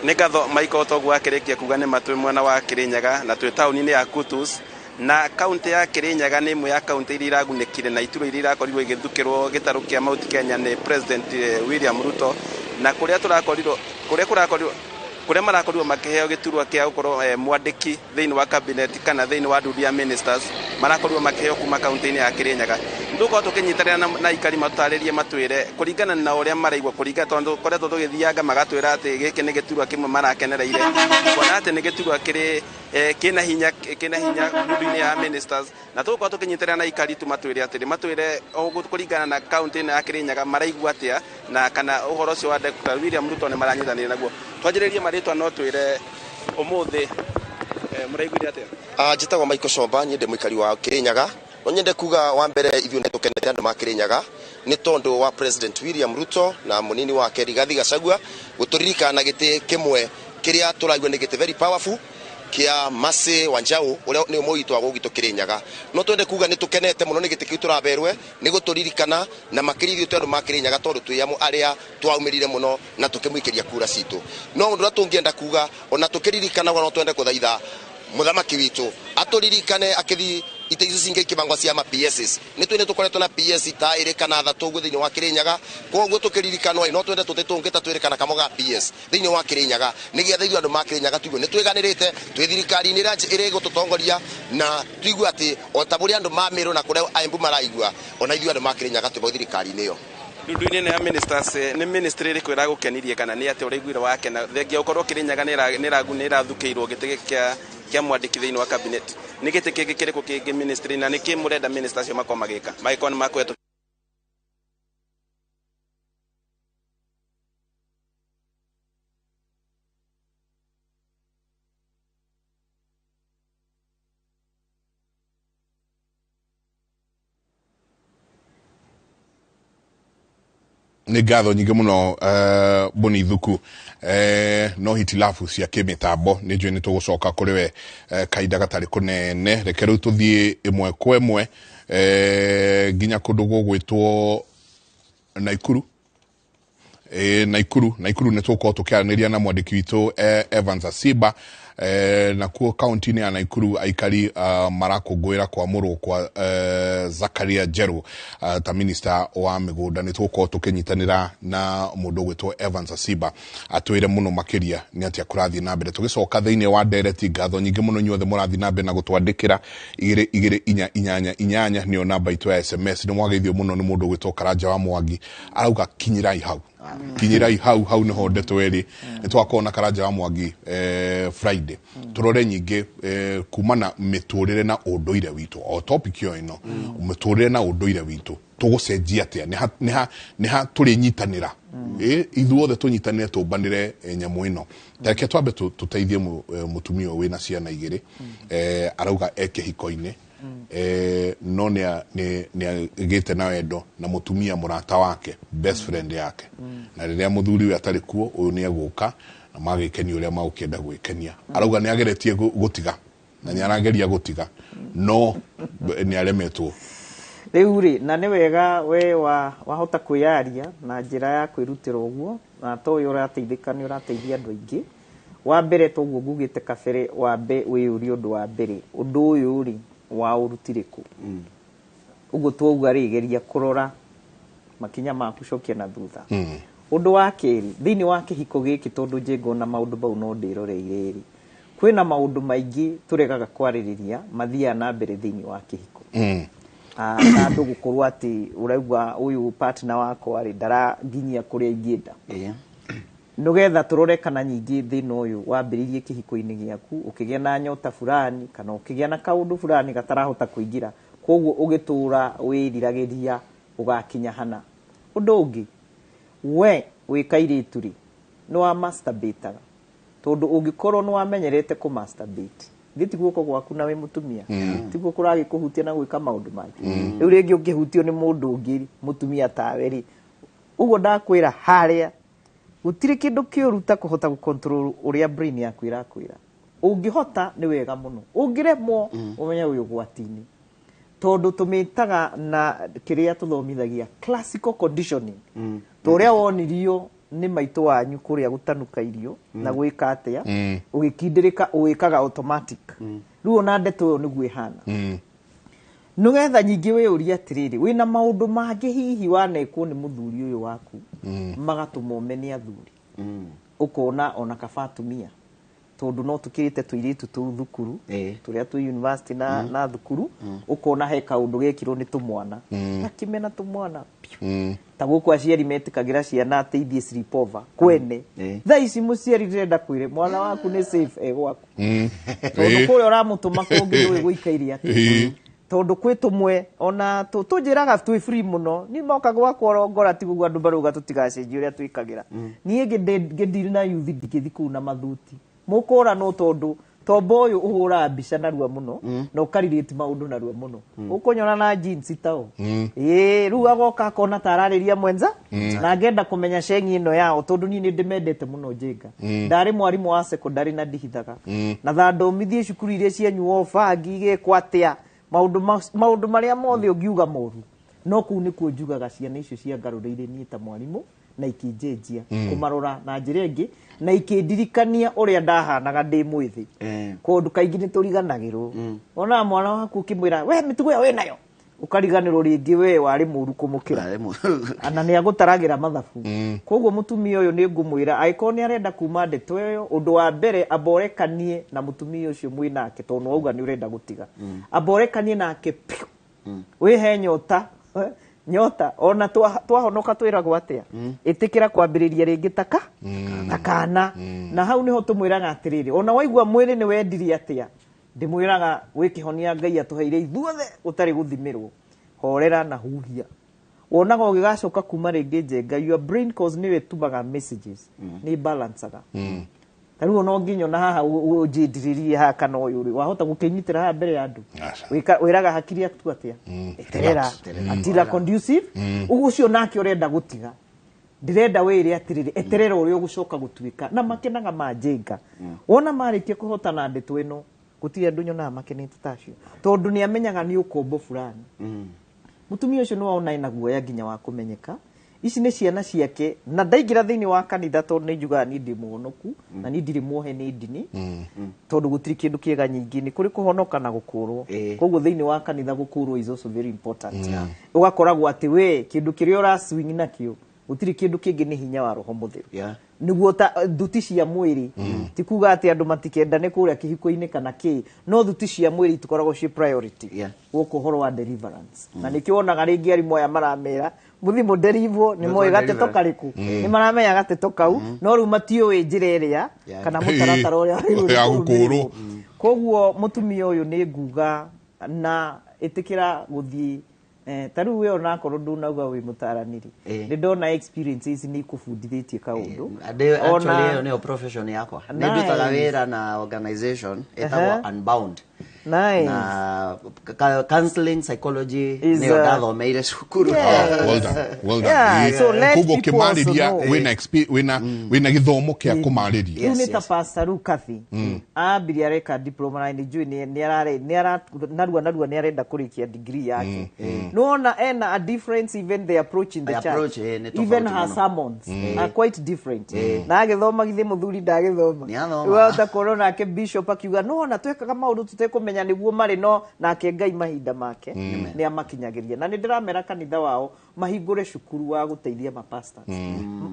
Nĩ ngatho Michael toguo akĩrĩkia kuga nĩ matwĩ mwena wa Kĩrĩnyaga na twĩ taũni-inĩ ya Kutus, na kaunti ya Kĩrĩnyaga nĩ ĩmwe ya kaunti iria iragunĩkire na iturwa iria irakorirwo igĩthukĩrwo gĩtarũ kĩa Mount Kenya nĩ President William Ruto, na kũrĩa tũrakorirwo kũrĩa kũrakorirwo kũrĩa marakorirwo makĩheo gĩturwa kĩa gũkorwo mwandĩki thĩinĩ wa cabinet kana thĩinĩ wa ndundu ya ministers, marakorirwo makĩheo kuma kaunti-inĩ ya Kĩrĩnyaga. Nĩtũgũkorwo tũkĩnyitanĩra na aikari matũtarĩrie matwĩre kũringana na ũrĩa maraigua, kũringana tondũ koretwo tũgĩthianga magatwĩra atĩ gĩkĩ nĩ gĩturwa kĩmwe marakenereire, kuona atĩ nĩ gĩturwa kĩrĩ kĩna hinya ndundu-inĩ ya ministers, na tũgũkorwo tũkĩnyitanĩra na aikari tu matwĩre atĩrĩ, matwĩre kũringana na kaunti ĩno ya Kĩrĩnyaga maraigua atĩa, na kana ũhoro ũcio wa Dr. William Ruto nĩ maranyitanĩra naguo. Twanjĩrĩrie marĩtwa no twĩre ũmũthĩ mũraiguire atĩa? Njĩtagwo Michael Shomba, niĩ ndĩ mũikari wa Kĩrĩnyaga. No nyende kuga wa mbere ithuĩ nĩ tũkenete andũ ma Kĩrĩnyaga nĩ tondũ wa President William Ruto na mũnini wake Rigathi Gachagua gũtũririkana na gĩtĩ kĩmwe kĩrĩa tũraigua nĩ gĩtĩ very powerful kĩa Mercy Wanjau ũrĩa nĩ ũmwe witũ wa gũgitũ Kĩrĩnyaga. No twende kuga nĩ tũkenete mũno nĩ gĩtĩ kĩu tũraberwe nĩ gũtũririkana, na makĩria ithuĩ twĩ andũ ma Kĩrĩnyaga tondũ twĩ amwe arĩa twaumĩrire mũno na tũkĩmũikĩria kura citũ. No ũndũ ũrĩa tũngĩenda kuga ona tũkĩririkana no twende kũthaitha mũthamaki witũ atũririkane akĩthiĩ ite icio cingĩ ikĩbangwo cia ma PSs. Nĩ twĩ nĩ tũkoretwo na PS ta ĩrĩ kana thatũ ũguo thĩinĩ wa Kĩrĩnyaga, koguo tũkĩririkanwo no twende tũtĩ tũngĩ ta twĩrĩ kana kamwe ga PS thĩinĩ wa Kĩrĩnyaga, nĩgetha ithuĩ andũ ma Kĩrĩnyaga tuigue nĩ twĩganĩrĩte twĩ thirikari-inĩ ĩrĩa ĩrĩ gũtũtongoria, na tuigue atĩ o ta ũrĩa andũ ma Meru na kũrĩa Embu maraigua, ona ithuĩ andũ ma Kĩrĩnyaga twĩ thirikari-inĩ ĩyo. Ndundu-inĩ ya ministers, nĩ ministry ĩrĩkũ ĩragũkenirie kana nĩ atĩa ũraiguire wakena thengia ũkorwo Kĩrĩnyaga nĩ ĩrathukĩirwo gĩtĩ kĩa mwandĩki thĩinĩ wa cabinet? Nĩ gĩtĩ kĩngĩ kĩrĩkũ kĩngĩ ministry, na nĩkĩ mũrenda ministers acio makorwo magĩka magĩkorwo nĩ makwetwo? Nĩ ngatho nyingĩ mũno Boni Thuku. No hitilafu cia kĩmĩtambo nĩ njũĩ nĩ tũgũcoka kũrĩ we kahinda gatarĩ kũnene. Reke rĩu tũthiĩ ĩmwe kwa ĩmwe nginya kũndũ gũgwĩtwo Naikuru. Naikuru nĩ tũgũkorwo tũkĩaranĩria na mwandĩki witũ Evans Asiba. Nakuo kaunti-inĩ ya Naikuru aikari marakũngũĩra kwamũrwo kwa Zakaria Njeru ta minista wa mĩgũnda. Nĩ tũgũkorwo tũkĩnyitanĩra na mũndũ ũgwĩtwo Evans Asiba atwĩre mũno makĩria nĩ atĩa kũrathiĩ na mbere. Tũgĩcoka thĩinĩ wa ndereti, ngatho nyingĩ mũno inyuothe mũrathiĩ na mbere na gũtwandĩkĩra 2 2 4 8 8 nĩyo namba itũ ya SMS. Nĩ mwageithio mũno nĩ mũndũ ũgwĩtwo Karanja wa Mwangi, arauga kinyirai hau, kinyirai hau, hau niho ndeto ĩrĩ. Nĩ twakorwo na Karanja wa Mwangi Friday, tũrore nyingĩ kuma na mĩtũrĩre na ũndũire witũ, o topic yo ĩno, mĩtũrĩre na ũndũire witũ tũgũcenjia atĩa, nĩ ha tũrĩnyitanĩra, ithuothe tũnyitanĩre tũmbanĩre nyamũ ĩno. Tareke twambe tũteithie mũtumia ũyũ wĩna ciana igĩrĩ, arauga e kĩhiko-inĩ, no nĩ agĩte na wendo na mũtumia mũrata wake, best friend yake, na rĩrĩa mũthuri ũyũ atarĩ kuo, ũyũ nĩ egũka na magĩkenia ũrĩa magũkĩenda gwĩkenia. Arauga nĩ ageretie gũtiga na nĩ arageria gũtiga no nĩ aremetwo. Rĩu rĩ, na nĩ wega we wahota kwĩyaria na njĩra ya kwĩrutĩra ũguo, na to ũyũ ũrateithĩka, nĩ ũrateithia andũ aingĩ. Wa mbere, toguo ngugĩte kabere, wambe wĩyũrie ũndũ wa mbere, ũndũ ũyũ rĩ waũrutire kũ? Ũguo twauga rĩ, geria kũrora makinya maku, cokia na thutha. Ũndũ wa kerĩ, thĩinĩ wa kĩhiko gĩkĩ, tondũ njengo na maũndũ mau no ndĩroreire rĩ, kwĩna maũndũ maingĩ tũregaga kwarĩrĩria mathiaga na mbere thĩinĩ wa kĩhiko. Na andũ gũkorwo atĩ ũraigua ũyũ partner wakwa rĩ ndaranginyia kũrĩa ingĩenda. Nĩgetha tũrore kana nyingĩ thĩna ũyũ wambĩrĩirie kĩhiko-inĩ gĩaku, ũkĩgĩa na nyota fulani kana ũkĩgĩa na kaũndũ fulani gatarahota kũingĩra, koguo ũgĩtũra wĩriragĩria ũgakinya hana. Ũndũ ũngĩ, we wĩ kairĩtu rĩ, nĩ wa masturbataga, tondũ ũngĩkorwo nĩ wamenyerete kũ masturbate, githĩ ti guoko gwaku na wĩ mũtumia, tiguo kũragĩkũhutia na gwĩka maũndũ mangĩ. Rĩu rĩngĩ ũngĩhutio nĩ mũndũ ũngĩ rĩ, mũtumia tawe rĩ, ũguo ndakwĩra harĩa gũtirĩ kĩndũ kĩũru ta kũhota gũ-control ũrĩa brain yaku ĩrakwĩra. Ũngĩhota nĩ wega mũno, ũngĩremwo ũmenye wĩ ũgwati-inĩ, tondũ tũmĩtaga na kĩrĩa tũthomithagia classical conditioning, ta ũrĩa wonirio nĩ maitũ wanyu kũrĩa gũtanuka irio na gwĩka atĩa, ũgĩkindĩrĩka ũwĩkaga automatic. Rĩu ona ndeto ĩyo nĩguo ĩhana. Nĩgetha nyingĩ wĩyũrie atĩrĩrĩ, wĩna maũndũ mangĩ hihi wanekwo nĩ mũthuri ũyũ waku magatũma ũmene athuri, ũkona ona kaba atumia, tondũ no tũkĩrĩte tũirĩtu tũu thukuru, tũrĩa twĩ university na thukuru, ũkona he kaũndũ gekirwo nĩ tũmwana, gakĩmena tũmwana piũ. Ta gũkũ aciari metĩkagĩra ciana atĩ ithiĩ sleepover kwene. Thaa ici mũciari ndĩrenda kwĩre mwana waku nĩ safe e gwaku, tondũ kũrĩa ũramũtũma kũngĩ ndũĩ gũikaire atĩa, tondũ kwĩ tũmwe ona tũnjĩraga twĩ free mũno. Niĩ moka gwakwa orongora, ti ũguo andũ marauga tũtigacenjie ũrĩa twĩkagĩra. Niĩ ngĩdeal na youth ndingĩthiĩ kũu na mathuti mũkũra, no tondũ tombo ũyũ ũhũraga mbica narua mũno na ũkarirĩti maũndũ narua mũno, ũkũnyona na jeans tao. Ĩĩ, rĩu agoka akona ta ararĩria mwenza na ngenda kũmenya cengi ĩno yao, tondũ niĩ nĩ ndĩmendete mũno njenga. Ndarĩ mwarimũ wa secondary na ndihithaga, na thandomithie cukuru iria cianyuo bangi igĩkwo atĩa, maũndũ marĩa mothe ũngiuga moru, no kũu nĩkuo njugaga ciana icio ciangarũrĩire niĩ ta mwarimũ na ikĩnjenjia kũmarora na njĩra ĩngĩ na ikĩndirikania ũrĩa ndahanaga ndĩ mwĩthĩ, kũndũ kaingĩ nĩ tũriganagĩrwo. Wonaga mwana waku ũkĩmwĩra we mĩtugo ĩyo wĩnayo, ũkariganĩrwo rĩngĩ we warĩ mũru kũmũkĩra, na nĩ agũtaragĩra mathabu. Koguo mũtumia ũyũ nĩ ngũmwĩra angĩkorwo nĩ arenda kuma ndeto ĩyo, ũndũ wa mbere amborekanie na mũtumia ũcio mwĩnake, tondũ wauga nĩ ũrenda gũtiga, amborekanie nake piũ, wĩhe nyota nyota ona twahonoka twĩragwo atĩa, ĩtĩkĩra kwambĩrĩria rĩngĩ taka takana. Na hau nĩho tũmwĩraga atĩrĩrĩ, ona waigua mwĩrĩ nĩ wendirie atĩa, ndĩmwĩraga gwĩ kĩhonia Ngai atũheire ithuothe ũtarĩ gũthimĩrwo, horera na huhia. Wonaga ũgĩgacoka kuma rĩngĩ njenga, your brain cause nĩyo ĩtũmaga messages, nĩ balancaga. Ta rĩu ona ũngĩnyona haha ũnjĩndirĩrie haha kana ũyũ rĩ, wahota gũkĩnyitĩra haha mbere ya andũ, wĩraga hakiri yaku atĩa, eterera atira conducive. Ũguo ũcio nake ũrenda gũtiga, ndĩrenda wĩre atĩrĩrĩ, eterera ũrĩa ũgũcoka gũtuĩka. Na makenaga manjĩnga wona marĩkia kũhotana ndeto ĩno, gũtirĩ andũ nyonaga makenete ta acio, tondũ nĩ amenyaga nĩ ũkombo fulani. Mũtumia ũcio nĩ wona ena guoya nginya wa kũmenyeka, Ici nĩ ciana ciake na ndaingĩra thĩinĩ wa kanitha tondũ nĩ njugaga niĩ ndĩ mũhonoku na niĩ ndirĩ muohe nĩ ndini, tondũ gũtirĩ kĩndũ kĩega nyingĩ nĩ kũrĩ kũhonoka na gũkũrwo. Koguo thĩinĩ wa kanitha gũkũrwo is also very important. Ũgakoragwo atĩ we kĩndũ kĩrĩa ũraswing nakĩo gũtirĩ kĩndũ kĩngĩ nĩ hinya wa roho mũtheru. Nĩguo ta thuti cia mwĩrĩ, ti kuga atĩ andũ matikendane kũrĩa kĩhiko-inĩ kana kĩ, no thuti cia mwĩrĩ itikoragwo ciĩ priority gũkũ ũhoro wa deliverance. Na nĩkĩo wonaga rĩngĩ arimũ aya maramera mũthi mũderivwo nĩ moĩ gateto karĩkũ, nĩ maramenya gateto kau, no rĩu matiũĩ njĩra ĩrĩa kana mũtaratara ũrĩa ya gũkũrwo. Koguo mũtumia ũyũ nĩ nguga na ĩtĩkĩra gũthiĩ. Ta rĩu we onakorwo ndunauga wĩ mũtaranĩri, nĩ ndona experiences nĩ ikũbundithĩtie kaũndũ. Actually ĩyo nĩyo profession yakwa. Nĩ ndutaga wĩra na organization ĩtagwo Unbound. Nice. Na counseling psychology nĩyo ndathomeire cukuru. Well done, well done. So let koguo people also ũkĩmarĩria know. wĩna gĩthomo kĩa kũmarĩria. Rĩu nĩ ta Pastor rĩu Kathy ambirie areka diploma na nĩ njũĩ narua narua nĩ arenda kũrĩkia degree yake. Nĩwona ena a difference, even the approach in the The church, approach, nĩ tofauti even her mũno. sermons are quite different. Na agĩthoma githĩ mũthuri ndagĩthoma. Nĩathoma. Rĩu wahota kuona nake bishop akiuga nĩwona twekaga maũndũ tũtekũmenya nĩguo marĩ, no nake Ngai mahinda make nĩ amakinyagĩria. Na nĩ ndĩramera kanitha wao mahingũre cukuru wa gũteithia mapastors.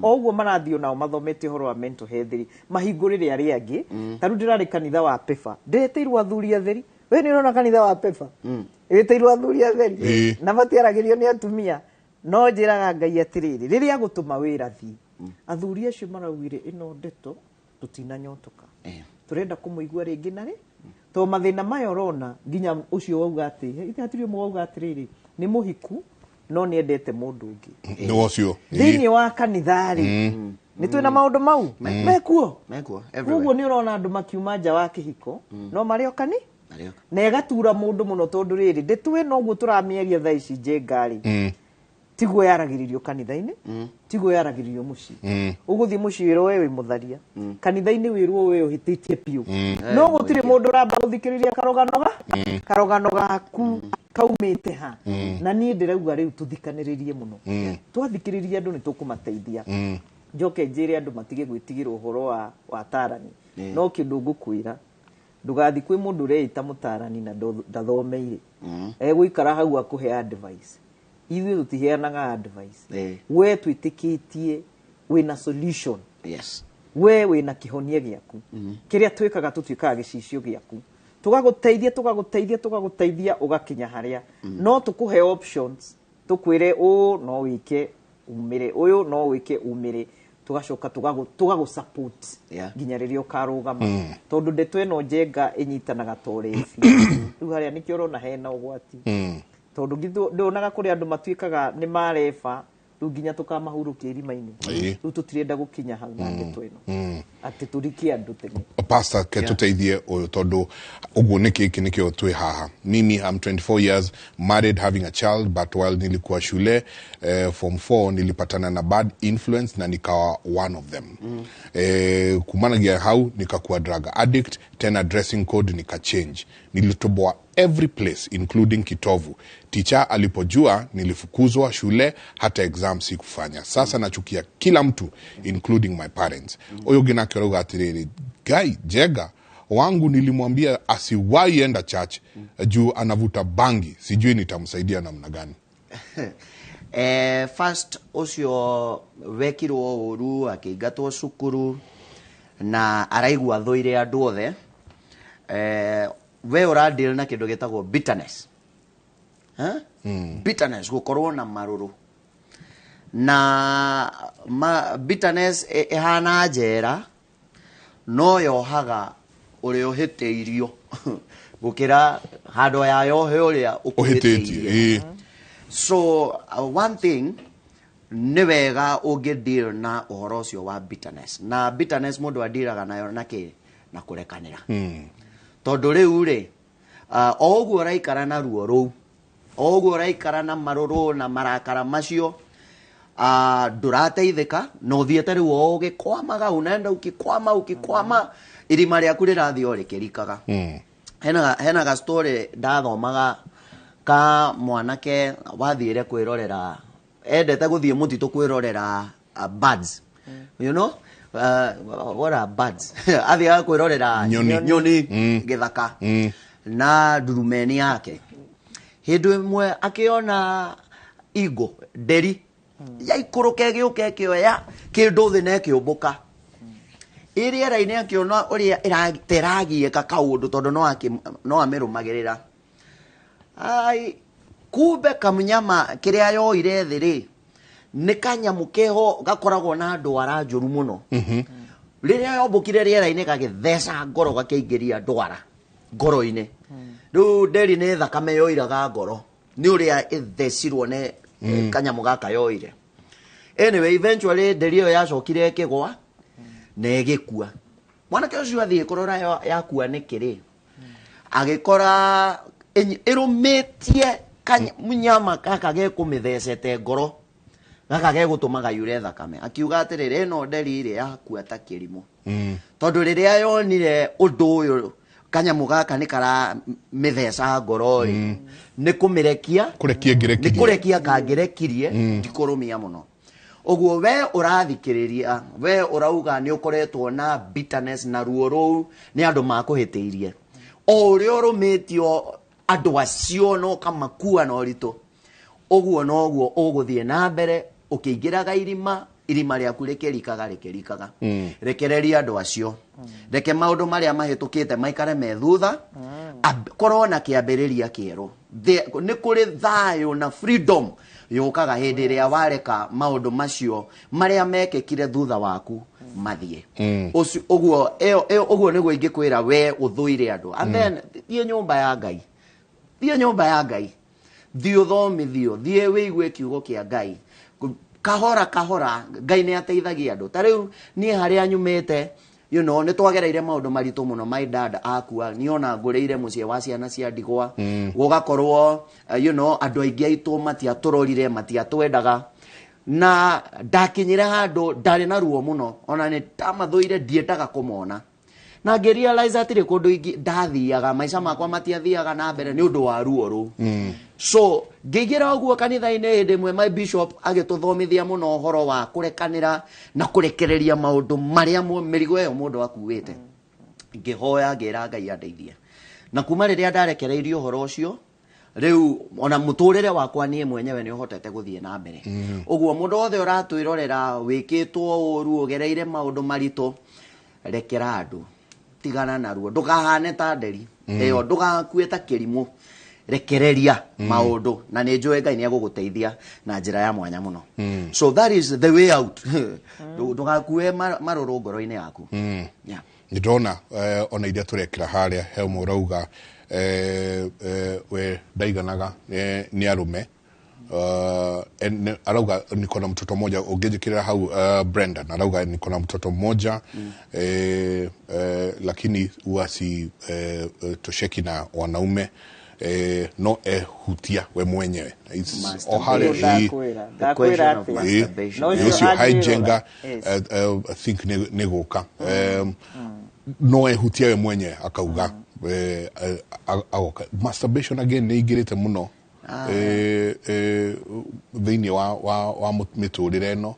O ũguo marathiĩ onao mathomete ũhoro wa mental health rĩ, mahingũrĩre arĩa angĩ. Ta rĩu ndĩrarĩ kanitha wa Pefa, ndĩretĩirwo athuri atheri. We nĩ ũrona kanitha wa Pefa ĩtĩirwo athuri atheri na matiaragĩrio nĩ atumia. No njĩraga Ngai atĩrĩrĩ, rĩrĩa agũtũma wĩra thiĩ, athuri acio maraugire ĩno ndeto tũtinanyotoka, tũrenda kũmũigua rĩngĩ na rĩ, to mathĩna maya ũrona nginya ũcio wauga atĩ hatirĩ ũmwe wauga atĩrĩrĩ nĩ mũhiku no nĩendete mũndũ ũngĩ nĩ ũcio thĩinĩ wa kanitha rĩ, nĩ twĩna maũndũ mau mekuo. Mekuo Koguo nĩ ũrona andũ makiuma nja wa kĩhiko no marĩ o kani na ĩgatura mũndũ mũno, tondũ rĩrĩ ndeto ĩno ũguo tũramĩaria thaa ici njenga rĩ, tiguo yaragĩrĩrio kanitha-inĩ, tiguo yaragĩrĩrio mũciĩ. Ũgũthiĩ mũciĩ wĩrwo we wĩ mũtharia, kanitha-inĩ wĩrwo we ũhĩtĩtie biũ, no gũtirĩ mũndũ ũramba gũthikĩrĩria karũgano gaku kaumĩte ha. Na niĩ ndĩrauga rĩu tũthikanĩrĩrie mũno, twathikĩrĩria andũ nĩ tũkũmateithia. Njoke njĩre andũ matige gwĩtigĩra ũhoro wa watarani, no kĩndũ ngũkwĩra, ndũgathiĩ kwĩ mũndũ ũreĩta mũtarani na ndathomeire, egũikara hau akũhe advice. Ithuĩ tũtiheanaga advice, we twĩtĩkĩtie wĩna solution. Yes. We wĩna kĩhonia gĩaku. Kĩrĩa twĩkaga tũtuĩkaga gĩcicio gĩaku, tũgagũteithia tũgagũteithia tũgagũteithia ũgakinya harĩa. No tũkũhe options, tũkwĩre ũũ no wĩke umĩre, ũyũ no wĩke umĩre, tũgacoka tũgagũ support nginya rĩrĩa ũkarũgama. Tondũ ndeto ĩno njenga ĩnyitanaga ta ũrebi. Rĩu harĩa nĩkĩo ũrona hena ũgwati, tondũ ndonaga kũrĩ andũ matuĩkaga nĩ mareba rĩu nginya tũkamahurũkia irima-inĩ. Rĩu tũtirenda gũkinya hau na ndeto ĩno atĩ tũrikie andũ tene. Pastor, ke tuteithie ũyũ tondũ ũguo nĩkĩ gĩkĩ nĩkĩo twĩ haha. Mimi I'm 24 years married, having a child, but while nilikuwa shule form 4 nilipatana na bad influence na nikawa one of them. Kumanagia hau nikakuwa drug addict, tena dressing code nika change. Nilitoboa every place including kitovu. Teacher alipojua nilifukuzwa shule, hata exam sikufanya. Sasa nachukia kila mtu including my parents. Ũyũ ũngĩ nake arauga atĩrĩrĩ, Ngai Njega wangu nilimwambia asiwahi enda church juu anavuta bangi, sijui nitamsaidia namna gani. First ũcio wekirwo ũru akĩingatwo cukuru na araigua thũire andũ othe. We ũradeal na kĩndũ gĩtagwo bitterness. Bitterness gũkorwo na marũrũ na bitterness ĩhana njera no yohaga ũrĩa ũhĩtĩirio gũkĩra handũ ya yohe ũrĩa ũkũhĩtĩirie. So one thing nĩ wega ũngĩ deal na ũhoro ũcio wa bitterness. Na bitterness mũndũ adiraga nayo na kĩ? Na kũrekanĩra. Tondũ rĩu rĩ, o ũguo ũraikara na ruo rũu, o ũguo ũraikara na marũrũ na marakara macio, ndũrateithĩka na ũthiĩte rĩu o ũgĩkwamaga, unaenda ũkĩkwama ũkĩkwama, irima rĩaku rĩrathiĩ o rĩkĩrikaga. Hena ga story ndathomaga ka mwanake wathiĩre kwĩrorera Endete gũthiĩ mũtitũ kwĩrorera birds. You know? What are birds? Athiaga kwĩrorera Nyoni. Nyoni gĩthaka na ndurumeni yake. Hĩndĩ ĩmwe akĩona eagle, nderi, yaikũrũka ĩgĩũka ĩkĩoya kĩndũ thĩ na ĩkĩũmbũka. Ĩ rĩera-inĩ akĩona ũrĩa ĩragiĩka kaũndũ tondũ no amĩrũmagĩrĩra. Ai, kumbe kamnyama kĩrĩa yoire thĩ rĩ, nĩ kanyamũ keho gakoragwo na ndwara njũru mũno. Rĩrĩa yombũkire rĩera-inĩ gagĩtheca ngoro gakĩingĩria ndwara ngoro-inĩ. Rĩu nderi nĩ thakame yoiraga ngoro nĩ ũrĩa ĩthecirwo nĩ kanyamũ gaka yoire. Anyway, eventually nderi ĩyo yacokire ĩkĩgwa na ĩgĩkua. Mwanake ũcio athiĩ kũrora yakua nĩkĩ rĩ, agĩkora ĩrũmĩtie kanyama gaka gekũmĩthecete ngoro, gaka gegũtũmaga yure thakame. Akiuga atĩrĩrĩ, ĩno nderi rĩ yakua ta kĩrimũ. Tondũ rĩrĩa yonire ũndũ ũyũ kanyamũ gaka nĩ karamĩtheca ngoro rĩ, nĩ kũmĩrekia, Kũrekia ĩngĩrekirie. nĩ kũrekia kangĩrekirie, ndikũrũmia mũno. Ũguo we ũrathikĩrĩria, we ũrauga nĩ ũkoretwo na bitterness na ruo rũu nĩ andũ makũhĩtĩirie. O ũrĩa ũrũmĩtio andũ acio na ũkamakua na ũritũ, ũguo noguo ũgũthiĩ na mbere ũkĩingĩraga irima, irima rĩaku rĩkĩrikaga rĩkĩrikaga. Rekereria andũ acio, reke maũndũ marĩa mahĩtũkĩte maikare me thutha, korwo na kĩambĩrĩria kĩerũ. Nĩ kũrĩ thayũ na freedom yũkaga hĩndĩ ĩrĩa wareka maũndũ macio marĩa mekĩkire thutha waku mathiĩ. Ũguo, ĩyo, ũguo nĩguo ingĩkwĩra we ũthũire andũ. And then thiĩ nyũmba ya Ngai, thiĩ nyũmba ya Ngai, thiĩ ũthomithio, thiĩ wĩigue kiugo kĩa Ngai. Kahora kahora Ngai nĩ ateithagia andũ. Ta rĩu niĩ harĩa nyumĩte, you know, nĩ twagereire maũndũ maritũ mũno. My dad akua, niĩ ona ngũrĩire mũciĩ wa ciana cia ndigwa. Gũgakorwo, you know, andũ aingĩ aitũ matiatũrorire, matiatwendaga. Na ndakinyire handũ ndarĩ na ruo mũno, ona nĩ ndamathũire, ndiendaga kũmona. Na ngĩ realize atĩrĩ kũndũ ingĩ ndathiaga, maica makwa matiathiaga na mbere nĩ ũndũ wa ruo rũu. So ngĩingĩra ũguo kanitha-inĩ hĩndĩ ĩmwe, my bishop agĩtũthomithia mũno ũhoro wa kũrekanĩra na kũrekereria maũndũ marĩa mĩrigo ĩyo mũndũ akuĩte. Ngĩhoya, ngĩra Ngai andeithie. Na kuma rĩrĩa ndarekereirie ũhoro ũcio, rĩu ona mũtũrĩre wakwa niĩ mwenyewe nĩ ũhotete gũthiĩ na mbere. Ũguo mũndũ wothe ũratwĩrorera wĩkĩtwo ũru, ũgereire maũndũ maritũ, rekera andũ, tigana naruo, ndũkahane ta nderi ĩyo, ndũgakue ta kĩrimũ, rekereria maũndũ, na nĩ njũĩ Ngai nĩ egũgũteithia na njĩra ya mwanya mũno. So that is the way out. Ndũgakue marũrũ ngoro-inĩ yaku. Yeah. Nĩ ndona ona iria tũrekĩra harĩa he ũmwe ũrauga we ndaiganaga nĩ arũme. Arauga niko na mtoto mmoja, ũngĩnjĩkĩrĩra hau Brendan arauga niko na mtoto mmoja lakini huwa si tosheki na wanaume no ehutia we mwenyewe. It's o harĩa Ndakwĩra, ndakwĩra of atĩa? masturbation. No ũcio ũcio anjĩrora. haijenga Yes. I think nĩ gũka no ehutia we mwenyewe akauga agoka masturbation again nĩ ingĩrĩte mũno thĩinĩ wa mĩtũrĩre ĩno,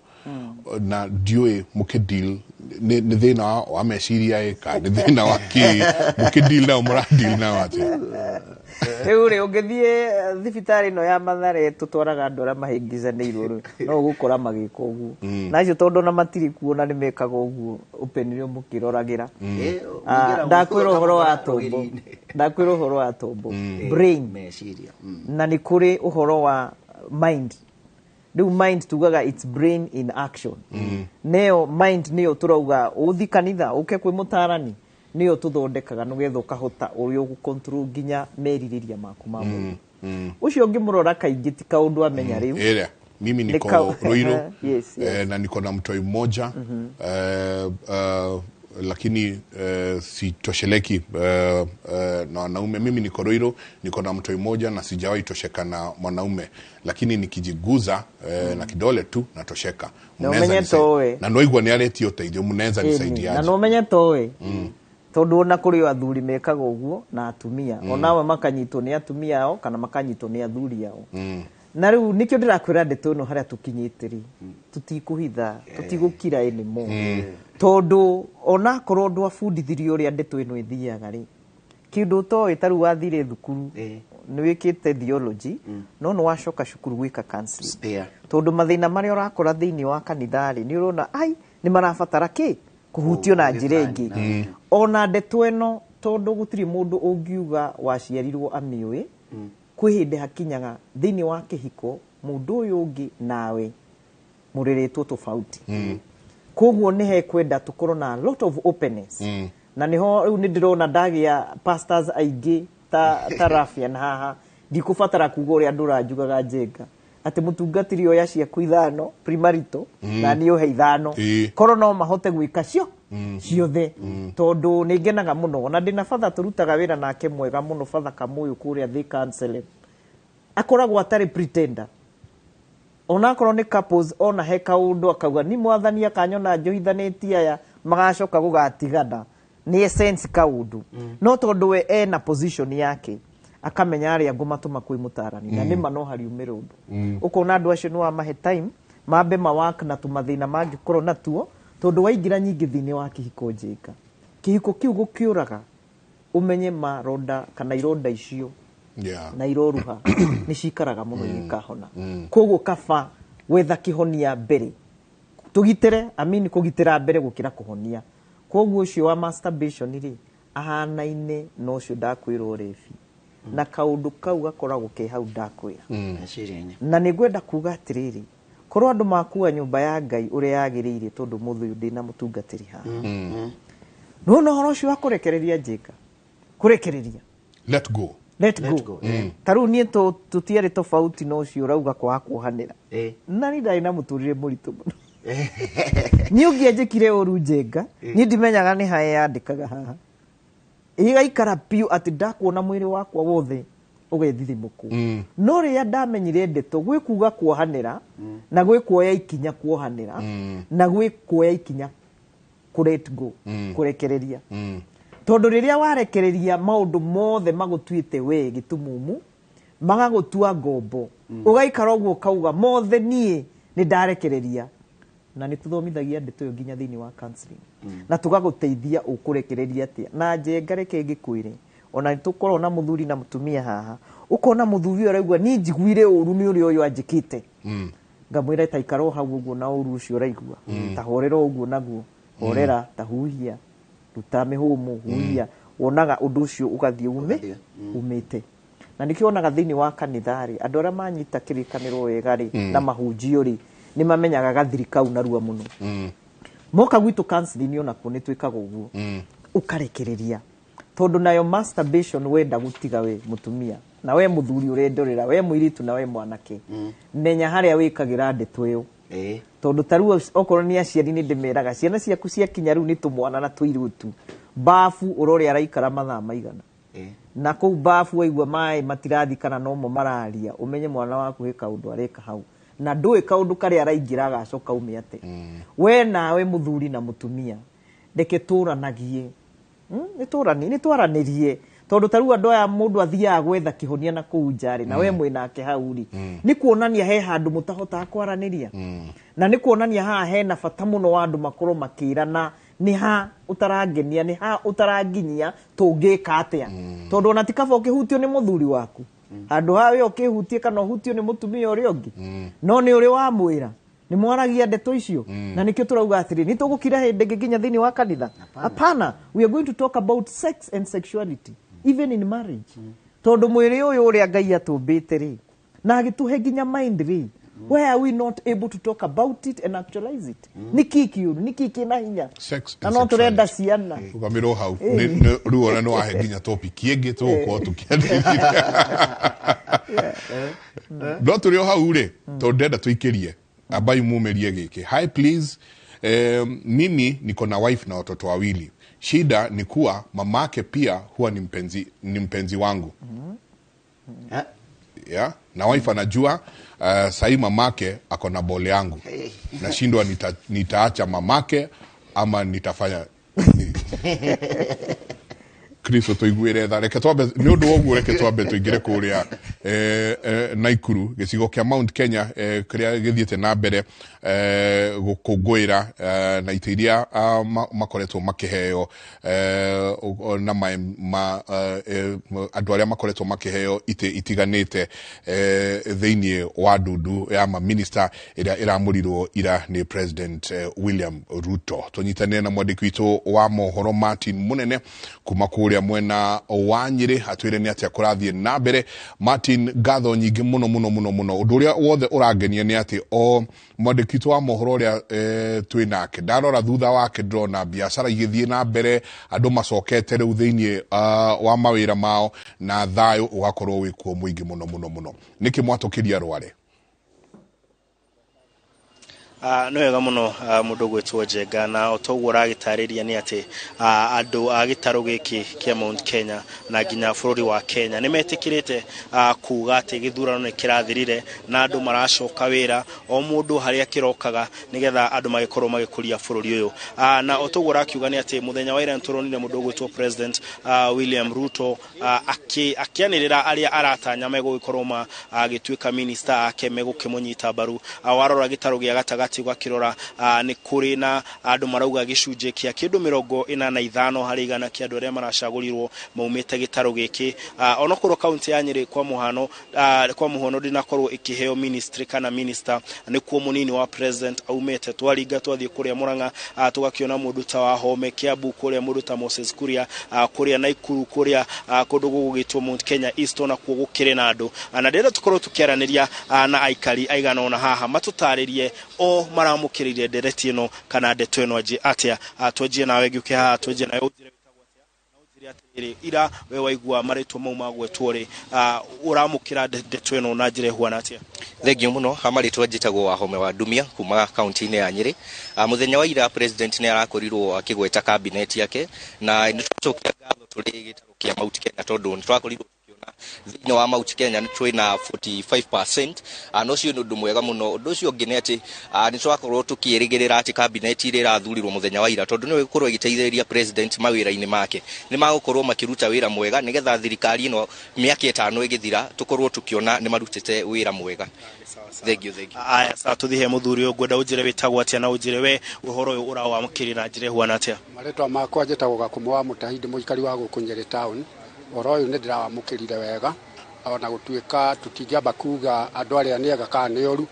na ndiũĩ mũkĩdeal nĩ thĩna wa meciria ĩ kana nĩ thĩna wa kĩ mũkĩdeal nao, mũradeal nao atĩa? Rĩu rĩ, ũngĩthiĩ thibitarĩ ĩno ya Mathare tũtwaraga andũ arĩa mahĩngĩcanĩirwo rĩ, no ũgũkora magĩka ũguo. Na acio tondũ ona matirĩ kuo na nĩ mekaga ũguo openly mũkĩroragĩra. Ũngĩra Ndakwĩra ũhoro wa gũkora tombo, rũgiri-inĩ. Ndakwĩra ũhoro wa tombo, brain. Meciria. Na nĩ kũrĩ ũhoro wa mind. Rĩu mind tugaga it's brain in action. Nĩyo mind, nĩyo tũrauga ũthi kanitha ũke kwĩ mũtarani, nĩyo tũthondekaga nĩgetha ũkahota ũrĩa ũgũcontrol nginya merirĩria maku ma mwĩrĩ. Ũcio ũngĩmũrora kaingĩ ti kaũndũ amenya rĩu. Ĩrĩa mimi niko Ruiru na niko na mtoi mmoja lakini sitosheleki na wanaume. Mimi niko Ruiru, niko na mtoi mmoja na sijawahi tosheka na mwanaume, lakini nikijiguza na kidole tu natosheka. Na Mnaweza umenye towe. Na noigua nĩ aretio ũteithio, mnaweza Ĩni, nisaidiaje? Na no ũmenye towe tondũ ona kũrĩ o athuri mekaga ũguo na atumia, ona amwe makanyitwo nĩ atumia ao kana makanyitwo nĩ athuri ao. Na rĩu nĩkĩo ndĩrakwĩra ndeto ĩno harĩa tũkinyĩte rĩ, tũtikũhitha, tũtigũkira anymore. Tondũ onakorwo ndwabundithirio ũrĩa ndeto ĩno ĩthiaga rĩ, kĩndũ ũtoĩ ta rĩu wathire thukuru nĩ wĩkĩte theology, no nĩ wacoka cukuru gwĩka counseling, tondũ mathĩna marĩa ũrakora thĩinĩ wa kanitha rĩ, nĩ ũrona ai nĩ marabatara kĩ kũhutio na njĩra ĩngĩ. Ona ndeto ĩno tondũ gũtirĩ mũndũ ũngiuga waciarirwo amĩũĩ, kwĩ hĩndĩ hakinyaga thĩinĩ wa kĩhiko mũndũ ũyũ ũngĩ nawe mũreretwo tofauti. Koguo nĩ hekwenda tũkorwo na a lot of openness. Na nĩho rĩu nĩ ndĩrona ndagĩa pastors aingĩ ta Rafian haha, ndikũbatara kuga ũrĩa andũ ranjugaga njenga atĩ mũtungatĩri oya ciaku 5 primarito na niĩ ũhe 5, korwo no mahote gwĩka cio ciothe. Tondũ nĩ ngenaga mũno ona ndĩna batha tũrutaga wĩra nake mwega mũno, batha Kamũyũ kũrĩa Thika Counseling, akoragwo atarĩ pretender. Onakorwo nĩ couples, ona he kaũndũ akauga ni mwathani akanyona njohithanĩtie aya magacoka gũgatigana, nĩ essence kaũndũ. No tondũ we ena position yake akamenya arĩa ngũmatũma kwĩ mũtarani, na nĩma no hariumĩre ũndũ. Ũkona andũ acio nĩ wamahe time mambe mawak na tũmathĩna mangĩkorwo natuo, tondũ waingĩra nyingĩ thĩinĩ wa kĩhiko njĩka, kĩhiko kĩu gũkĩũraga ũmenye maronda kana ironda icio na iroruha nĩ cikaraga mũno igĩkahona. Koguo kaba wetha kĩhonia mbere, tũgitĩre, amini kũgitĩra mbere gũkĩra kũhonia. Koguo ũcio wa masturbation rĩ ahanaine na ũcio ndakwĩra ũrebi, na kaũndũ kau gakoragwo ke hau ndakwĩra. Na nĩ ngwenda kuga atĩrĩrĩ, korwo andũ makua nyũmba ya Ngai ũrĩa yagĩrĩire, tondũ mũthĩ ũyũ ndĩna mũtungatĩri haha, nĩwona ũhoro ũcio wa kũrekereria njĩka, kũrekereria, let go, let go. Ta rĩu niĩ tũtiarĩ tofauti na ũcio ũrauga kwaga kuohanĩra, na niĩ ndarĩ na mũtũrĩre mũritũ mũno. Niĩ ũngĩanjĩkire ũru njenga, niĩ ndimenyaga nĩ hae yandĩkaga haha, ĩgaikara biũ atĩ ndakuona mwĩrĩ wakwa wothe ũgethithimũkwo. No rĩrĩa ndamenyire ndeto gwĩ kuga kuohanĩra, na gwĩ kuoya ikinya kuohanĩra, na gwĩ kuoya ikinya kũ let go, kũrekereria. Tondũ rĩrĩa warekereria maũndũ mothe magũtuĩte we gĩtumumu, magagũtua ngombo, ũgaikara ũguo ũkauga mothe niĩ nĩ ndarekereria. Na nĩ tũthomithagia ndeto ĩyo nginya thĩinĩ wa counseling, na tũgagũteithia ũkũrekereria atĩa. Na njenga reke ngĩkwĩre, ona nĩ tũkorwo na mũthuri na mũtumia haha, ũkona mũthuri ũyũ araigua niĩ njiguire ũru nĩ ũrĩa ũyũ anjĩkĩte, ngamwĩra ta ikara o hau ũguo na ũru ũcio ũraigua, ta horera ũguo naguo, horera, ta huhia, ruta mĩhũmũ, huhia, wonaga ũndũ ũcio ũgathiĩ umĩte. Na nĩkĩo wonaga thĩinĩ wa kanitha rĩ, andũ arĩa manyita kĩrĩkanĩro wega rĩ, na mahunjio rĩ, nĩ mamenyaga gathiri kau narua mũno. Moka gwitũ counseling onakuo nĩ twĩkaga ũguo, ũkarekereria. Tondũ nayo masturbation wenda gũtiga we mũtumia, na we mũthuri ũrendorera, we mũirĩtu na we mwanake, menya harĩa wĩkagĩra ndeto ĩyo. Tondũ ta rĩu okorwo nĩ aciari nĩ ndĩmeraga ciana ciaku ciakinya rĩu nĩ tũmwana na tũirĩtu, bafu ũrore araikara mathaa maigana, na kũu bafu waigua maĩ matirathi kana nomo mararia, ũmenye mwana waku he kaũndũ areka hau, na ndũĩ kaũndũ karĩa araingĩra agacoka ume atĩa. We nawe mũthuri na mũtumia, reke tũranagie, nĩ twaranĩrie, tondũ ta rĩu andũ aya mũndũ athiaga gwetha kĩhonia na kũu nja rĩ, na we mwĩnake hau rĩ, nĩ kuonania he handũ mũtahotaga kwaranĩria, na nĩ kuonania haha hena bata mũno wa andũ makorwo makĩrana nĩ ha ũtarangenia, nĩ ha ũtaranginyia, tũngĩka atĩa. Tondũ ona ti kaba ũkĩhutio nĩ mũthuri waku, handũ ha we ũkĩhutie kana ũhutio nĩ mũtumia ũrĩa ũngĩ, no nĩ ũrĩ wamwĩra, nĩ mwaragia ndeto icio. Na nĩkĩo tũrauga atĩrĩ, nĩ tũgũkira hĩndĩ ĩngĩ nginya thĩinĩ wa kanitha? Hapana, we are going to talk about sex and sexuality even in marriage. Tondũ mwĩrĩ ũyũ ũrĩa Ngai atũmbĩte rĩ, na agĩtũhe nginya mind rĩ, why are we not able to talk about it and actualize it? Nĩ kĩ kĩũru, nĩ kĩ kĩna hinya? Sex Na and no tũrenda sexuality. ciana. Rũgamĩrwo hau. Rĩu ona nĩ wahe nginya topic ĩngĩ tũgũkorwo tũkĩarĩrĩria. No tũrĩ o hau rĩ, tondũ ndĩrenda tũikĩrie ambai mumĩrie gĩkĩ. Hi please, mimi niko na wife na watoto wawili. Shida ni kuwa mamake pia huwa ni mpenzi wangu. Yeah? Na wife anajua, sahi mamake ako na bole yangu. Nashindwa nitaacha mamake ama nitafanya Kristo tuiguire tha. Reke twambe nĩ ũndũ wa ũguo, reke twambe tũingĩre kũrĩa Naikuru gĩcigo kĩa Mount Kenya kĩrĩa gĩthiĩte na mbere gũkũngũĩra na itĩ iria makoretwo makĩheo na andũ arĩa makoretwo makĩheo itĩ itiganĩte thĩinĩ wa ndundu ya maminista ĩrĩa ĩramũrirwo ira nĩ President William Ruto. Tũnyitanĩre na mwandĩki witũ wa mohoro Martin Munene kuma kũrĩa mwena wa Nyĩrĩ atwĩre nĩ atĩa kũrathiĩ na mbere. Martin, ngatho nyingĩ mũno mũno mũno mũno. Ũndũ ũrĩa wothe ũrangenia nĩ atĩ o mwandĩki witũ wa mohoro ũrĩa twĩ nake ndarora thutha wake ndĩrona biacara igĩthiĩ na mbere, andũ macokete rĩu thĩinĩ wa mawĩra mao na thayũ ũgakorwo wĩkuo mũingĩ mũno mũno mũno. Nĩkĩ mwatũkĩria rware? Nĩ wega mũno mũndũ gwĩtwo Njenga, na o toguo ũragĩtarĩria nĩ atĩ andũ a gĩtarũ gĩkĩ kĩa Mount Kenya na nginya bũrũri wa Kenya nĩ metĩkĩrĩte kuga atĩ gĩthurano nĩ kĩrathirire na andũ maracoka wĩra o mũndũ harĩa kĩrokaga nĩgetha andũ magĩkorwo magĩkũria bũrũri ũyũ. Na o toguo ũrakiuga nĩ atĩ mũthenya wa ira nĩtũronire mũndũ ũgwĩtwo President William Ruto akĩanĩrĩra arĩa aratanya megũgĩkorwo magĩtuĩka minister ake megũkĩmũnyita mbaru. Warora gĩtarũ gĩa gatagatĩ ũgakĩrora nĩ kũrĩ na andũ marauga gĩcunjĩ kĩa kĩndũ 45 harĩ igana kĩa andũ arĩa maracagũrirwo maumĩte gĩtarũ gĩkĩ. Onokorwo kaunti ya Nyĩrĩ kwa mũhano ndĩnakorwo ĩkĩheo ministry kana minister, nĩkuo mũnini wa president aumĩte. Twaringa twathiĩ kũrĩa Murang'a tũgakĩona mũndũ ta Wahome, Kiambu kũrĩa mũndũ ta Moses Kuria, kũrĩa Naikuru, kũrĩa kũndũ gũgũgĩtwo Mount Kenya East onakuo gũkĩrĩ na andũ. Na ndĩrenda tũkorwo tũkĩaranĩria na aikari aigana ũna haha matũtarĩrie o maramũkĩrĩire ndereti ĩno kana ndeto ĩno atĩa. Twanjie nawe ngĩũke haha, twanjie nawe ũnjĩre wĩtagwo atĩa na ũnjĩre atĩrĩrĩ, ira we waigua marĩtwa mau magwetwo rĩ, ũramũkĩra ndeto ĩno na njĩra ĩhuana atĩa? Thengiũ mũno. Ha marĩtwa njĩtagwo Wahome wa Ndumia kuma kaunti-inĩ ya Nyĩrĩ. Mũthenya wa ira president nĩ arakorirwo akĩgweta cabinet yake na nĩ twacokia ngatho tũrĩ gĩtarũ kĩa Mount Kenya tondũ nĩ twakorirwo thĩinĩ wa Mount Kenya nĩ twĩna 45%. Na ũcio nĩ ũndũ mwega mũno. Ũndũ ũcio ũngĩ nĩ atĩ nĩ twakorwo tũkĩĩrĩgĩrĩra atĩ cabinet ĩrĩa ĩrathurirwo mũthenya wa ira tondũ nĩyo ĩgũkorwo ĩgĩteithĩrĩria president mawĩra-inĩ make, nĩ magũkorwo makĩruta wĩra mwega nĩgetha thirikari ĩno mĩaka 5 ĩgĩthira tũkorwo tũkĩona nĩ marutĩte wĩra mwega. Thengiũ, thengiũ. Aya, sawa, tũthiĩ he mũthuri ũyũ ngwenda ũnjĩre wĩtagwo atĩa na ũnjĩre we ũhoro ũyũ ũrawamũkĩrĩra na njĩra ĩhuana atĩa? Marĩtwa makwa njĩtagwo Gakumo wa Mũtahi, ndĩ mũikari wa gũkũ Nyĩrĩ town. Ũhoro ũyũ nĩ ndĩrawamũkĩrire wega, ona gũtuĩka tũtingĩamba kuga andũ arĩa nĩ ega kana nĩ oru,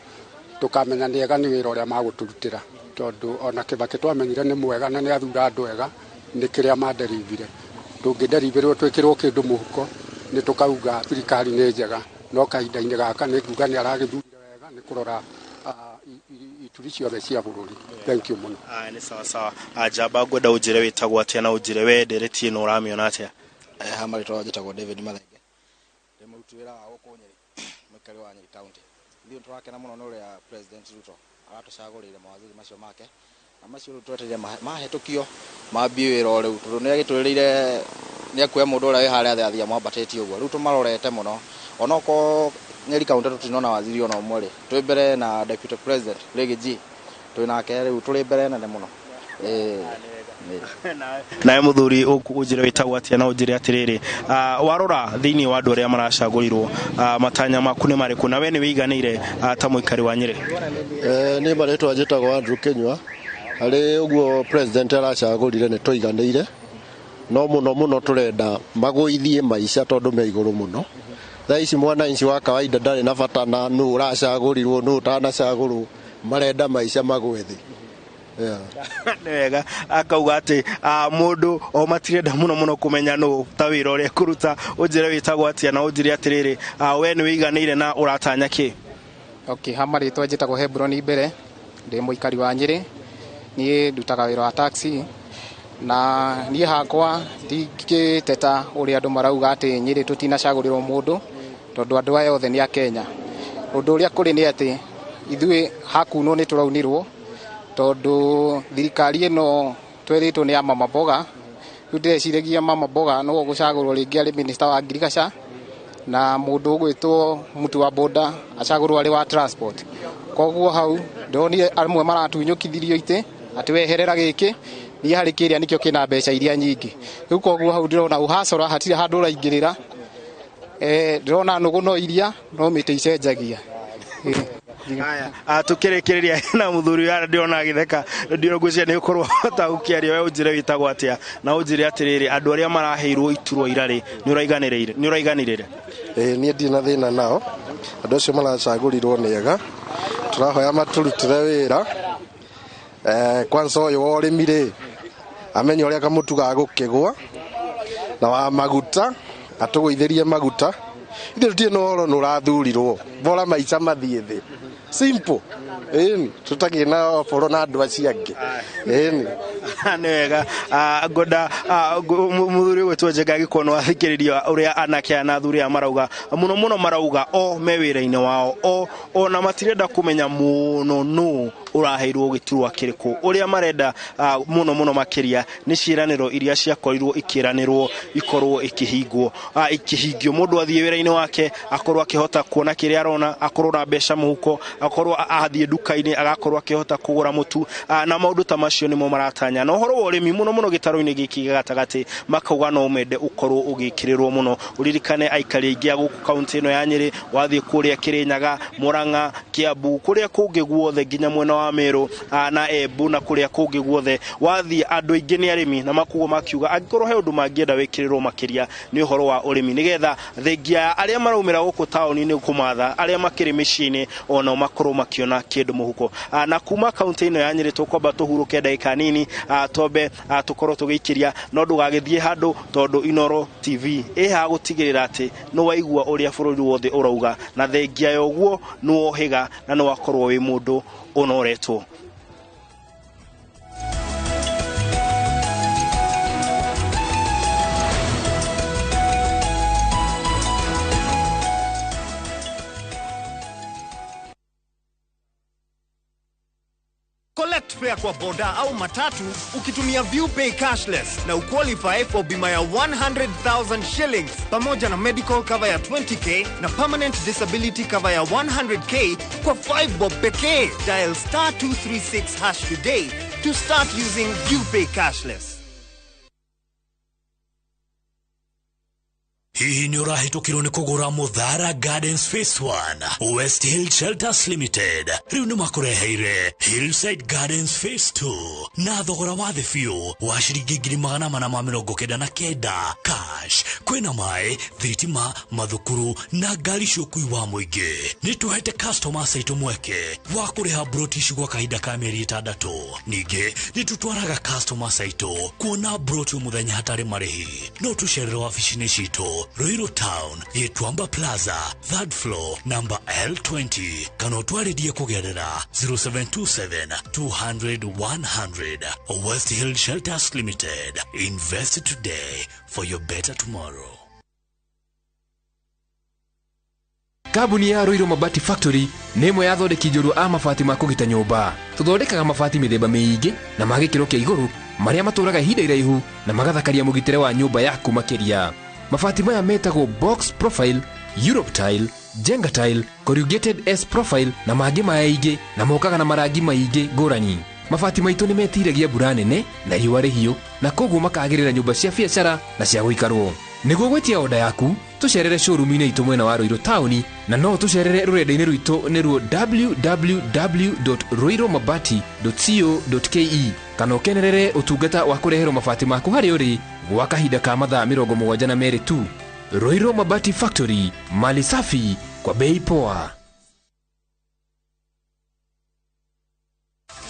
tũkamenya nĩ ega nĩ wĩra ũrĩa magũtũrutĩra, tondũ ona Kĩbakĩ twamenyire nĩ mwega na nĩ athura andũ ega, nĩ kĩrĩa manderivire. Tũngĩnderivĩrwo twĩkĩrwo kĩndũ mũhuko nĩ tũkauga thirikari nĩ njega, no kahinda-inĩ gaka nĩ nguga nĩ aragĩthurire wega nĩ kũrora ituri ciothe cia bũrũri. Thank you mũno. Nĩ sawa sawa. Njamba ngwenda ũnjĩre wĩtagwo atĩa na ũnjĩre we ndereti ĩno ũramĩona atĩa? Ha marĩtwa njĩtagwo David Mathenge, ndĩ mũruti wĩra wa gũkũ Nyĩrĩ, mũikari wa Nyĩrĩ county. Ithuĩ nĩtũrakena mũno nĩ ũrĩa President Ruto aratũcagũrĩire mawaziri macio make, na macio rĩu twetereire mahĩtũkio mambie wĩra o rĩu, tondũ nĩagĩtwĩrĩire nĩekuoya mũndũ ũrĩa wĩ harĩa thĩ athiĩ amwambatĩtie ũguo. Rĩu tũmarorete mũno, onokorwo Nyeri county tũtinona waziri ona ũmwe rĩ, twĩ mbere na Deputy President Riggy G, twĩ nake rĩu tũrĩ mbere nene mũno. Nawe mũthuri ũnjĩre wĩtagwo atĩa na ũnjĩre atĩrĩrĩ, warora thĩinĩ wa andũ arĩa maracagũrirwo, matanya maku nĩ marĩkũ na we nĩ wĩiganĩire ta mũikari wa Nyĩrĩ? Niĩ marĩtwa njĩtagwo Andrew Kĩnyua. Harĩ ũguo president aracagũrire nĩ tũiganĩire, no mũno mũno tũrenda magũithie maica tondũ me igũrũ mũno. Thaa ici mwananchi wa kawaida ndarĩ na bata na nũ ũracagũrirwo nũ ũtanacagũrwo, marenda maica magwe thĩ. Nĩ wega akauga atĩ mũndũ o matirenda mũno mũno kũmenya nũ ta wĩra ũrĩa ekũruta. Ũnjĩre wĩtagwo atĩa na ũnjĩre atĩrĩrĩ, we nĩ wĩiganĩire na ũratanya kĩ? Okay, ha marĩtwa njĩtagwo Hebron Mbere, ndĩ mũikari wa Nyĩrĩ. Niĩ ndutaga wĩra wa taxi na niĩ hakwa ndingĩteta ũrĩa andũ marauga atĩ Nyĩrĩ tũtinacagũrĩrwo mũndũ, tondũ andũ aya othe nĩ a Kenya. Ũndũ ũrĩa kũrĩ nĩ atĩ ithuĩ hakunwo nĩ tũraunirwo, tondũ thirikari ĩno twerĩtwo nĩ ya mama mboga. Rĩu ndĩreciragia mama mboga no gũcagũrwo rĩngĩ arĩ minister wa ngirigaca, na mũndũ ũgwĩtwo mũtu wa boda acagũrwo arĩ wa transport. Koguo hau ndonire amwe maratunyũkithirio itĩ atĩ weherera gĩkĩ thiĩ harĩ kĩrĩa nĩkĩo kĩna mbeca iria nyingĩ. Rĩu koguo hau ndĩrona ũhacora hatirĩ handũ ũraingĩrĩra. Ndĩrona nũgũ no iria no mĩtĩ icenjagia. Haya, tukĩrĩkĩrĩria na mũthuri ũyũ ndĩrona agĩtheka, ngwĩciria nĩ ũkorwo hota gũkĩaria. We ũnjĩre wĩtagwo atĩa na ũnjĩre atĩrĩrĩ, andũ arĩa maraheirwo iturwa ira-rĩ, nĩ ũraiganĩrĩire? Nĩ ũraiganĩrĩre? Ĩĩ, niĩ ndirĩ na thĩna nao. Andũ acio maracagũrirwo nĩ ega, tũrahoya matũrutĩre wĩra. Kwanza ũyũ wa ũrĩmi rĩ, amenye ũrĩa kamũtu gagũkĩgwa, na wa maguta atũgũithĩrie maguta. Ithuĩ tũtirĩ na ũhoro nĩ ũrathurirwo, bora maica mathiĩ thĩ, simple. Ĩni tũtakĩrĩ na ũhoro na andũ acio angĩ. Ĩni. Nĩ wega. Ngwenda mũthuri ũgwĩtwo Njenga, angĩkorwo nĩ wathikĩrĩria ũrĩa anake aya na athuri aya marauga, mũno mũno marauga o me wĩra-inĩ wao, o ona matirenda kũmenya mũno nũ ũraheirwo gĩturwa kĩrĩkũ. Ũrĩa marenda mũno mũno makĩria nĩ ciĩranĩro iria ciakorirwo ikĩranĩrwo ikorwo ikĩhingwo, ikĩhingio. Mũndũ athiĩ wĩra-inĩ wake akorwo akĩhota kuona kĩrĩa arona, akorwo na mbeca mũhuko, akorwo athiĩ nduka-inĩ agakorwo akĩhota kũgũra mũtu, na maũndũ ta macio nĩmo maratanya. Na ũhoro wa ũrĩmi mũno mũno gĩtarũ-inĩ gĩkĩ gĩa gatagatĩ, makauga no mende ũkorwo ũgĩkĩrĩrwo mũno. Ũririkane aikari aingĩ a gũkũ kaunti ĩno ya Nyĩrĩ, wathiĩ kũrĩa Kĩrĩnyaga, Murang'a, Kiambu, kũrĩa kũngĩ guothe nginya mwena wa Meru na Embu na kũrĩa kũngĩ guothe wathiĩ, andũ aingĩ nĩ arĩmi, na makuo makiuga angĩkorwo he ũndũ mangĩenda wĩkĩrĩrwo makĩria nĩ ũhoro wa ũrĩmi, nĩgetha thengia ya arĩa maraumĩra gũkũ taũni-inĩ kũmatha, arĩa makĩrĩ mĩciĩ-inĩ onao makorwo makĩona kĩndũ mũhuko. Na kuma kaunti ĩno ya Nyĩrĩ tũkwamba tũhurũke ndagĩka nini, twambe tũkorwo tũgĩikĩria, no ndũgagĩthiĩ handũ tondũ Inooro TV ĩhaha gũtigĩrĩra atĩ nĩ waigua ũrĩa bũrũri wothe ũrauga, na thengia ya ũguo nĩ wohĩga na nĩ wakorwo wĩ mũndũ ũnoretwo. Collect fare kwa boda au matatu ukitumia ViewPay cashless na uqualify for bima ya 100,000 shillings pamoja na medical cover ya 20K na permanent disability cover ya 100K kwa 5 bob pekee. Dial star 236 hash today to start using ViewPay cashless. Hihi nĩ ũrahĩtũkĩrwo nĩ kũgũra Muthara Gardens Phase 1? West Hill Shelters Limited rĩu nĩ makũreheire Hillside Gardens Phase 2 na thogora wa thĩ biũ wa ciringi 499,000 cash. Kwĩna maĩ, thitima, mathukuru na ngari cia ũkui wa mũingĩ. Nĩ tũhete customers aitũ mweke wa kũrĩha broti ici gwa kahinda ka mĩeri 6. Ningĩ nĩ tũtwaraga customers aitũ kuona broti mũthenya hatarĩ marĩhi. No tũcerere wabici-inĩ citũ Ruiru Town, Gĩtuamba Plaza, 3rd floor, number L20, kana ũtwarĩrie kũgerera 0727 200 100. West Hill Shelters Limited. Invest today for your better tomorrow. Kambuni ya Ruiru Mabati Factory nĩ ĩmwe ya athondeki njorua a mabati ma kũgita nyũmba. Tũthondekaga mabati mĩthemba mĩingĩ na ma gĩkĩro kĩa igũrũ marĩa matũraga ihinda iraihu na magathakaria mũgitĩre wa nyũmba yaku makĩria. Mabati maya metagwo box profile, Europe tile, Jenga tile, corrugated S profile na mangĩ maingĩ, na mokaga na marangi maingĩ ngũrani. Mabati maitũ nĩ metiragia mbura nene na riũa rĩhiũ, na koguo makagĩrĩra nyũmba cia biacara na cia gũikarwo. Nĩguo gwĩtia oda yaku, tũcerere showroom-inĩ itũ mwena wa Ruiru taũni, na no tũcerere rũrenda-inĩ rwitũ nĩruo www.ruirumabati.co.ke, kana ũkenerere ũtungata wa kũreherwo mabati maku harĩa ũrĩ gwa kahinda ka mathaa 72 tu. Ruiru Mabati Factory, mali safi kwa bei poa.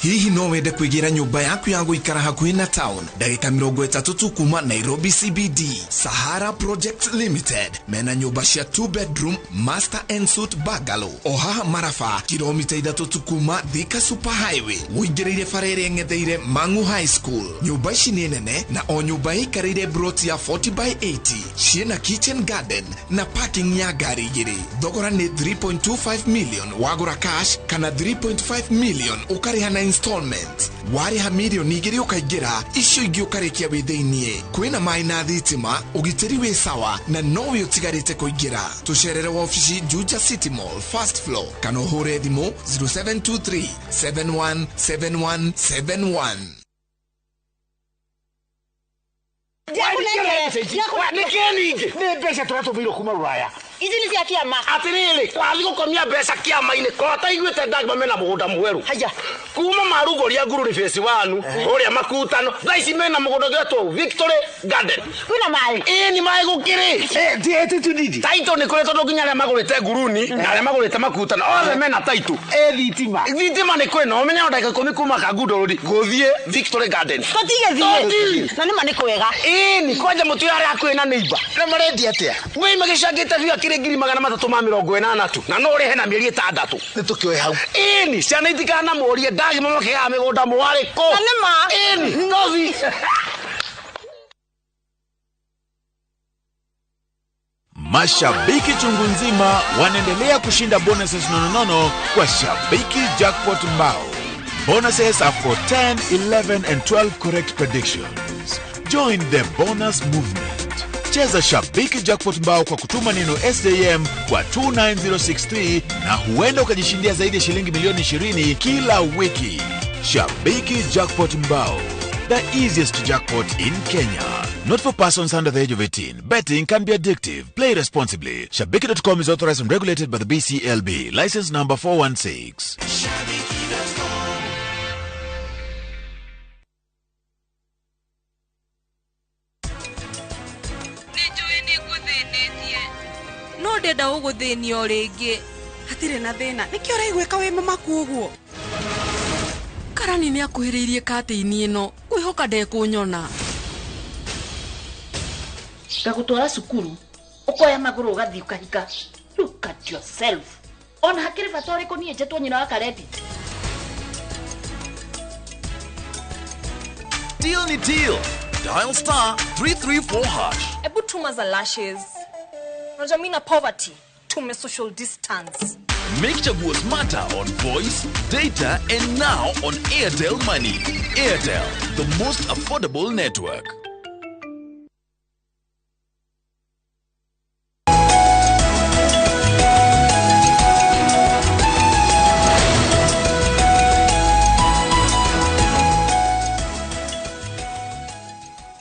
Hihi no wende kwĩgĩra nyũmba yaku ya gũikara hakuhĩ na town, ndagĩka 30 tu kuma Nairobi CBD? Sahara Project Limited mena nyũmba cia 2 bedroom master and suite bungalow o haha Maraba, kilomita 3 tu kuma Thika Super Highway, ũingĩrĩire bara ĩrĩa ĩng'etheire Mangu High School. Nyũmba ici nĩ nene na o nyũmba ĩikarĩire broti ya 40 by 80, ciĩna kitchen garden na parking ya ngari igĩrĩ. Thogora nĩ 3.25 million wagũra cash, kana 3.5 million ũkarĩha na installment. Warĩha mirioni 2 ũkaingĩra, icio ingĩ ũkarĩkia wĩ thĩiniĩ. Kwĩna maĩ na thitima, ũgitĩri wĩ sawa, na no wĩ ũtigarĩte kũingĩra. Tũcerere wabici Juja City Mall first floor, kana ũhũre thimũ 0723 717171. Ndakũnengere. Nĩ kĩ ningĩ? Nĩ mbeca tũratũmĩirwo kuma Rũraya. Ici nĩ cia kĩama. Atĩrĩrĩ, wathiĩ gũkomia mbeca kĩama-inĩ korwo taiguĩte ndagima mena mũgũnda mwerũ. Haya. Kuma marugũria ngururi phase 1 kũrĩa makutano thaa ici mena mũgũnda ũgetwo Victory Garden. Kwĩna maĩ? Ĩĩ nĩ maĩ gũkĩrĩ. Taitũ nĩ kũrĩ tondũ nginya arĩa magũrĩte nguruni na arĩa magũrĩte makutano othe mena taitũ. Thitima. Thitima nĩ kwĩ na ũmenye ndagĩka 10 kuma Kangundo Road gũthiĩ Victory Garden. Tũtigĩthiĩ. Na nĩma nĩ kwega. Ĩĩ nĩ kwanja mũtwe harĩa hakuhĩ na neighbor. Na marendia atĩa? Wĩ magĩcangĩte biũ akĩrĩ 380,000 tu na no ũrĩhe na mĩeri 6. Nĩ tũkĩoe hau. Ĩni ciana itikanamũrie ndagima makĩgaga mĩgũnda mwarĩ kũ. Na nĩma. Ĩni nothi. Mashabiki chungu nzima wanaendelea kushinda bonuses nononono kwa Shabiki Jackpot Mbao. Bonuses are for 10, 11 and 12 correct predictions. Join the bonus movement. Cheza Shabiki Jackpot Mbao kwa kutuma neno SJM kwa 29063 na huenda ukajishindia zaidi ya shilingi milioni 20 kila wiki. Shabiki Jackpot Mbao, the easiest jackpot in Kenya. Not for persons under the age of 18. Betting can be addictive. Play responsibly. Shabiki.com is authorized and regulated by the BCLB. License number 416. No ndenda ũgũthĩnio rĩngĩ. Hatirĩ na thĩna. Nĩkĩo ũraiguĩka wĩ mũmaku ũguo? Karani nĩ akuhĩrĩirie katĩini ĩno. Ngwĩhoka ndekũnyona. Ngagũtwara cukuru ũkoya magũrũ ũgathiĩ ũkahika. Look at yourself. Ona hakĩrĩ bata ũrĩkũ niĩ njetwo nyina wa Karendi? Deal ni deal. Dial star 334 hash. Ebu tuma za lashes. Unajua mimi na poverty. Tume social distance. Make Chaguo smarter on voice, data, and now on Airtel Money. Airtel, the most affordable network.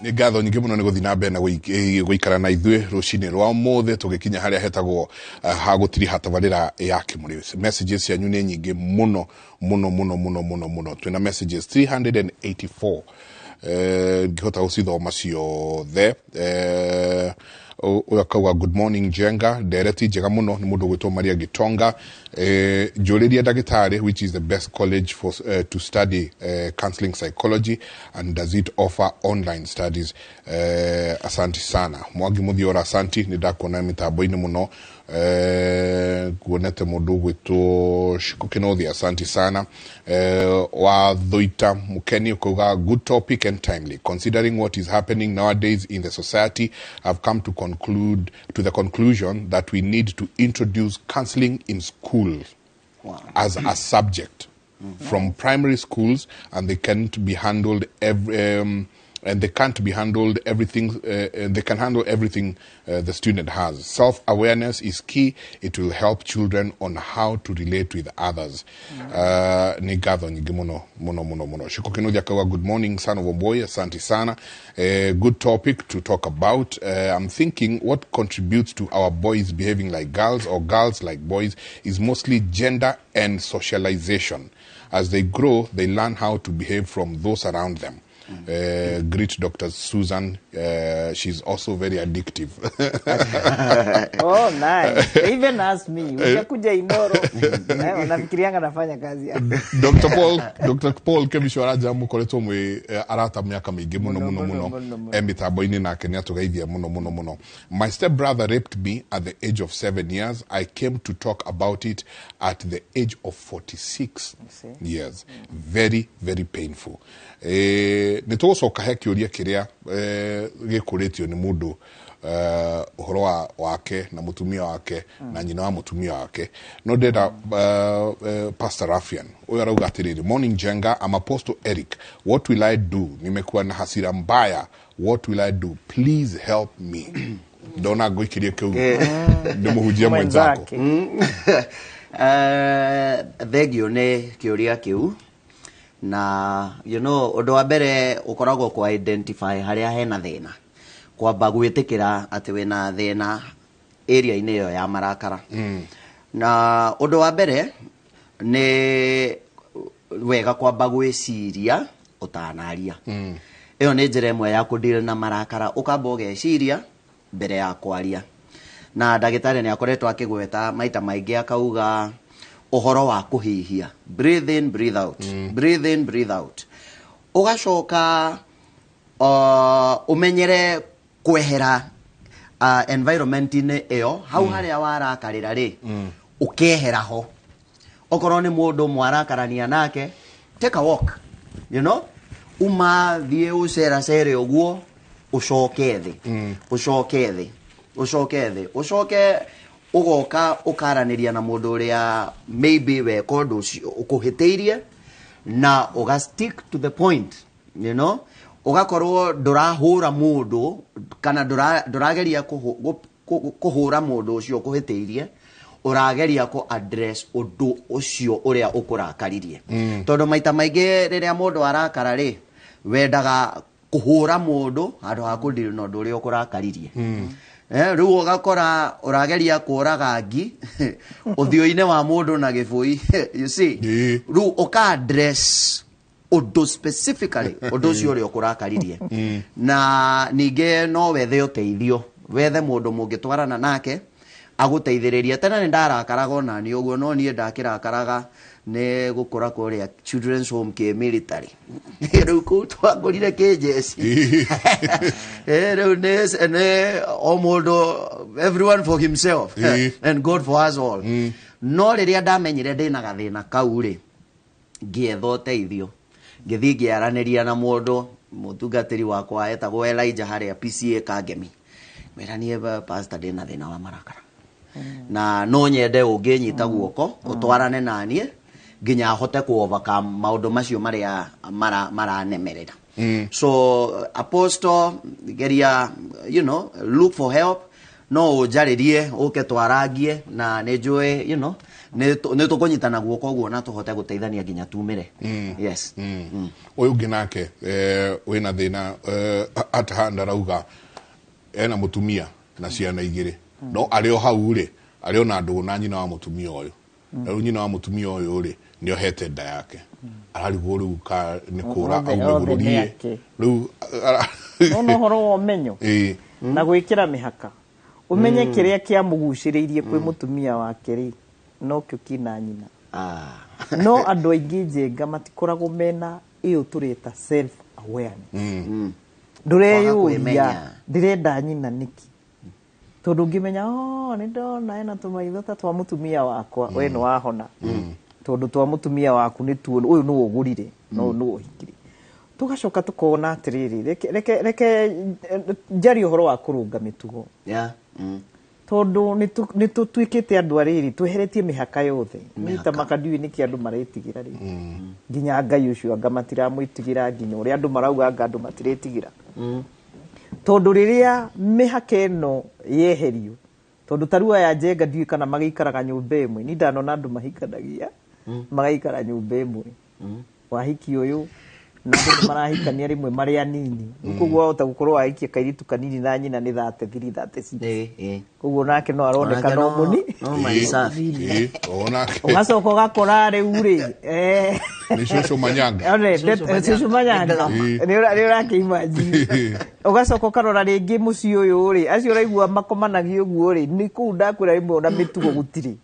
Nĩ ngatho nyingĩ mũno nĩ gũthiĩ na mbere na gũikara na ithuĩ rũcinĩ rwa ũmũthĩ tũgĩkinya harĩa hetagwo ha gũtiriha tabarĩra ya Kĩmũrĩ. Messages cianyu nĩ nyingĩ mũno mũno mũno mũno mũno mũno. Twĩna messages 384 ngĩhota gũcithoma ciothe. Ũyũ akauga good morning Njenga, ndereti njega mũno nĩ mũndũ ũgwĩtwo Maria Gitonga. Njũrĩrie ndagĩtarĩ which is the best college for to study counseling psychology and does it offer online studies? Asanti sana Mwangi Muthiora, asanti nĩ ndakuona mĩtambo-inĩ mũno. Kuonete mũndũ ũgwĩtwo Shiko Kinothi, asanti sana. Wa Thuita Mukeni ukauga good topic and timely considering what is happening nowadays in the society. I've come to conclude to the conclusion that we need to introduce counseling in school. Wow. As a subject from primary schools, and they can't be handled every and they can't be handled everything. They can handle everything the student has. Self-awareness is key. It will help children on how to relate with others. Nĩ ngatho nyingĩ mũno mũno mũno mũno. Shiko Kinothi akauga good morning son of Omboy, asante sana. Good topic to talk about. I'm thinking what contributes to our boys behaving like girls or girls like boys is mostly gender and socialization. As they grow, they learn how to behave from those around them. Greet Dr. Susan. She's also very addictive. Oh, nice. They even asked me, utakuja Inoro? Wanafikirianga nafanya kazi hapa. Dr. Paul Kemishwaraja mukoretwo mwi arata miaka mingi muno muno muno mitambo-inĩ nake nĩ atũgeithia muno muno muno. My step brother raped me at the age of 7 years. I came to talk about it at the age of 46 years. Very, very painful. Nĩ tũgũcoka he kĩũria kĩrĩa gĩkũrĩtio nĩ mũndũ ũhoro wake na mũtumia wake na nyina wa mũtumia wake. No ndĩrenda Pastor Rafian ũyũ arauga atĩrĩrĩ, morning Jenga, I'm Apostle Eric. What will I do? Nimekuwa na hasira mbaya. What will I do? Please help me. Ndona ngũikĩrie kĩu nĩ mũhunjia mwenzako. Thengio nĩ kĩũria kĩu. Na you know ũndũ wa mbere ũkoragwo ku identify harĩa hena thĩna. Kwamba gwĩtĩkĩra atĩ wĩna thĩna area-inĩ ĩyo ya marakara. Na ũndũ wa mbere nĩ wega kwamba gwĩciria ũtanaria. Ĩyo nĩ njĩra ĩmwe ya kũdeal na marakara, ũkamba ũgeciria mbere ya kwaria. Na ndagĩtarĩ nĩ akoretwo akĩgweta maita maingĩ akauga ũhoro wa kũhihia, breathe in, breathe out, breathe in, breathe out. Ũgacoka ũmenyere kwehera environment-inĩ ĩyo hau harĩa warakarĩra rĩ, ũkehera ho. Okorwo nĩ mũndũ mwarakarania nake, take a walk, you know, uma thiĩ ũceracere ũguo, ũcoke thĩ, ũcoke thĩ, ũcoke thĩ, ũcoke ũgoka ũkaranĩria na mũndũ ũrĩa maybe weka ũndũ ũcio ũkũhĩtĩirie, na ũga stick to the point, you know, ũgakorwo ndũrahũra mũndũ kana ndũrageria kũhũra mũndũ ũcio ũkũhĩtĩirie, ũrageria kũ address ũndũ ũcio ũrĩa ũkũrakaririe. Tondũ maita maingĩ rĩrĩa mũndũ arakara rĩ, wendaga kũhũra mũndũ handũ ha kũdeal na ũndũ ũrĩa ũkũrakaririe. Rĩu ũgakora ũrageria kũraga ngi ũthiũ-inĩ wa mũndũ na gĩbũi, you see. Rĩu ũka address ũndũ specifically ũndũ ũcio ũrĩa ũkũrakaririe. Na ningĩ no wethe ũteithio, wethe mũndũ mũngĩtwarana nake agũteithĩrĩrie. Tene nĩ ndarakaraga ona niĩ ũguo, no niĩ ndakĩrakaraga nĩ gũkũra kũrĩa children's home kĩ military. Rĩu kũu twakũrire kĩnjeci. Rĩu nĩ o mũndũ, everyone for himself and God for us all. No rĩrĩa ndamenyire ndĩna gathĩna kau rĩ, ngĩetha ũteithio, ngĩthiĩ ngĩaranĩria na mũndũ mũtungatĩri wakwa etagwo Elijah harĩa PCA Kangemi. Mwĩra niĩ pastor ndĩna thĩna wa marakara na no nyende ũngĩnyita guoko ũtwarane na niĩ nginya hote kũ overcome maũndũ macio marĩa maranemerera. So apostle, geria, you know, look for help, no ũnjarĩrie ũke twarangie na nĩ njũĩ, you know, nĩ tũkũnyitana guoko ũguo na tũhote gũteithania nginya tumĩre. Yes. Ũyũ ũngĩ nake wĩna thĩna at hand arauga ena mũtumia na ciana igĩrĩ, no arĩ o hau rĩ, arĩ ona ndũgũ na nyina wa mũtumia ũyũ. Na rĩu nyina wa mũtumia ũyũ rĩ, nĩ ohete nda yake, ararigwo rĩu ka nĩ kũra aume bũrũri rĩu. Nona ũhoro wa ũmenyo na gwĩkĩra mĩhaka, ũmenye kĩrĩa kĩamũgucĩrĩirie kwĩ mũtumia wake rĩ, nokĩo kĩna nyina. No andũ aingĩ njenga matikoragwo mena ĩyo tũreta self awareness. Ndũreyũria ndĩrenda nyina nĩkĩ, tondũ ũngĩmenya nĩ ndona ena tũmaitho ta twa mũtumia wakwa, we nĩ wahona, tondũ twa mũtumia waku nĩ tuo, ũyũ nĩwe ũgũrire na ũyũ nĩwe ũhikire. Tũgacoka tũkona atĩrĩrĩ, reke njarie ũhoro wa kũrũnga mĩtugo. Tondũ nĩ tũtuĩkĩte andũ arĩrĩ tweheretie mĩhaka yothe. Niĩ ta maka ndiũĩ nĩkĩ andũ maretigĩra rĩ, nginya Ngai ũcio anga matiramwĩtigĩra, nginya ũrĩa andũ marauga anga andũ matiretigĩra. Tondũ rĩrĩa mĩhaka ĩno yeherio, tondũ ta rĩu aya njenga ndiũĩ kana magĩikaraga nyũmba ĩmwe, niĩ ndanona andũ mahikanagia magaikara nyũmba ĩmwe, wahiki ũyũ na andũ marahikania rĩmwe marĩ anini, koguo wahota gũkorwo wahikia kairĩtu kanini na nyina nĩ 33 36, koguo nake no aroneka no mũni, ũgacoka ũgakora rĩu rĩ nĩ cũcũ manyanga, cũcũ manyanga nĩ ũrakĩimagine. Ũgacoka ũkarora rĩngĩ mũciĩ ũyũ rĩ, acio ũraigua makomanagia ũguo rĩ, nĩ kũu ndakwĩra rĩmwe ona mĩtugo gũtirĩ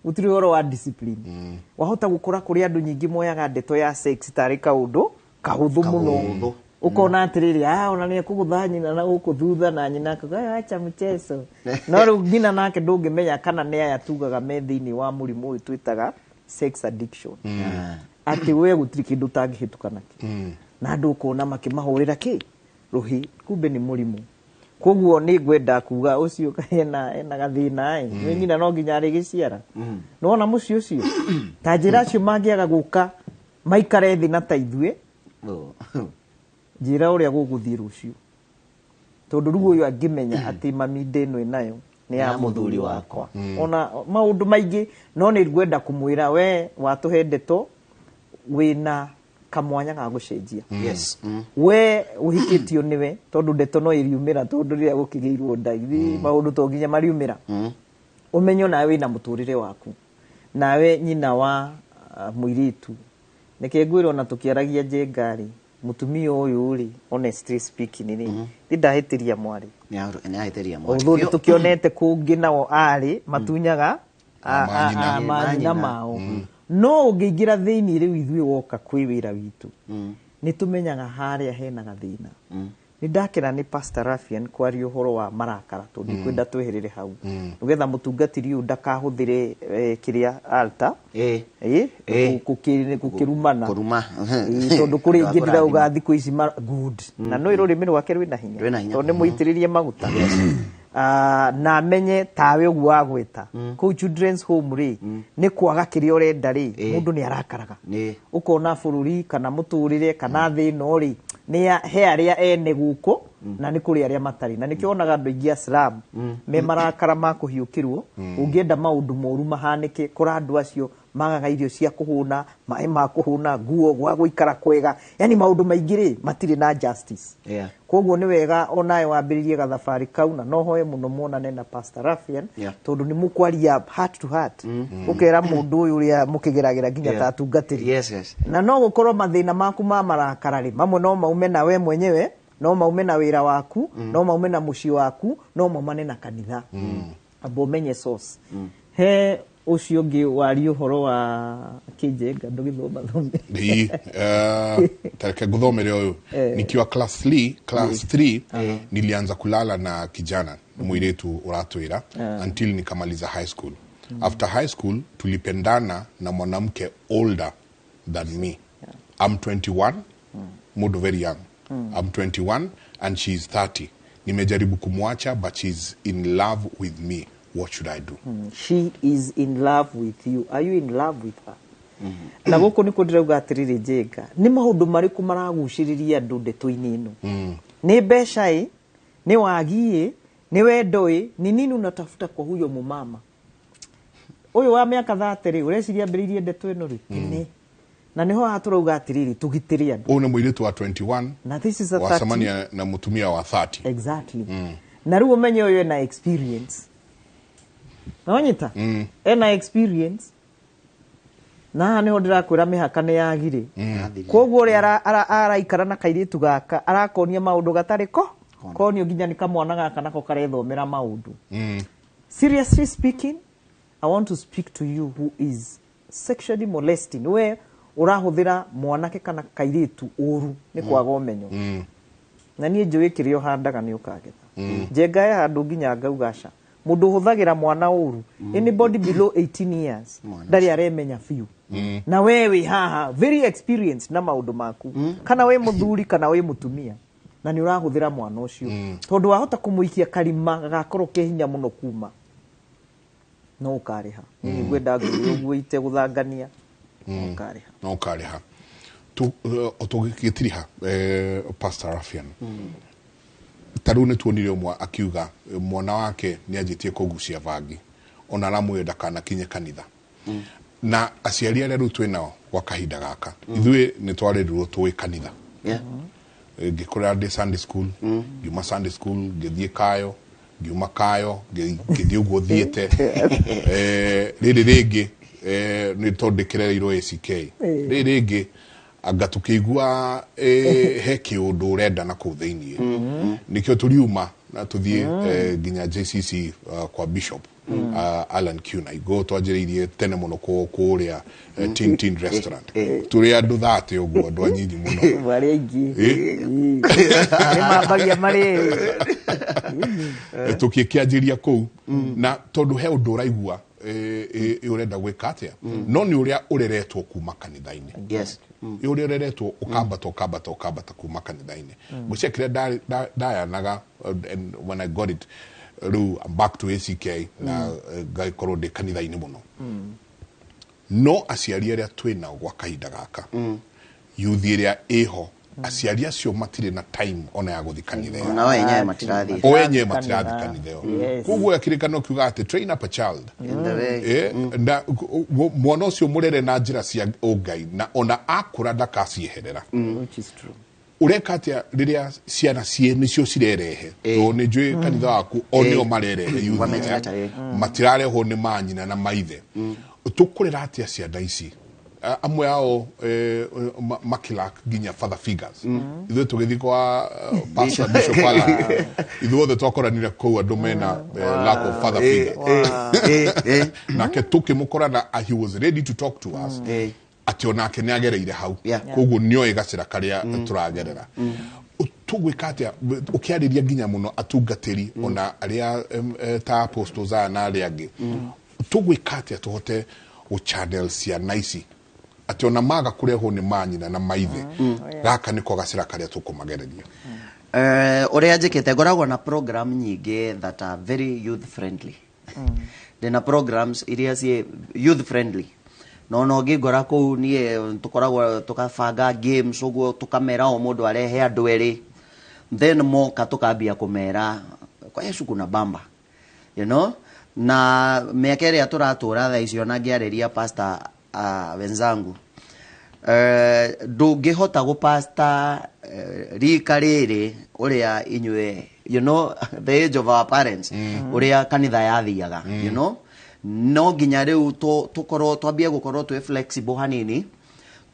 ũhoro wa discipline. Wahota gũkora kũrĩ andũ nyingĩ moyaga ndeto ya sex tarĩ kaũndũ kahũthũ mũno, ũkona atĩrĩrĩ, ona nĩ ekũgũtha nyina na gũkũ thutha na nyina akauga acha mchezo. No rĩu nyina nake ndũngĩmenya kana nĩ aya tugaga me thĩinĩ wa mũrimũ ũyũ twĩtaga sex addiction, atĩ we gũtirĩ kĩndũ ũtangĩhĩtũka nakĩo, na andũ ũkona makĩmahũrĩra kĩ rũhĩ, kumbe nĩ mũrimũ. Koguo nĩ ngwenda kuga ũcio ena gathĩna ĩ, nĩ nyina no nginya arĩgĩciara. Nĩwona mũciĩ ũcio ta njĩra acio mangĩaga gũka maikare thĩ na ta ithuĩ, njĩra ũrĩa gũgũthiĩ rũciũ, tondũ rĩu ũyũ angĩmenya atĩ mami ndĩ ĩno ĩnayo nĩ ya mũthuri wakwa, ona maũndũ maingĩ. No nĩ ngwenda kũmwĩra we watũhe ndeto wĩna Kamwanya ga gũcenjia. Yes. We ũhikĩtio nĩwe tondũ ndeto no iriumĩra, tondũ rĩrĩa gũkĩgĩirwo nda ithuĩ maũndũ to nginya mariumĩra. Ũmenyo nawe wĩna mũtũrĩre waku, nawe nyina wa mũirĩtu. Nĩkĩ ngwĩrwo na tũkĩaragia Njenga rĩ, mũtumia ũyũ rĩ, honestly speaking rĩ, ti ndahĩtĩria mwarĩ. Nĩ ahĩtĩria mwarĩ. Although nĩ tũkĩonete kũngĩ nao arĩ matunyaga manyina. Manyina mao, no ũngĩingĩra thĩinĩ rĩu ithuĩ woka kwĩ wĩra witũ nĩ tũmenyaga harĩa hena gathĩna. Nĩ ndakena nĩ Pastor Rafian kwaria ũhoro wa marakara, tondũ ndikwenda tweherere hau nĩgetha mũtungatĩri ũyũ ndakahũthĩre kĩrĩa altar gũkĩrumana. Kũruma. Tondũ kũrĩ ingĩ ndĩrauga thikũ ici good na no rũrĩmĩ rwake rwĩna hinya. Rwĩna hinya. Tondũ nĩ mũitĩrĩrie maguta. Na amenye tawe ũguo wagweta kũu children's home rĩ, nĩ kwaga kĩrĩa ũrenda rĩ, mũndũ nĩ arakaraga. Ũkona bũrũri kana mũtũrĩre kana thĩ ĩno rĩ, he arĩa ene gũkũ na nĩ kũrĩ arĩa matarĩ, na nĩkĩo wonaga andũ aingĩ a slum me marakara ma kũhiũkĩrwo. Ũngĩenda maũndũ moru mahanĩke kũra andũ acio magaga irio cia kũhũna, maĩ ma kũhũna, nguo, gwa gũikara kwega, yani maũndũ maingĩ rĩ matirĩ na justice. Koguo nĩ wega onawe wambĩrĩrie gathabarĩ kau, na no hoe mũno muonane na Pastor Rafian, tondũ nĩ mũkwaria heart to heart, ũkera mũndũ ũyũ ũrĩa mũkĩgeragĩra nginya ta atungatĩri. Yes. Na no gũkorwo mathĩna maku ma marakara rĩ, mamwe no maume na we mwenyewe, no maume na wĩra waku, no maume na mũciĩ waku, no maumane na kanitha. Amba ũmenye source. He ũcio ũngĩ waria ũhoro wa kĩnjenga, ndũgĩthoma thome. Ii, tareke nguthomere ũyũ. Nikiwa class 3, class 3 nilianza kulala na kijana mwiritu uratwira until nikamaliza high school. After high school tulipendana na mwanamke older than me. I'm 21, mundu very young. I'm 21 and she's 30. Nimejaribu kumwacha but she's in love with me. What should I do? She is in love with you. Are you in love with her? Na gũkũ nĩkuo ndĩrauga atĩrĩrĩ, Njenga, nĩ maũndũ marĩkũ maragucĩrĩria andũ ndeto-inĩ ĩno? Nĩ mbeca ĩ, nĩ wagi ĩ, nĩ wendo ĩ, ni nini unatafuta kwa huyo mumama ũyũ wa mĩaka 30 rĩ, ũreciria ambĩrĩirie ndeto ĩno rĩ? Nĩ na nĩho haha tũrauga atĩrĩrĩ, tũgitĩre andũ. Ũyũ nĩ mũirĩtu wa 21 na this is a 30. Wacemania na mũtumia wa 30. Exactly. Na rĩu ũmenye ũyũ ena experience, nonyita ena experience, na haha nĩho ndĩrakwĩra mĩhaka nĩ yagire. Koguo ũrĩa araikara na kairĩtu gaka arakonia maũndũ gatarĩ ko konio nginya nĩ kamwana gaka nako karethomera maũndũ. Seriously speaking, I want to speak to you who is sexually molesting, we ũrahũthĩra mwanake kana kairĩtu ũru nĩ kwaga ũmenyo. Na niĩ njũĩ kĩrĩa ũhandaga nĩ ũkagetha. Njenga he handũ nginya ngauga aca, mũndũ ũhũthagĩra mwana ũru, anybody below 18 years ndarĩ aremenya biũ. Na we wĩ haha very experienced na maũndũ maku, kana wĩ mũthuri kana wĩ mũtumia, na nĩ ũrahũthĩra mwana ũcio, tondũ wahota kũmũikia karima gagakorwo ke hinya mũno kuma no ũkarĩha. Niĩ ngwenda ngwĩre ũguo itegũthangania, no ũkarĩha. No ũkarĩha. Tũgĩtiriha, Pastor Rafian, ta rĩu nĩ tuonire ũmwe akiuga mwana wake nĩ anjĩtie kũgucia bangi, ona aramwĩra ndakanakinye kanitha. Na aciari arĩa rĩu twĩ nao gwa kahinda gaka, ithuĩ nĩ twarerirwo tũĩ kanitha. Ngĩkũrĩra ndĩ Sunday school, ngiuma Sunday school ngĩthiĩ kayo, ngiuma kayo ngĩthiĩ ũguo thiĩte. Rĩrĩ rĩngĩ nĩ tondũ ndĩkĩrereirwo ACK, rĩrĩ rĩngĩ anga tũkĩigua he kĩũndũ ũrenda na kũu thĩiniĩ, nĩkĩo tũriuma na tũthiĩ nginya JCC, kwa Bishop Alan Kuna igo twanjĩrĩirie tene mũno kũrĩa Tin Tin Restaurant, tũrĩ andũ 30 ũguo, andũ anyinyi mũno. Marĩ aingĩ nĩ mambagia marĩ. Tũkĩkĩanjĩria kũu, na tondũ he ũndũ ũraigua ũrenda gwĩka atĩa, no nĩ ũrĩa ũreretwo kuma kanitha-inĩ. Ĩ ũrĩa ũreretwo ũkambata ũkambata ũkambata kuma kanitha-inĩ. Ngwĩciria kĩrĩa ndayanaga, and when I got it rĩu, I'm back to ACK na ngagĩkorwo ndĩ kanitha-inĩ mũno. No aciari arĩa twĩ nao gwa kahinda gaka, yuthi ĩrĩa ĩho Aciari acio matirĩ na time ona ya gũthiĩ kanitha ĩyo. Ona o enyewe matirathiĩ. O enyewe matirathiĩ kanitha ĩyo. Yes. Koguo kĩrĩkanĩro kiuga atĩ train up a child. In the way. Na mwana ũcio mũrere na njĩra cia ũngai na ona akũra ndakacieherera. Which is true. Ũreka atĩa rĩrĩa ciana ciĩ nĩcio cirerehe? Tondũ nĩ njũĩ kanitha waku o nĩo marerehe youth Wamejileta, aya. Matirarehwo nĩ manyina na maithe. Tũkũrera atĩa ciana ici? Amwe ao makĩlack nginya father figures. Ithuĩ tũgĩthiĩ kwa pastor Bishop Alan, ithuothe twakoranire kũu andũ mena lack of father figures. Nake tũkĩmũkora na he was ready to talk to us atĩ onake nĩ agereire hau. Koguo nĩoĩ gacĩra karĩa tũragerera. Tũgwĩka atĩa ũkĩarĩria nginya mũno atungatĩri ona arĩa ta apostles aya na arĩa angĩ, tũgwĩka atĩa tũhote gũchannel ciana ici atĩ ona maga kũrehwo nĩ manyina na maithe, gaka nĩko gacĩra karĩa tũkũmagereria? Ũrĩa njĩkĩte, ngoragwo na program nyingĩ that are very youth friendly. Ndĩna programs iria ciĩ youth friendly, no ona ũngĩngora kũu niĩ tũkoragwo tũkabanga games ũguo, tũkamera o mũndũ arehe andũ erĩ, then moka tũkambia kũmera kwa Yesu kuna bamba, you know. Na mĩaka ĩrĩa tũratũra thaa ici, ona ngĩarĩria pastor wenzangu, ndũngĩhota gũpasta rika rĩrĩ ũrĩa inyuĩ, you know, the age of our parents, ũrĩa kanitha yathiaga, you know. No nginya rĩu tũkorwo twambie gũkorwo twĩ flexible hanini,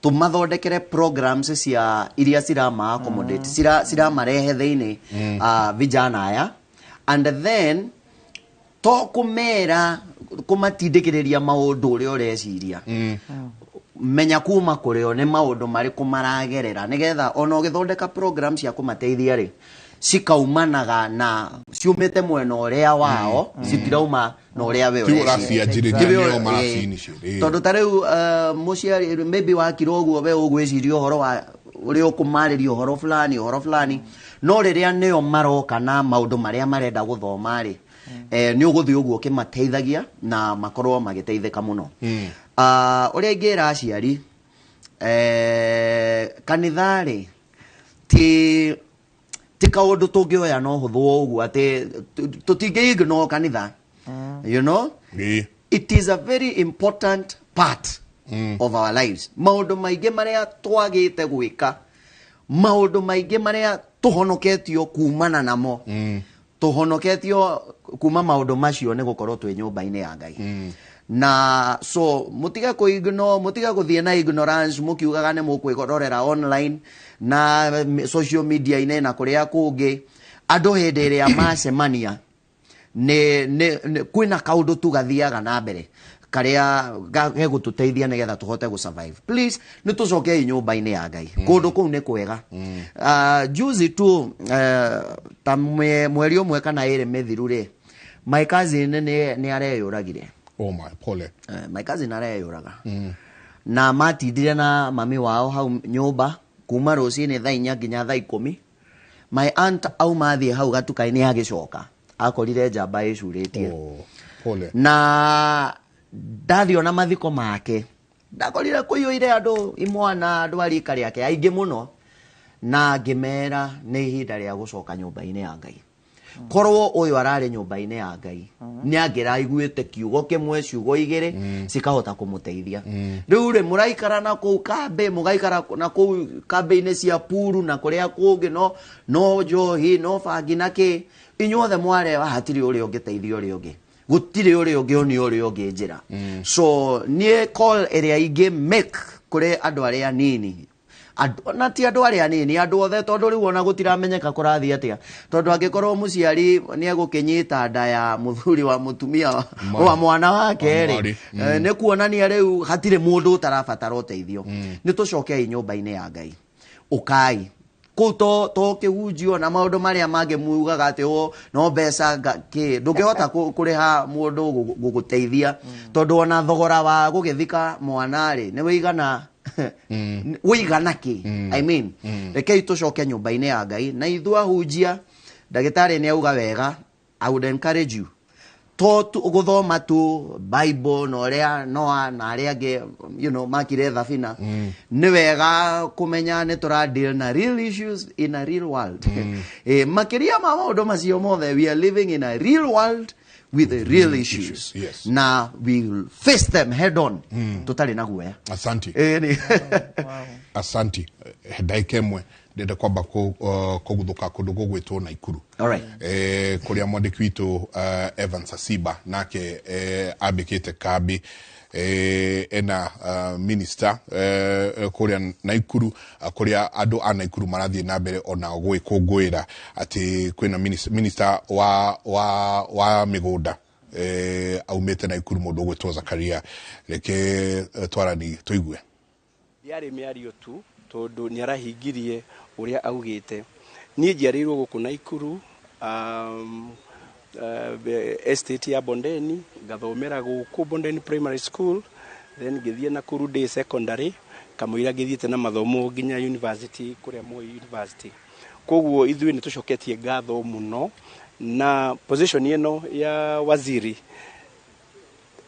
tũmathondekere programs cia iria cirama accommodate, ciramarehe thĩinĩ vijana aya, and then to kũmera kũmatindĩkĩrĩria maũndũ ũrĩa ũreciria, menya kuma kũrĩ o nĩ maũndũ marĩkũ maragerera, nĩgetha ona ũgĩthondeka program cia kũmateithia rĩ, cikaumanaga na ciumĩte mwena ũrĩa wao, citirauma na ũrĩa we Ti ũreciria. ũracianjĩrĩria, Ti we nĩo maraci-initiate. Tondũ ta rĩu mũciari maybe wakira ũguo, we ũgwĩciria ũhoro wa ũrĩa ũkũmarĩria ũhoro fulani, ũhoro fulani, no rĩrĩa nĩo maroka na maũndũ marĩa marenda gũthoma rĩ, nĩ ũgũthiĩ ũguo ũkĩmateithagia na makorwo magĩteithĩka mũno. Ũrĩa ingĩra aciari, kanitha rĩ ti kaũndũ tũngĩoya no hũthũ o ũguo atĩ tũtingĩ ignore kanitha, you know. It is a very important part of our lives. Maũndũ maingĩ marĩa twagĩte gwĩka, maũndũ maingĩ marĩa tũhonoketio kumana namo, tũhonoketio kuma maũndũ macio nĩ gũkorwo twĩ nyũmba-inĩ ya Ngai. Na so mũtige kũ ignore, mũtige gũthiĩ na ignorance mũkiugaga nĩ mũkwĩrorera online na social media-inĩ na kũrĩa kũngĩ. Andũ hĩndĩ ĩrĩa macemania nĩ kwĩna kaũndũ tu gathiaga na mbere karĩa gegũtũteithia nĩgetha tũhote gũ survive. Please, nĩ tũcokei nyũmba-inĩ ya Ngai. Kũndũ kũu nĩ kwega. Juzi tu, ta mweri ũmwe kana ĩrĩ mĩthiru rĩ, my cousin nĩ areyũragire. Oh my, pole. My cousin areyũraga. Na matindire na mami wao hau nyũmba kuma rũcinĩ thaa 4 nginya thaa 10. My aunt auma athiĩ hau gatuka-inĩ, agĩcoka akorire njamba ĩcurĩtie. Oh, pole. Na ndathiĩ ona mathiko make, ndakorire kũiyũire andũ imwana, andũ a rika rĩake aingĩ mũno, na ngĩmera nĩ ihinda rĩa gũcoka nyũmba-inĩ ya Ngai. Korwo ũyũ ararĩ nyũmba-inĩ ya Ngai, nĩ angĩraiguĩte kiugo kĩmwe, ciugo igĩrĩ cikahota kũmũteithia. Rĩu rĩ, mũraikara na kũu kambĩ, mũgaikara na kũu kambĩ-inĩ cia puru na kũrĩa kũngĩ, no njohi, no bangi na kĩ, inyuothe mwarewa, hatirĩ ũrĩa ũngĩteithia ũrĩa ũngĩ, gũtirĩ ũrĩa ũngĩ onia ũrĩa ũngĩ njĩra. So niĩ call ĩrĩa ingĩ make kũrĩ andũ arĩa anini, na ti andũ arĩa anini, andũ othe, tondũ rĩu ona gũtiramenyeka kũrathiĩ atĩa, tondũ angĩkorwo mũciari nĩ egũkĩnyita nda ya mũthuri wa mũtumia wa mwana wake rĩ, Mwarĩ. Nĩ kuonania rĩu hatirĩ mũndũ ũtarabatara ũteithio. Nĩ tũcokei nyũmba-inĩ ya Ngai, ũkai kũu to kĩhunjio na maũndũ marĩa mangĩ mugaga atĩ o no mbeca kĩ ndũngĩhota kũrĩha mũndũ gũgũteithia, tondũ ona thogora wa gũgĩthika mwana rĩ nĩ wĩigana wĩigana kĩ. I mean, rekei tũcoke nyũmba-inĩ ya Ngai, na ithuĩ ahunjia, ndagĩtarĩ nĩ auga wega, I would encourage you. To guthoma tu Bible na uria Noa na aria angi makire thabina, ni wega kumenya ni tura deal na real issues in a real world. Makiria ma maundu macio mothe, we are living in a real world with real issues. Yes. Na we will face them head on tutari na guoya. Asanti. Asanti. Ndaika ĩmwe ndĩrenda kwamba kũguthũka kũndũ gũgwĩtwo Naikuru. Kũrĩa mwandĩki witũ Evans Asiba nake ambĩkĩte kambi, ena minister kũrĩa Naikuru, kũrĩa andũ a Naikuru marathiĩ na mbere ona gwĩkũngũĩra atĩ kwĩna minister wa mĩgũnda aumĩte Naikuru, mũndũ ũgwĩtwo Zakaria. Reke twarani tũigue. Ndiarĩ mĩario tu, tondũ nĩ arahingirie ũrĩa augĩte. Niĩ njiarĩirwo gũkũ Naikuru, estate ya Bondeni, ngathomera gũkũ Bondeni Primary School, then ngĩthiĩ Nakuru Day Secondary, kamũira ngĩthiĩte na mathomo nginya university, kũrĩa Moi University. Koguo ithuĩ nĩ tũcoketie ngatho mũno na position ĩno ya waziri,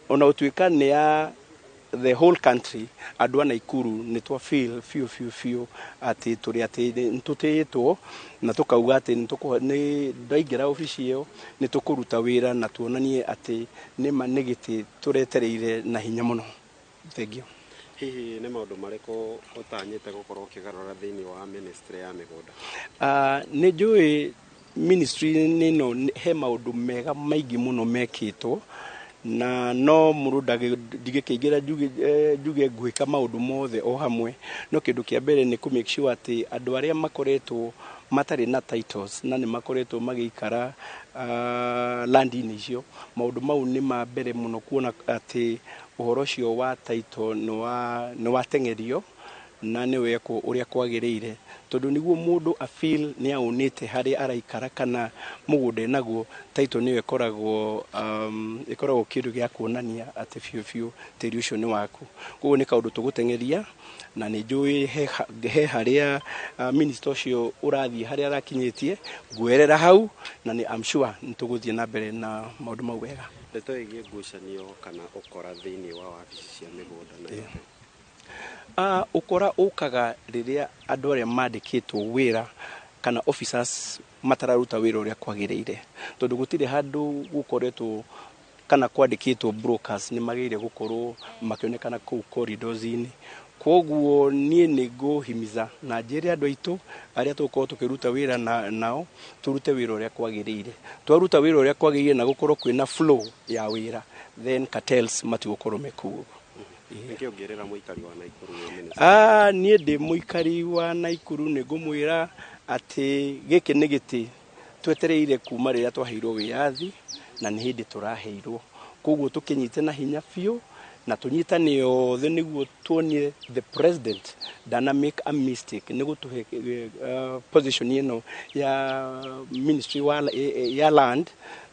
ona ũtuĩka nĩ ya the whole country, andũ a Naikuru nĩ twa feel biũ biũ biũ atĩ tũrĩ atĩ nĩ tũtĩĩtwo, na tũkauga atĩ nĩ ndaingĩra obici ĩyo nĩ tũkũruta wĩra na tuonanie atĩ nĩma nĩ gĩtĩ tũretereire na hinya mũno. Thank you. Hihi nĩ maũndũ marĩkũ ũtanyĩte gũkorwo ũkĩgarũra thĩinĩ wa ministry ya mĩgũnda? Nĩ njũĩ ministry ĩno he maũndũ mega maingĩ mũno mekĩtwo, na no mũndũ ndingĩkĩingĩra njuge ngwĩka maũndũ mothe o hamwe, no kĩndũ kĩa mbere nĩ kũ make sure atĩ andũ arĩa makoretwo matarĩ na titles na nĩ makoretwo magĩikara land-inĩ icio, maũndũ mau nĩ ma mbere mũno kuona atĩ ũhoro ũcio wa title nĩ wateng'erio na nĩ wekwo ũrĩa kwagĩrĩire, tondũ nĩguo mũndũ a feel nĩ aunĩte harĩa araikara kana mũgũnda enaguo, title nĩyo ĩkoragwo kĩndũ gĩa kuonania atĩ biũ biũ tĩri ũcio nĩ waku. Koguo nĩ kaũndũ tũgũteng'eria, na nĩ njũĩ he harĩa minister ũcio ũrathiĩ harĩa arakinyĩtie, ngwerera hau, na nĩ I'm sure nĩ tũgũthiĩ na mbere na maũndũ mau wega. Ndeto ĩgiĩ ngucanio kana ũkora thĩinĩ wa wabici cia mĩgũnda na Ũkora ũkaga rĩrĩa andũ arĩa mandĩkĩtwo wĩra kana officers matararuta wĩra ũrĩa kwagĩrĩire, tondũ gũtirĩ handũ gũkoretwo kana kwandĩkĩtwo brokers nĩ magĩrĩire gũkorwo makĩonekana kũu corridors-inĩ. Koguo niĩ nĩ ngũhimiza na njĩre andũ aitũ arĩa tũgũkorwo tũkĩruta wĩra nao tũrute wĩra ũrĩa kwagĩrĩire. Twaruta wĩra ũrĩa kwagĩrĩire na gũkorwo kwĩna flow ya wĩra, then cartels matigũkorwo me kũu ũguo. Nĩkĩ ũngĩrĩra mũikari wa Naikuru wĩ minister? Niĩ ndĩ mũikari wa Naikuru nĩ ngũmwĩra atĩ gĩkĩ nĩ gĩtĩ twetereire kuma rĩrĩa twaheirwo wĩyathi, na nĩ hĩndĩ tũraheirwo. Koguo tũkĩnyite na hinya biũ na tũnyitane othe nĩguo tuonie the president ndana make a mistake nĩ gũtũhe position ĩno ya ministry ya land,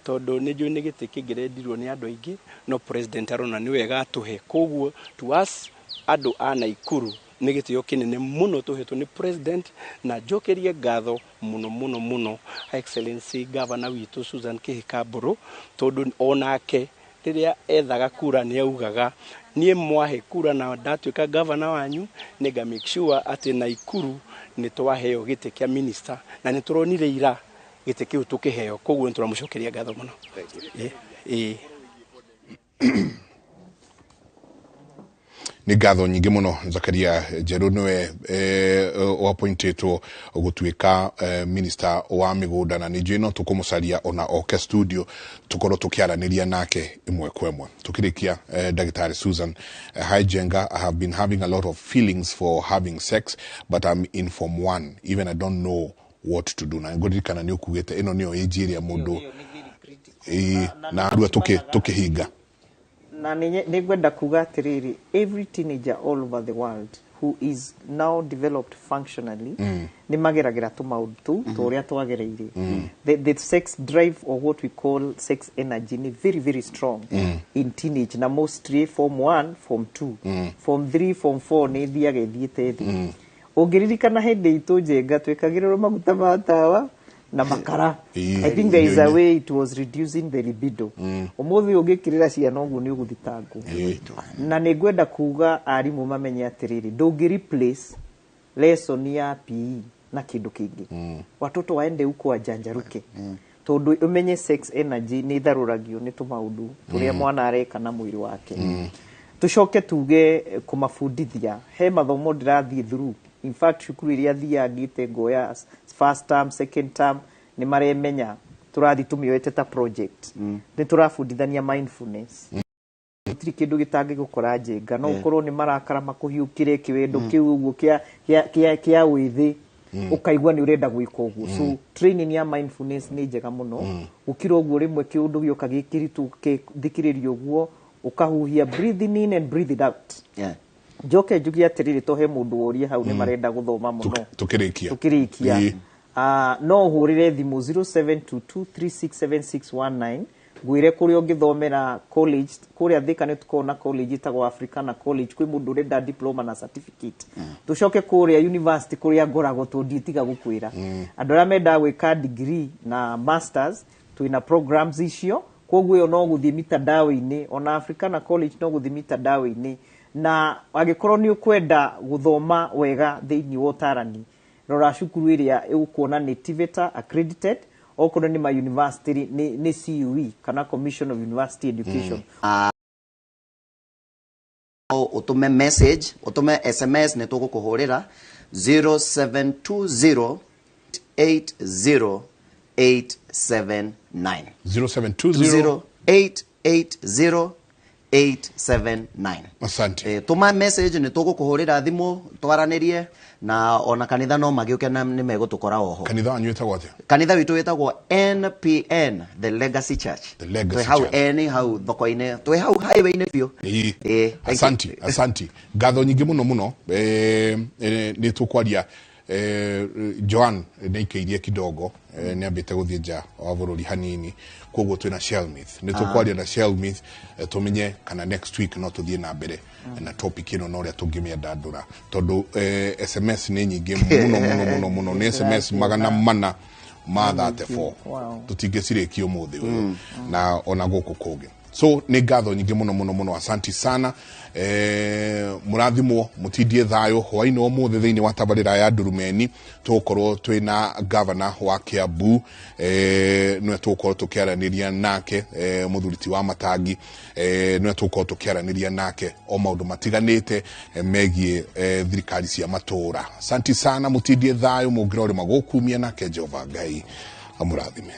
tondũ nĩ njũĩ nĩ gĩtĩ kĩngĩrendirwo nĩ andũ aingĩ, no president arona nĩ wega atũhe. Koguo to us andũ a Naikuru nĩ gĩtĩo kĩnene mũno tũhetwo nĩ president, na njokerie ngatho mũno mũno mũno Her Excellency Governor witũ Susan Kihika Mbũrũ, tondũ onake rĩrĩa ethaga kura nĩ augaga niĩ mwahe kura na ndatuĩka governor wanyu nĩ nga make sure atĩ Naikuru nĩ twaheo gĩtĩ kĩa minister, na nĩ tũronire ira gĩtĩ kĩu tũkĩheo. Koguo nĩ tũramũcokeria ngatho mũno. Nĩ ngatho nyingĩ mũno Zakaria Njerũ nĩwe appointĩtwo gũtuĩka minister wa mĩgũnda, na nĩ njũĩ no tũkũmũcaria ona oke studio tũkorwo tũkĩaranĩria nake ĩmwe kwa ĩmwe. Tũkĩrĩkia, Ndagĩtarĩ Susan, hi Njenga, I have been having a lot of feelings for having sex, but I'm in form 1, even I don't know what to do. Na ngũririkana nĩ ũkugĩte ĩno nĩyo age ĩrĩa mũndũ na arua tũkĩhinga. Na nĩ ngwenda kuga atĩrĩrĩ, every teenager all over the world who is now developed functionally nĩ mageragĩra tũmaũndũ tũu tũrĩa twagereire. The sex drive, or what we call sex energy, ni very very strong in teenage, na mostly form 1, form 2, form 3, form 4 nĩ ithiaga ithiĩte thĩ. Ũngĩririkana hĩndĩ itũ Njenga twĩkagĩrĩrwo maguta ma tawa Na makara. Ĩĩ, I think there is a irio-inĩ. way it was reducing the libido. Ũmũthĩ ũngĩkĩrĩra ciana ũguo nĩ ũgũthitangwo. Na nĩ ngwenda kuga arimũ mamenye atĩrĩrĩ, ndũngĩ replace lesson ya PE na kĩndũ kĩngĩ. Watoto waende huko wajanjaruke, tondũ ũmenye sex energy nĩ itharũragio nĩ tũmaũndũ tũrĩa mwana areka na mwĩrĩ wake. Tucoke tuge kũmabundithia he mathomo ndĩrathiĩ through. In fact, cukuru iria thiaga ngĩte ngoya first term, second term, nĩ maremenya tũrathiĩ tũmĩoete ta project. Nĩ tũrabundithania mindfulness. Gũtirĩ kĩndũ gĩtangĩgũkora njenga, no ũkorwo nĩ marakara makũhiũkĩre kĩwendo kĩu ũguo kĩa wĩthĩ, ũkaigua nĩ ũrenda gwĩka ũguo. So training ya mindfulness nĩ njega mũno. Gũkĩra ũguo, rĩmwe kĩũndũ gĩoka gĩkĩritũ thikĩrĩria ũguo, ũkahuhia, breathing in and breathe it out. Njoke njuge atĩrĩrĩ, to he mũndũ worie hau nĩ marenda gũthoma mũno. Tukĩrĩkia. Tukĩrĩkia. No ũhũrĩre thimũ 0722367619 ngwĩre kũrĩa ũngĩthomera college. Kũrĩa Thika nĩ tũkoragwo na college ĩtagwo Africana College, kwĩ mũndũ ũrenda diploma na certificate. Tũcoke kũrĩa university kũrĩa ngoragwo, tondũ ndiĩtiga gũkwĩra andũ arĩa mendaga gwĩka degree na masters, twĩna programs icio. Koguo ĩyo no gũthiĩ mitandao-inĩ, ona Africana College no gũthiĩ mitandao-inĩ. Na angĩkorwo nĩ ũkwenda gũthoma wega thĩinĩ wa ũtarani, rora cukuru ĩrĩa ĩgũkuona nĩ TVETA accredited, okorwo nĩ ma university nĩ CUE kana Commission of University Education. No ũtũme message, ũtũme SMS, nĩ tũgũkũhũrĩra 0720 80 879. 0720 880 879. Asante. Tũma message, nĩ tũgũkũhũrĩra thimũ twaranĩrie, na ona kanitha no magĩũke na nĩ megũtũkora oho. Kanitha wanyu wĩtagwo atĩa? Kanitha witũ wĩtagwo NPN, The Legacy Church. The Legacy Twĩ hau Church. N hau thoko-inĩ, twĩ hau highway-inĩ biũ. Ĩĩ. Thank you. Asanti, asanti, ngatho nyingĩ mũno mũno. Nĩ tũkwaria Joan nĩ aikĩirie kidogo, nĩ ambĩte gũthiĩ nja wa bũrũri hanini, koguo twĩna Shelmith, nĩ tũkwaria na Shelmith, tũmenye kana next week no tũthiĩ na mbere na topic ĩno na ũrĩa tũngĩmĩandandũra, tondũ SMS nĩ nyingĩ mũno mũno mũno mũno, nĩ SMS 434. Tũtingĩcirĩkia ũmũthĩ ũyũ na ona gũkũ kũngĩ. So nĩ ngatho nyingĩ mũno mũno mũno, asanti sana. Mũrathimwo, mũtindie thayũ. Hwainĩ wa ũmũthĩ thĩinĩ wa tabarĩra ya Ndurumeni tũgũkorwo twĩna gavana wa Kiambu, nĩwe tũgũkorwo tũkĩaranĩria nake, mũthuri ti wa Matangi, nĩwe tũgũkorwo tũkĩaranĩria nake o maũndũ matiganĩte megiĩ thirikari cia matũũra. Asanti sana, mũtindie thayũ, mũngĩrorĩma gũkumia nake Jehova Ngai amũrathime.